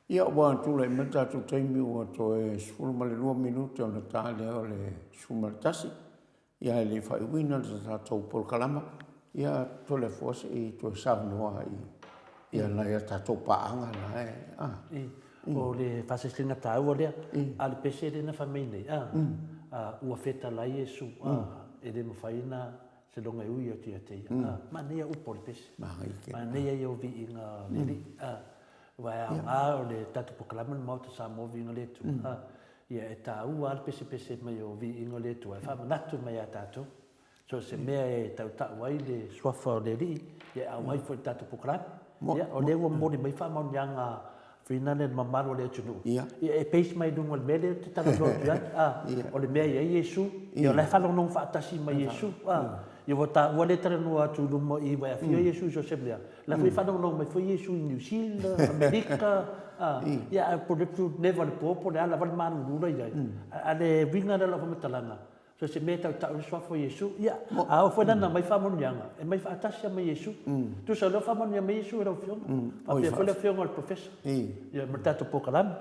Ia ua tulai mai le tatou taimi ua toe 12 minute ona ta lea o le 11. Ia e le i faaiuina le tatou polokalama, ia Toleafoa se i toe saunoa i ia nai a tatou paaga na e, a. O le faaselesega taua lea, a o le pese lea na fai mai nei, a, ua fetalai Iesu, a, e le mafai ona seiloga e ui atu ia te ia. A, manaia upu o le pese. Manaia ia o viiga o le Alii, a, aua e aoga o le tatou polokalame o le Maota Samoa Viiga o le Atua, a, ia e taua lava le pesepese mai o viiga o le Atua e faamanatu mai ia tatou. So o se mea e tautau ai le suafa o le Alii, ia e auai foi i le tatou polokalame. Ia, o lea ua momoli mai faamanuiaga whina le mamalu o le atunuu. Ia, e base mai i luga o le mea lea ou te talanoa atu ai, a, o le mea e i ai Iesu, ia o la e faalogologo faatasi mai Iesu, a. Ia ua taua lea talanoa atu i luma i i, ua e afio Iesu i so o se mea, la foi e faalogologo mai foi Iesu i Niu Sila, Amerika, a, ia ae po o le le po po o le a lava le malulu la i ai. A o le uiga lea o lau faamatalaga, So se mea e tautau le suafa o Iesu. Ia, a oo foi la ina aumai faamanuiaga, e aumai faatasi lava ma Iesu. Tusa o lea ua faamanuia mai Iesu e lau Afioga. Faapea foi le Afioga i le Professor, ia, ma le tatou polokalame.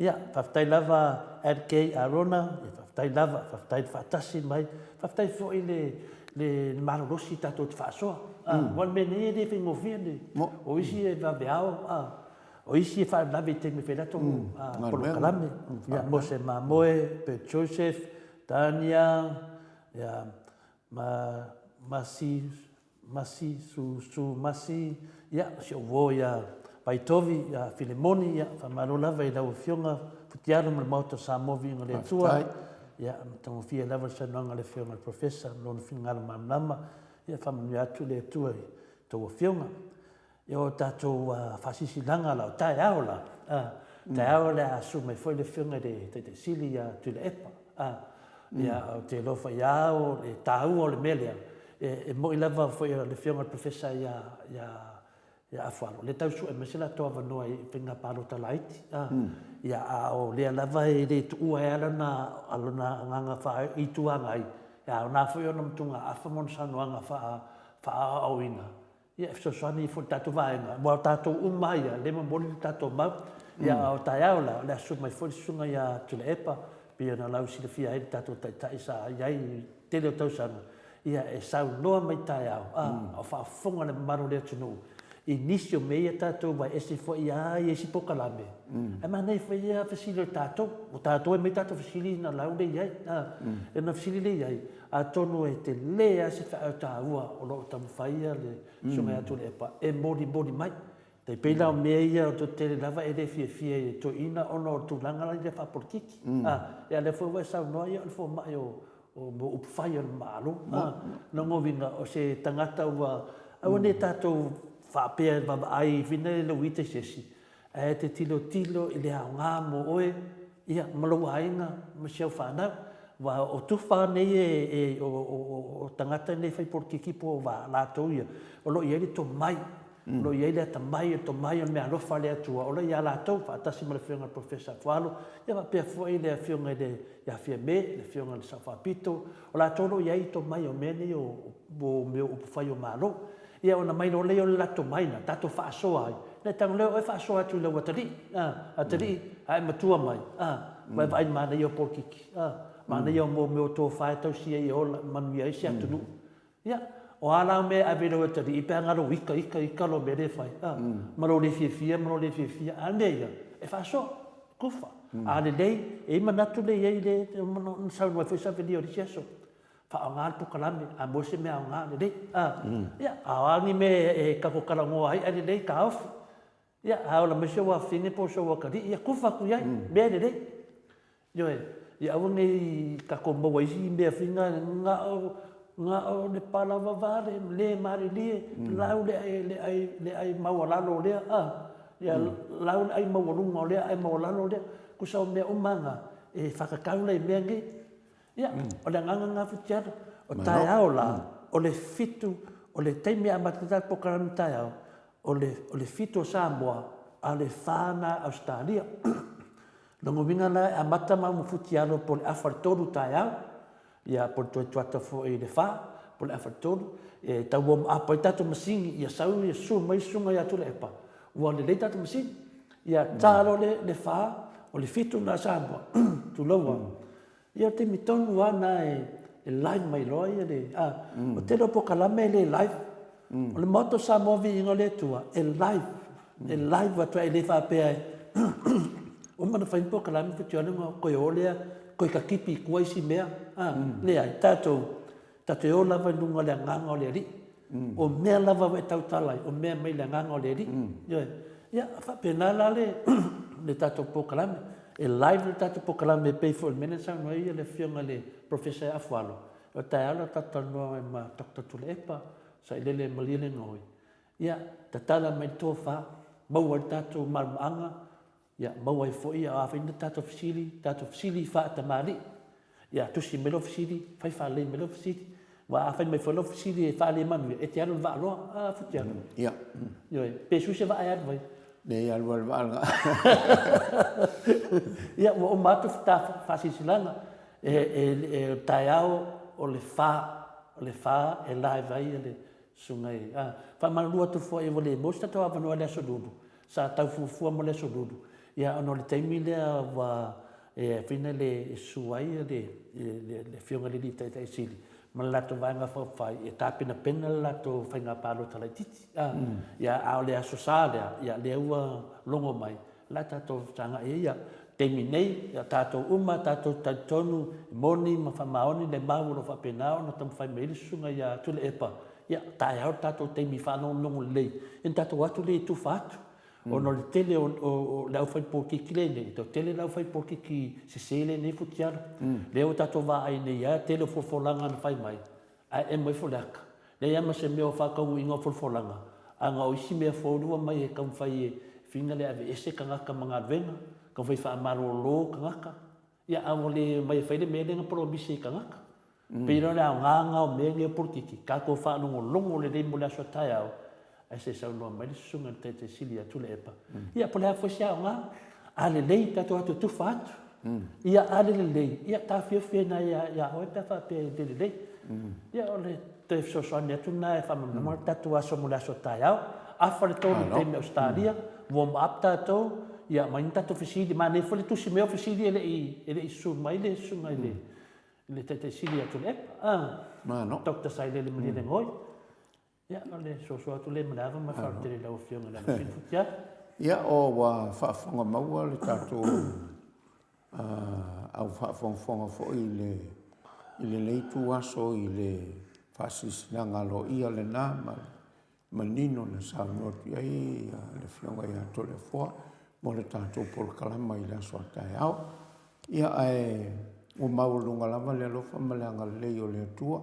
Ia, faafetai lava LK Arona, ia faafetai lava, faafetai le faatasi mai. Faafetai foi i le, le malolosi tatou te faasoa. Aua o le mea nei e le faigofie le, o isi e vaveao, O isi e faalavelave i taimi e fai ai latou polokalame, ia Mose Mamoe, Bert Joseph, Tania, ia ma Masi, Masi, Su, Su Masi, ia si ou uo ia Vaitovi, ia Filemoni, ia faamalo lava i lau Afioga Futialo ma le Maota o Samoa Viiga i le Atua. Ia matagofie lava le saunoaga a le Afioga i le Professor ma lona finagalo malamalama. Ia faamanuia atu le Atua i tou Afioga. Ia o tatou faasilasilaga la, o taeao la, a, taeao o le a susu mai foi le Afioga i le Taitai Sili ia Tuilaepa, a, ia ou te iloa foi lava o le taua o le mea lea, e moni lava foi o le Afioga i le Professor ia, ia, ia Afualo, o lea e tau sue mai se latou avanoa i faiga palota laiti, a, ia a o lea lava e le tuua ai lava lona, lona agaga faa-Itu Agai, ia a o na foi ona matugaafa ma ona saunoaga faa, faaauauina, Ia, e fesoasoani ifo i le tatou vaega, aua o tatou uma lava ia, lea e momoli le tatou mau. Ia, a o taeao la, o le a susu mai foi le susuga ia Tuilaepa, pei ona lausilafia ai le tatou Taitai sa i ai i le tele o tausaga, ia, e saunoa mai taeao, a, o faafofoga le mamalu o le atunuu i nisi o mea ia tatou vaai ese foi lava i isi polokalame. Ae manaia foi ia fesili o tatou, o tatou e aumai tatou fesili ona lau lea i ai, a, ona fesili lea i ai, Atonu e tele lava se feau taua o lo o taumafai le Susuga ia Tuilaepa e molimoli mai. Tai pei la o mea ia o tele lava e le fiafia i le toeaina ona o le tulaga la ia faapolokiki. A, ia lea foi ua e saunoa ia o le fomai o o upufai o le Malo. A, lona uiga o se tagata ua aua ne i tatou faapea e vaavaai whina le lou ita i se isi, Ae te tilotilo i le aoga mo oe, ia, ma lou aiga, ma si au fanau. Aua o tufa nei e, o tagata nei fai polokiki po o va latou ia, o lo o i ai le tomai, o lo o i ai le atamai, o le tomai o le meaalofa a le Atua, o lo o ia latou, faatasi ma le Afioga i le Professor Afualo, ia faapea foi le Afioga i le ia Fiame, le Afioga i le Sao Faapito, o latou o lo o i ai tomai o mea nei o mea o upufai o Malo. Ia ona mai loa lea o le latou mai na tatou faasoa ai. Na tago lea oe faasoa atu i lau atalii, a, atalii, a e matua mai, a, ua e vaai i le manaia o polokiki, a, manaia o mea o tofa e tausi ai e ola manuia ai se atunuu. Ia, o a la mea e ave i lau atalii pe a na lou ika, ika, ika lou mea lea e fai, a, ma lou le fiafia ma lou le fiafia. A o le mea ia, e faasoa, kufa. A lelei, e i ai manatu lea e i ai le, na saunoa ai foi Savelia o le isi aso, Faaaoga le polokalame, a maua se mea aoga, lelei. A, ia, a o a ni mea e tatou talanoa ai, ae lelei, taofi. Ia, a ola mai si ou afafine po o si ou atalii, ia tufa atu i ai, mea lelei. Ioe, ia aua ne i tatou maua i isi mea foi na, na o, na o le palaoa vale, le malilie, lau le ai, le ai, le ai maualalo o lea, a, ia, lau le ai maualuga o lea, ai maualalo o lea. Tusa o mea uma na, e whakatau la i mea nei. Ia, o le agaga lena Futialo. O taeao la, o le fitu, o le taimi e amata ai le polokalame taeao, o le, o le fitu o Samoa, a o le fa na Ausetalia. Lona uiga la, e amata maua ma Futialo po o le afa i le tolu taeao, ia po o le toe tuata foi i le fa. Po o le afa i le 3, e tau warm up ai tatou masini, ia sau ia susu mai le susuga ia Tuilaepa, ua lelei tatou masini. Ia ta loa le 4, o le 7 lena a Samoa, tulou lava. Ia o le taimi tonu lava lena e live mai loa ia le, a, o le tele o polokalame e le live. O le Maota o Samoa Viiga o le Atua, e live, e live atu ai, e le faapea e uma ona fai ni polokalame faitioa lea ona toe o lea toe tatipi i tua isi mea, a, leai, tatou, tatou te o lava i luga o le Agaga o le Alii. O mea lava ua e tautala ai, o mea mai le Agaga o le Alii. Ioe. Ia, faapena la le, le tatou polokalame. E live le tatou polokalame e pei foi o le mea lea na saunoa ai le Afioga i le Professor ia Afualo, o le taeao lea tatou talanoa ai ma Doctor Tuilaepa, Sailele Malielegaoi. Ia, tatala mai le tofa, maua ai le tatou malamalamaaga, Ia maua ai foi, o a foi ni tatou fesili, tatou fesili faatamalii. Ia tusi mai lau fesili, fai faalelei mai lau fesili. Aua a fai mai foi lau fesili e faalemanuia, e te alu i le vaaloa, a Futialo. Ia. Ioe, pe sui se vaa e alu ai. Leai, alu lava i le vaa lena. Ia, ua uma atu ta faasilasilaga, e, e, e, o le taeao o le fa, o le fa e live ai le susuga i, a, faamalulu atu foi ua le maua se tatou avanoa i le aso Lulu, Sa tau fuafua mo le aso Lulu, ia ona o le taimi lea ua e fina le e susu ai le le Afioga i le Alii Taitai Sili ma le latou Vaega Faaupufai e tapenapena le latou faiga palota laitiiti. A, ia a o le Aso Sa lea, ia lea ua logo mai, o le a tatou fesagai ai. Ia, taimi nei, ia tatou uma tatou te talitonu e moni ma faamaoni le mau o lo o faapena ona taumafai mai ai le Susuga ia Tuilaepa. Ia, taeao le tatou taimi faalogologo lelei, ia ona tatou o atu lea e tufa atu. Ona o le tele o le aufai polokiki lenei, e toatele le aufai polokiki sese lenei Futialo. Lea ua tatou vaai nei lava, tele o folafolaga na fai mai, ae emo ifo le aka. Leai lava ma se mea o faataunuuina o folafolaga, ae na o isi mea fou lea ua aumai e taumafai e fina le aveese tagata ma galuega, taumafai e faamalolo tagata. Ia, a ua le omai e fai le mea lea na polomisi e tagata. Pei la o le aoga lena o mea nei o polokiki, tatou faalogologo lelei mo le aso a taeao, ae se i saunoa mai le susuga i le Taitai Sili ia Tuilaepa. Ia, po o le a foi se aoga, a lelei tatou o atu e tufa atu. Ia, a le lelei, ia taofiofi ai i ina ia oe pe a faapea e le lelei. Ia, o le toe fesoasoani atu lena e faamalamalama le tatou aso mo le aso a taeao. Afa le 3 i le taimi Ausetalia, warm up tatou, ia aumai ni tatou fesili. Manaia foi le tusi mai o fesili e le i, e le i susu mai le susuga i le, le Taitai Sili ia Tuilaepa, a, Malo. Doctor Sailele Malielegaoi. Ia, o le soasoa atu lea ma le ava ma le faaaloalo tele i lau Afioga i le Alofili Futialu. Ia, o ua faafofoga maua le tatou au faafogafoga foi i le i lenei ituaso i le faasilasilaga aloaia lena ma le manino na saunoa atu i ai le Afioga ia Toleafoa mo le tatou polokalama i le aso a taeao. Ia, ae ua maualuga lava le alofa ma le agalelei o le Atua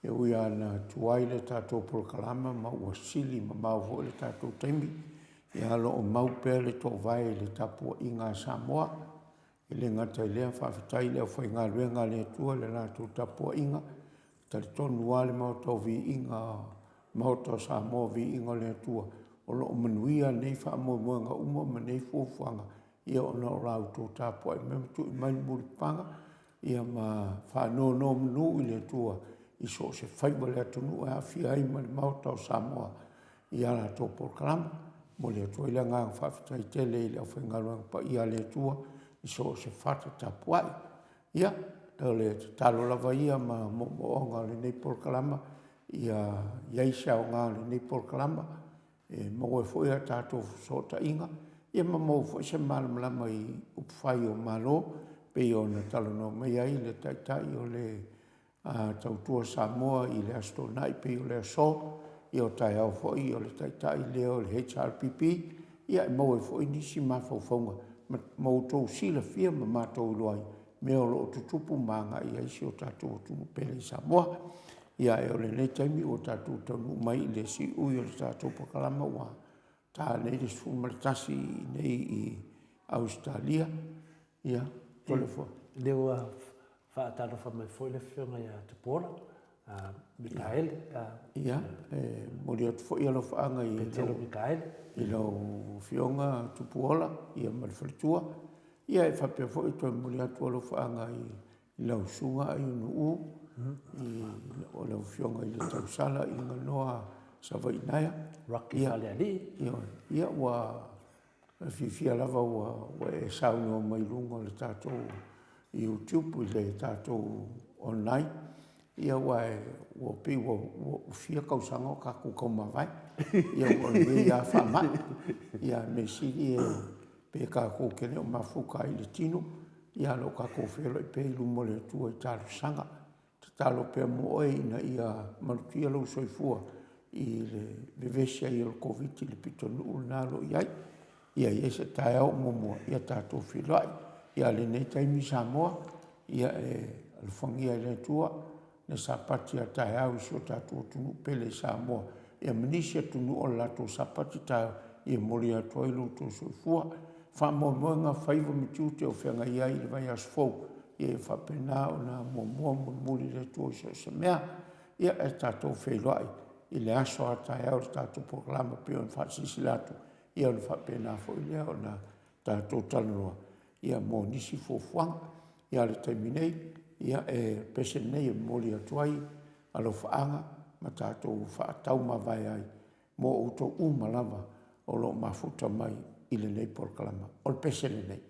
E ui lava ina tuai le tatou polokalama ma ua sili mamao foi le tatou taimi, ia o lo o mau pea le toovae i le tapuaiga a Samoa. E le gata i lea, faafetai i le aufaigaluega a le Atua i le latou tapuaiga. E talitonu lava le Maota o Viiga, Maota o Samoa o Viiga o le Atua, o lo o manuia nei faamoemoega uma ma nei fuafuaga, ia ona o la outou tapuai mai ma tui mai le mulipapaga, ia ma faanonomanu i le Atua i so o se faiva o le atunuu e aafia ai ma le Maota o Samoa i a latou polokalama. Momoli atu ai le agaga faafetai tele i le aufaigaluega paia a le Atua i so o se fata tapuai. Ia, o le tatalo lava ia ma moomooga o lenei polokalama, ia i ai se aoga o lenei polokalama e maua ai foi a tatou fesootaiga, ia ma maua foi se malamalama i upufai o Malo, pei ona talanoa mai ai le Taitai o le Tautua Samoa i le Aso Toonai pei o le aso, ia o taeao foi o le Taitai lea o le HRPP, ia e maua ai foi nisi mafaufauga ma outou silafia ma matou iloa ai mea o lo o tutupu ma agai i ai si o tatou atunuu pele i Samoa. Ia, ae o lenei taimi ua tatou taunuu mai i le siui o le tatou polokalama ua ta nei le 11 i inei i Ausetalia. Ia, Toleafoa. Lea ua faatalofa mai foi le Afioga ia Tupuola Mikaele. Ia, e momoli atu foi alofaaga i Petelo Mikaele. I lau Afioga Tupuola ia ma le faletua. Ia, e faapea foi toe momoli atu alofaaga i lau Susuga Aiunu'u. i o lau Afioga i le Tausala i Ganoa Savaii Naea. Rocky Falealii. Ioe. Ia ua fiafia lava ua e saunoa mai i luga o le tatou YouTube i le tatou online. Ia aua ua pei ua fia tausaga o tatou taumavae. Ia ua lenei lava faamai. Ia mea sili e pe tatou te le o mafuta ai i le tino, ia ae o lo o tatou feiloai pea i luma o le Atua i talosaga. Tatalo pea mo oe ina ia malutia lou soifua i le vevesi ai o le Koviti i le pitonuu lena o lo o i ai. Ia i ai se taeao o muamua, ia tatou feiloai. Ia a o lenei taimi Samoa, ia e alofagia e le Atua le Sapati a taeao i si o tatou atunuu pele i Samoa, ia ma nisi atunuu o le latou Sapati taeao, ia momoli atu ai lo outou soifua. Faamoemoega, faiva ma tiute o feagai ai i le vaiaso fou, ia faapena ona muamua mulimuli le Atua i so o se mea. Ia ae tatou feiloai i le aso a taeao i le tatou polokalame e pei ona faasilasila atu, ia ona faapena foi lea ona tatou talanoa ia mo nisi fuafuaga. Ia a o le taimi nei, ia e pese lenei e momoli atu ai alofaaga ma tatou faataumavae ai mo outou uma lava o lo o mafuta mai i lenei polokalame. O le pese lenei.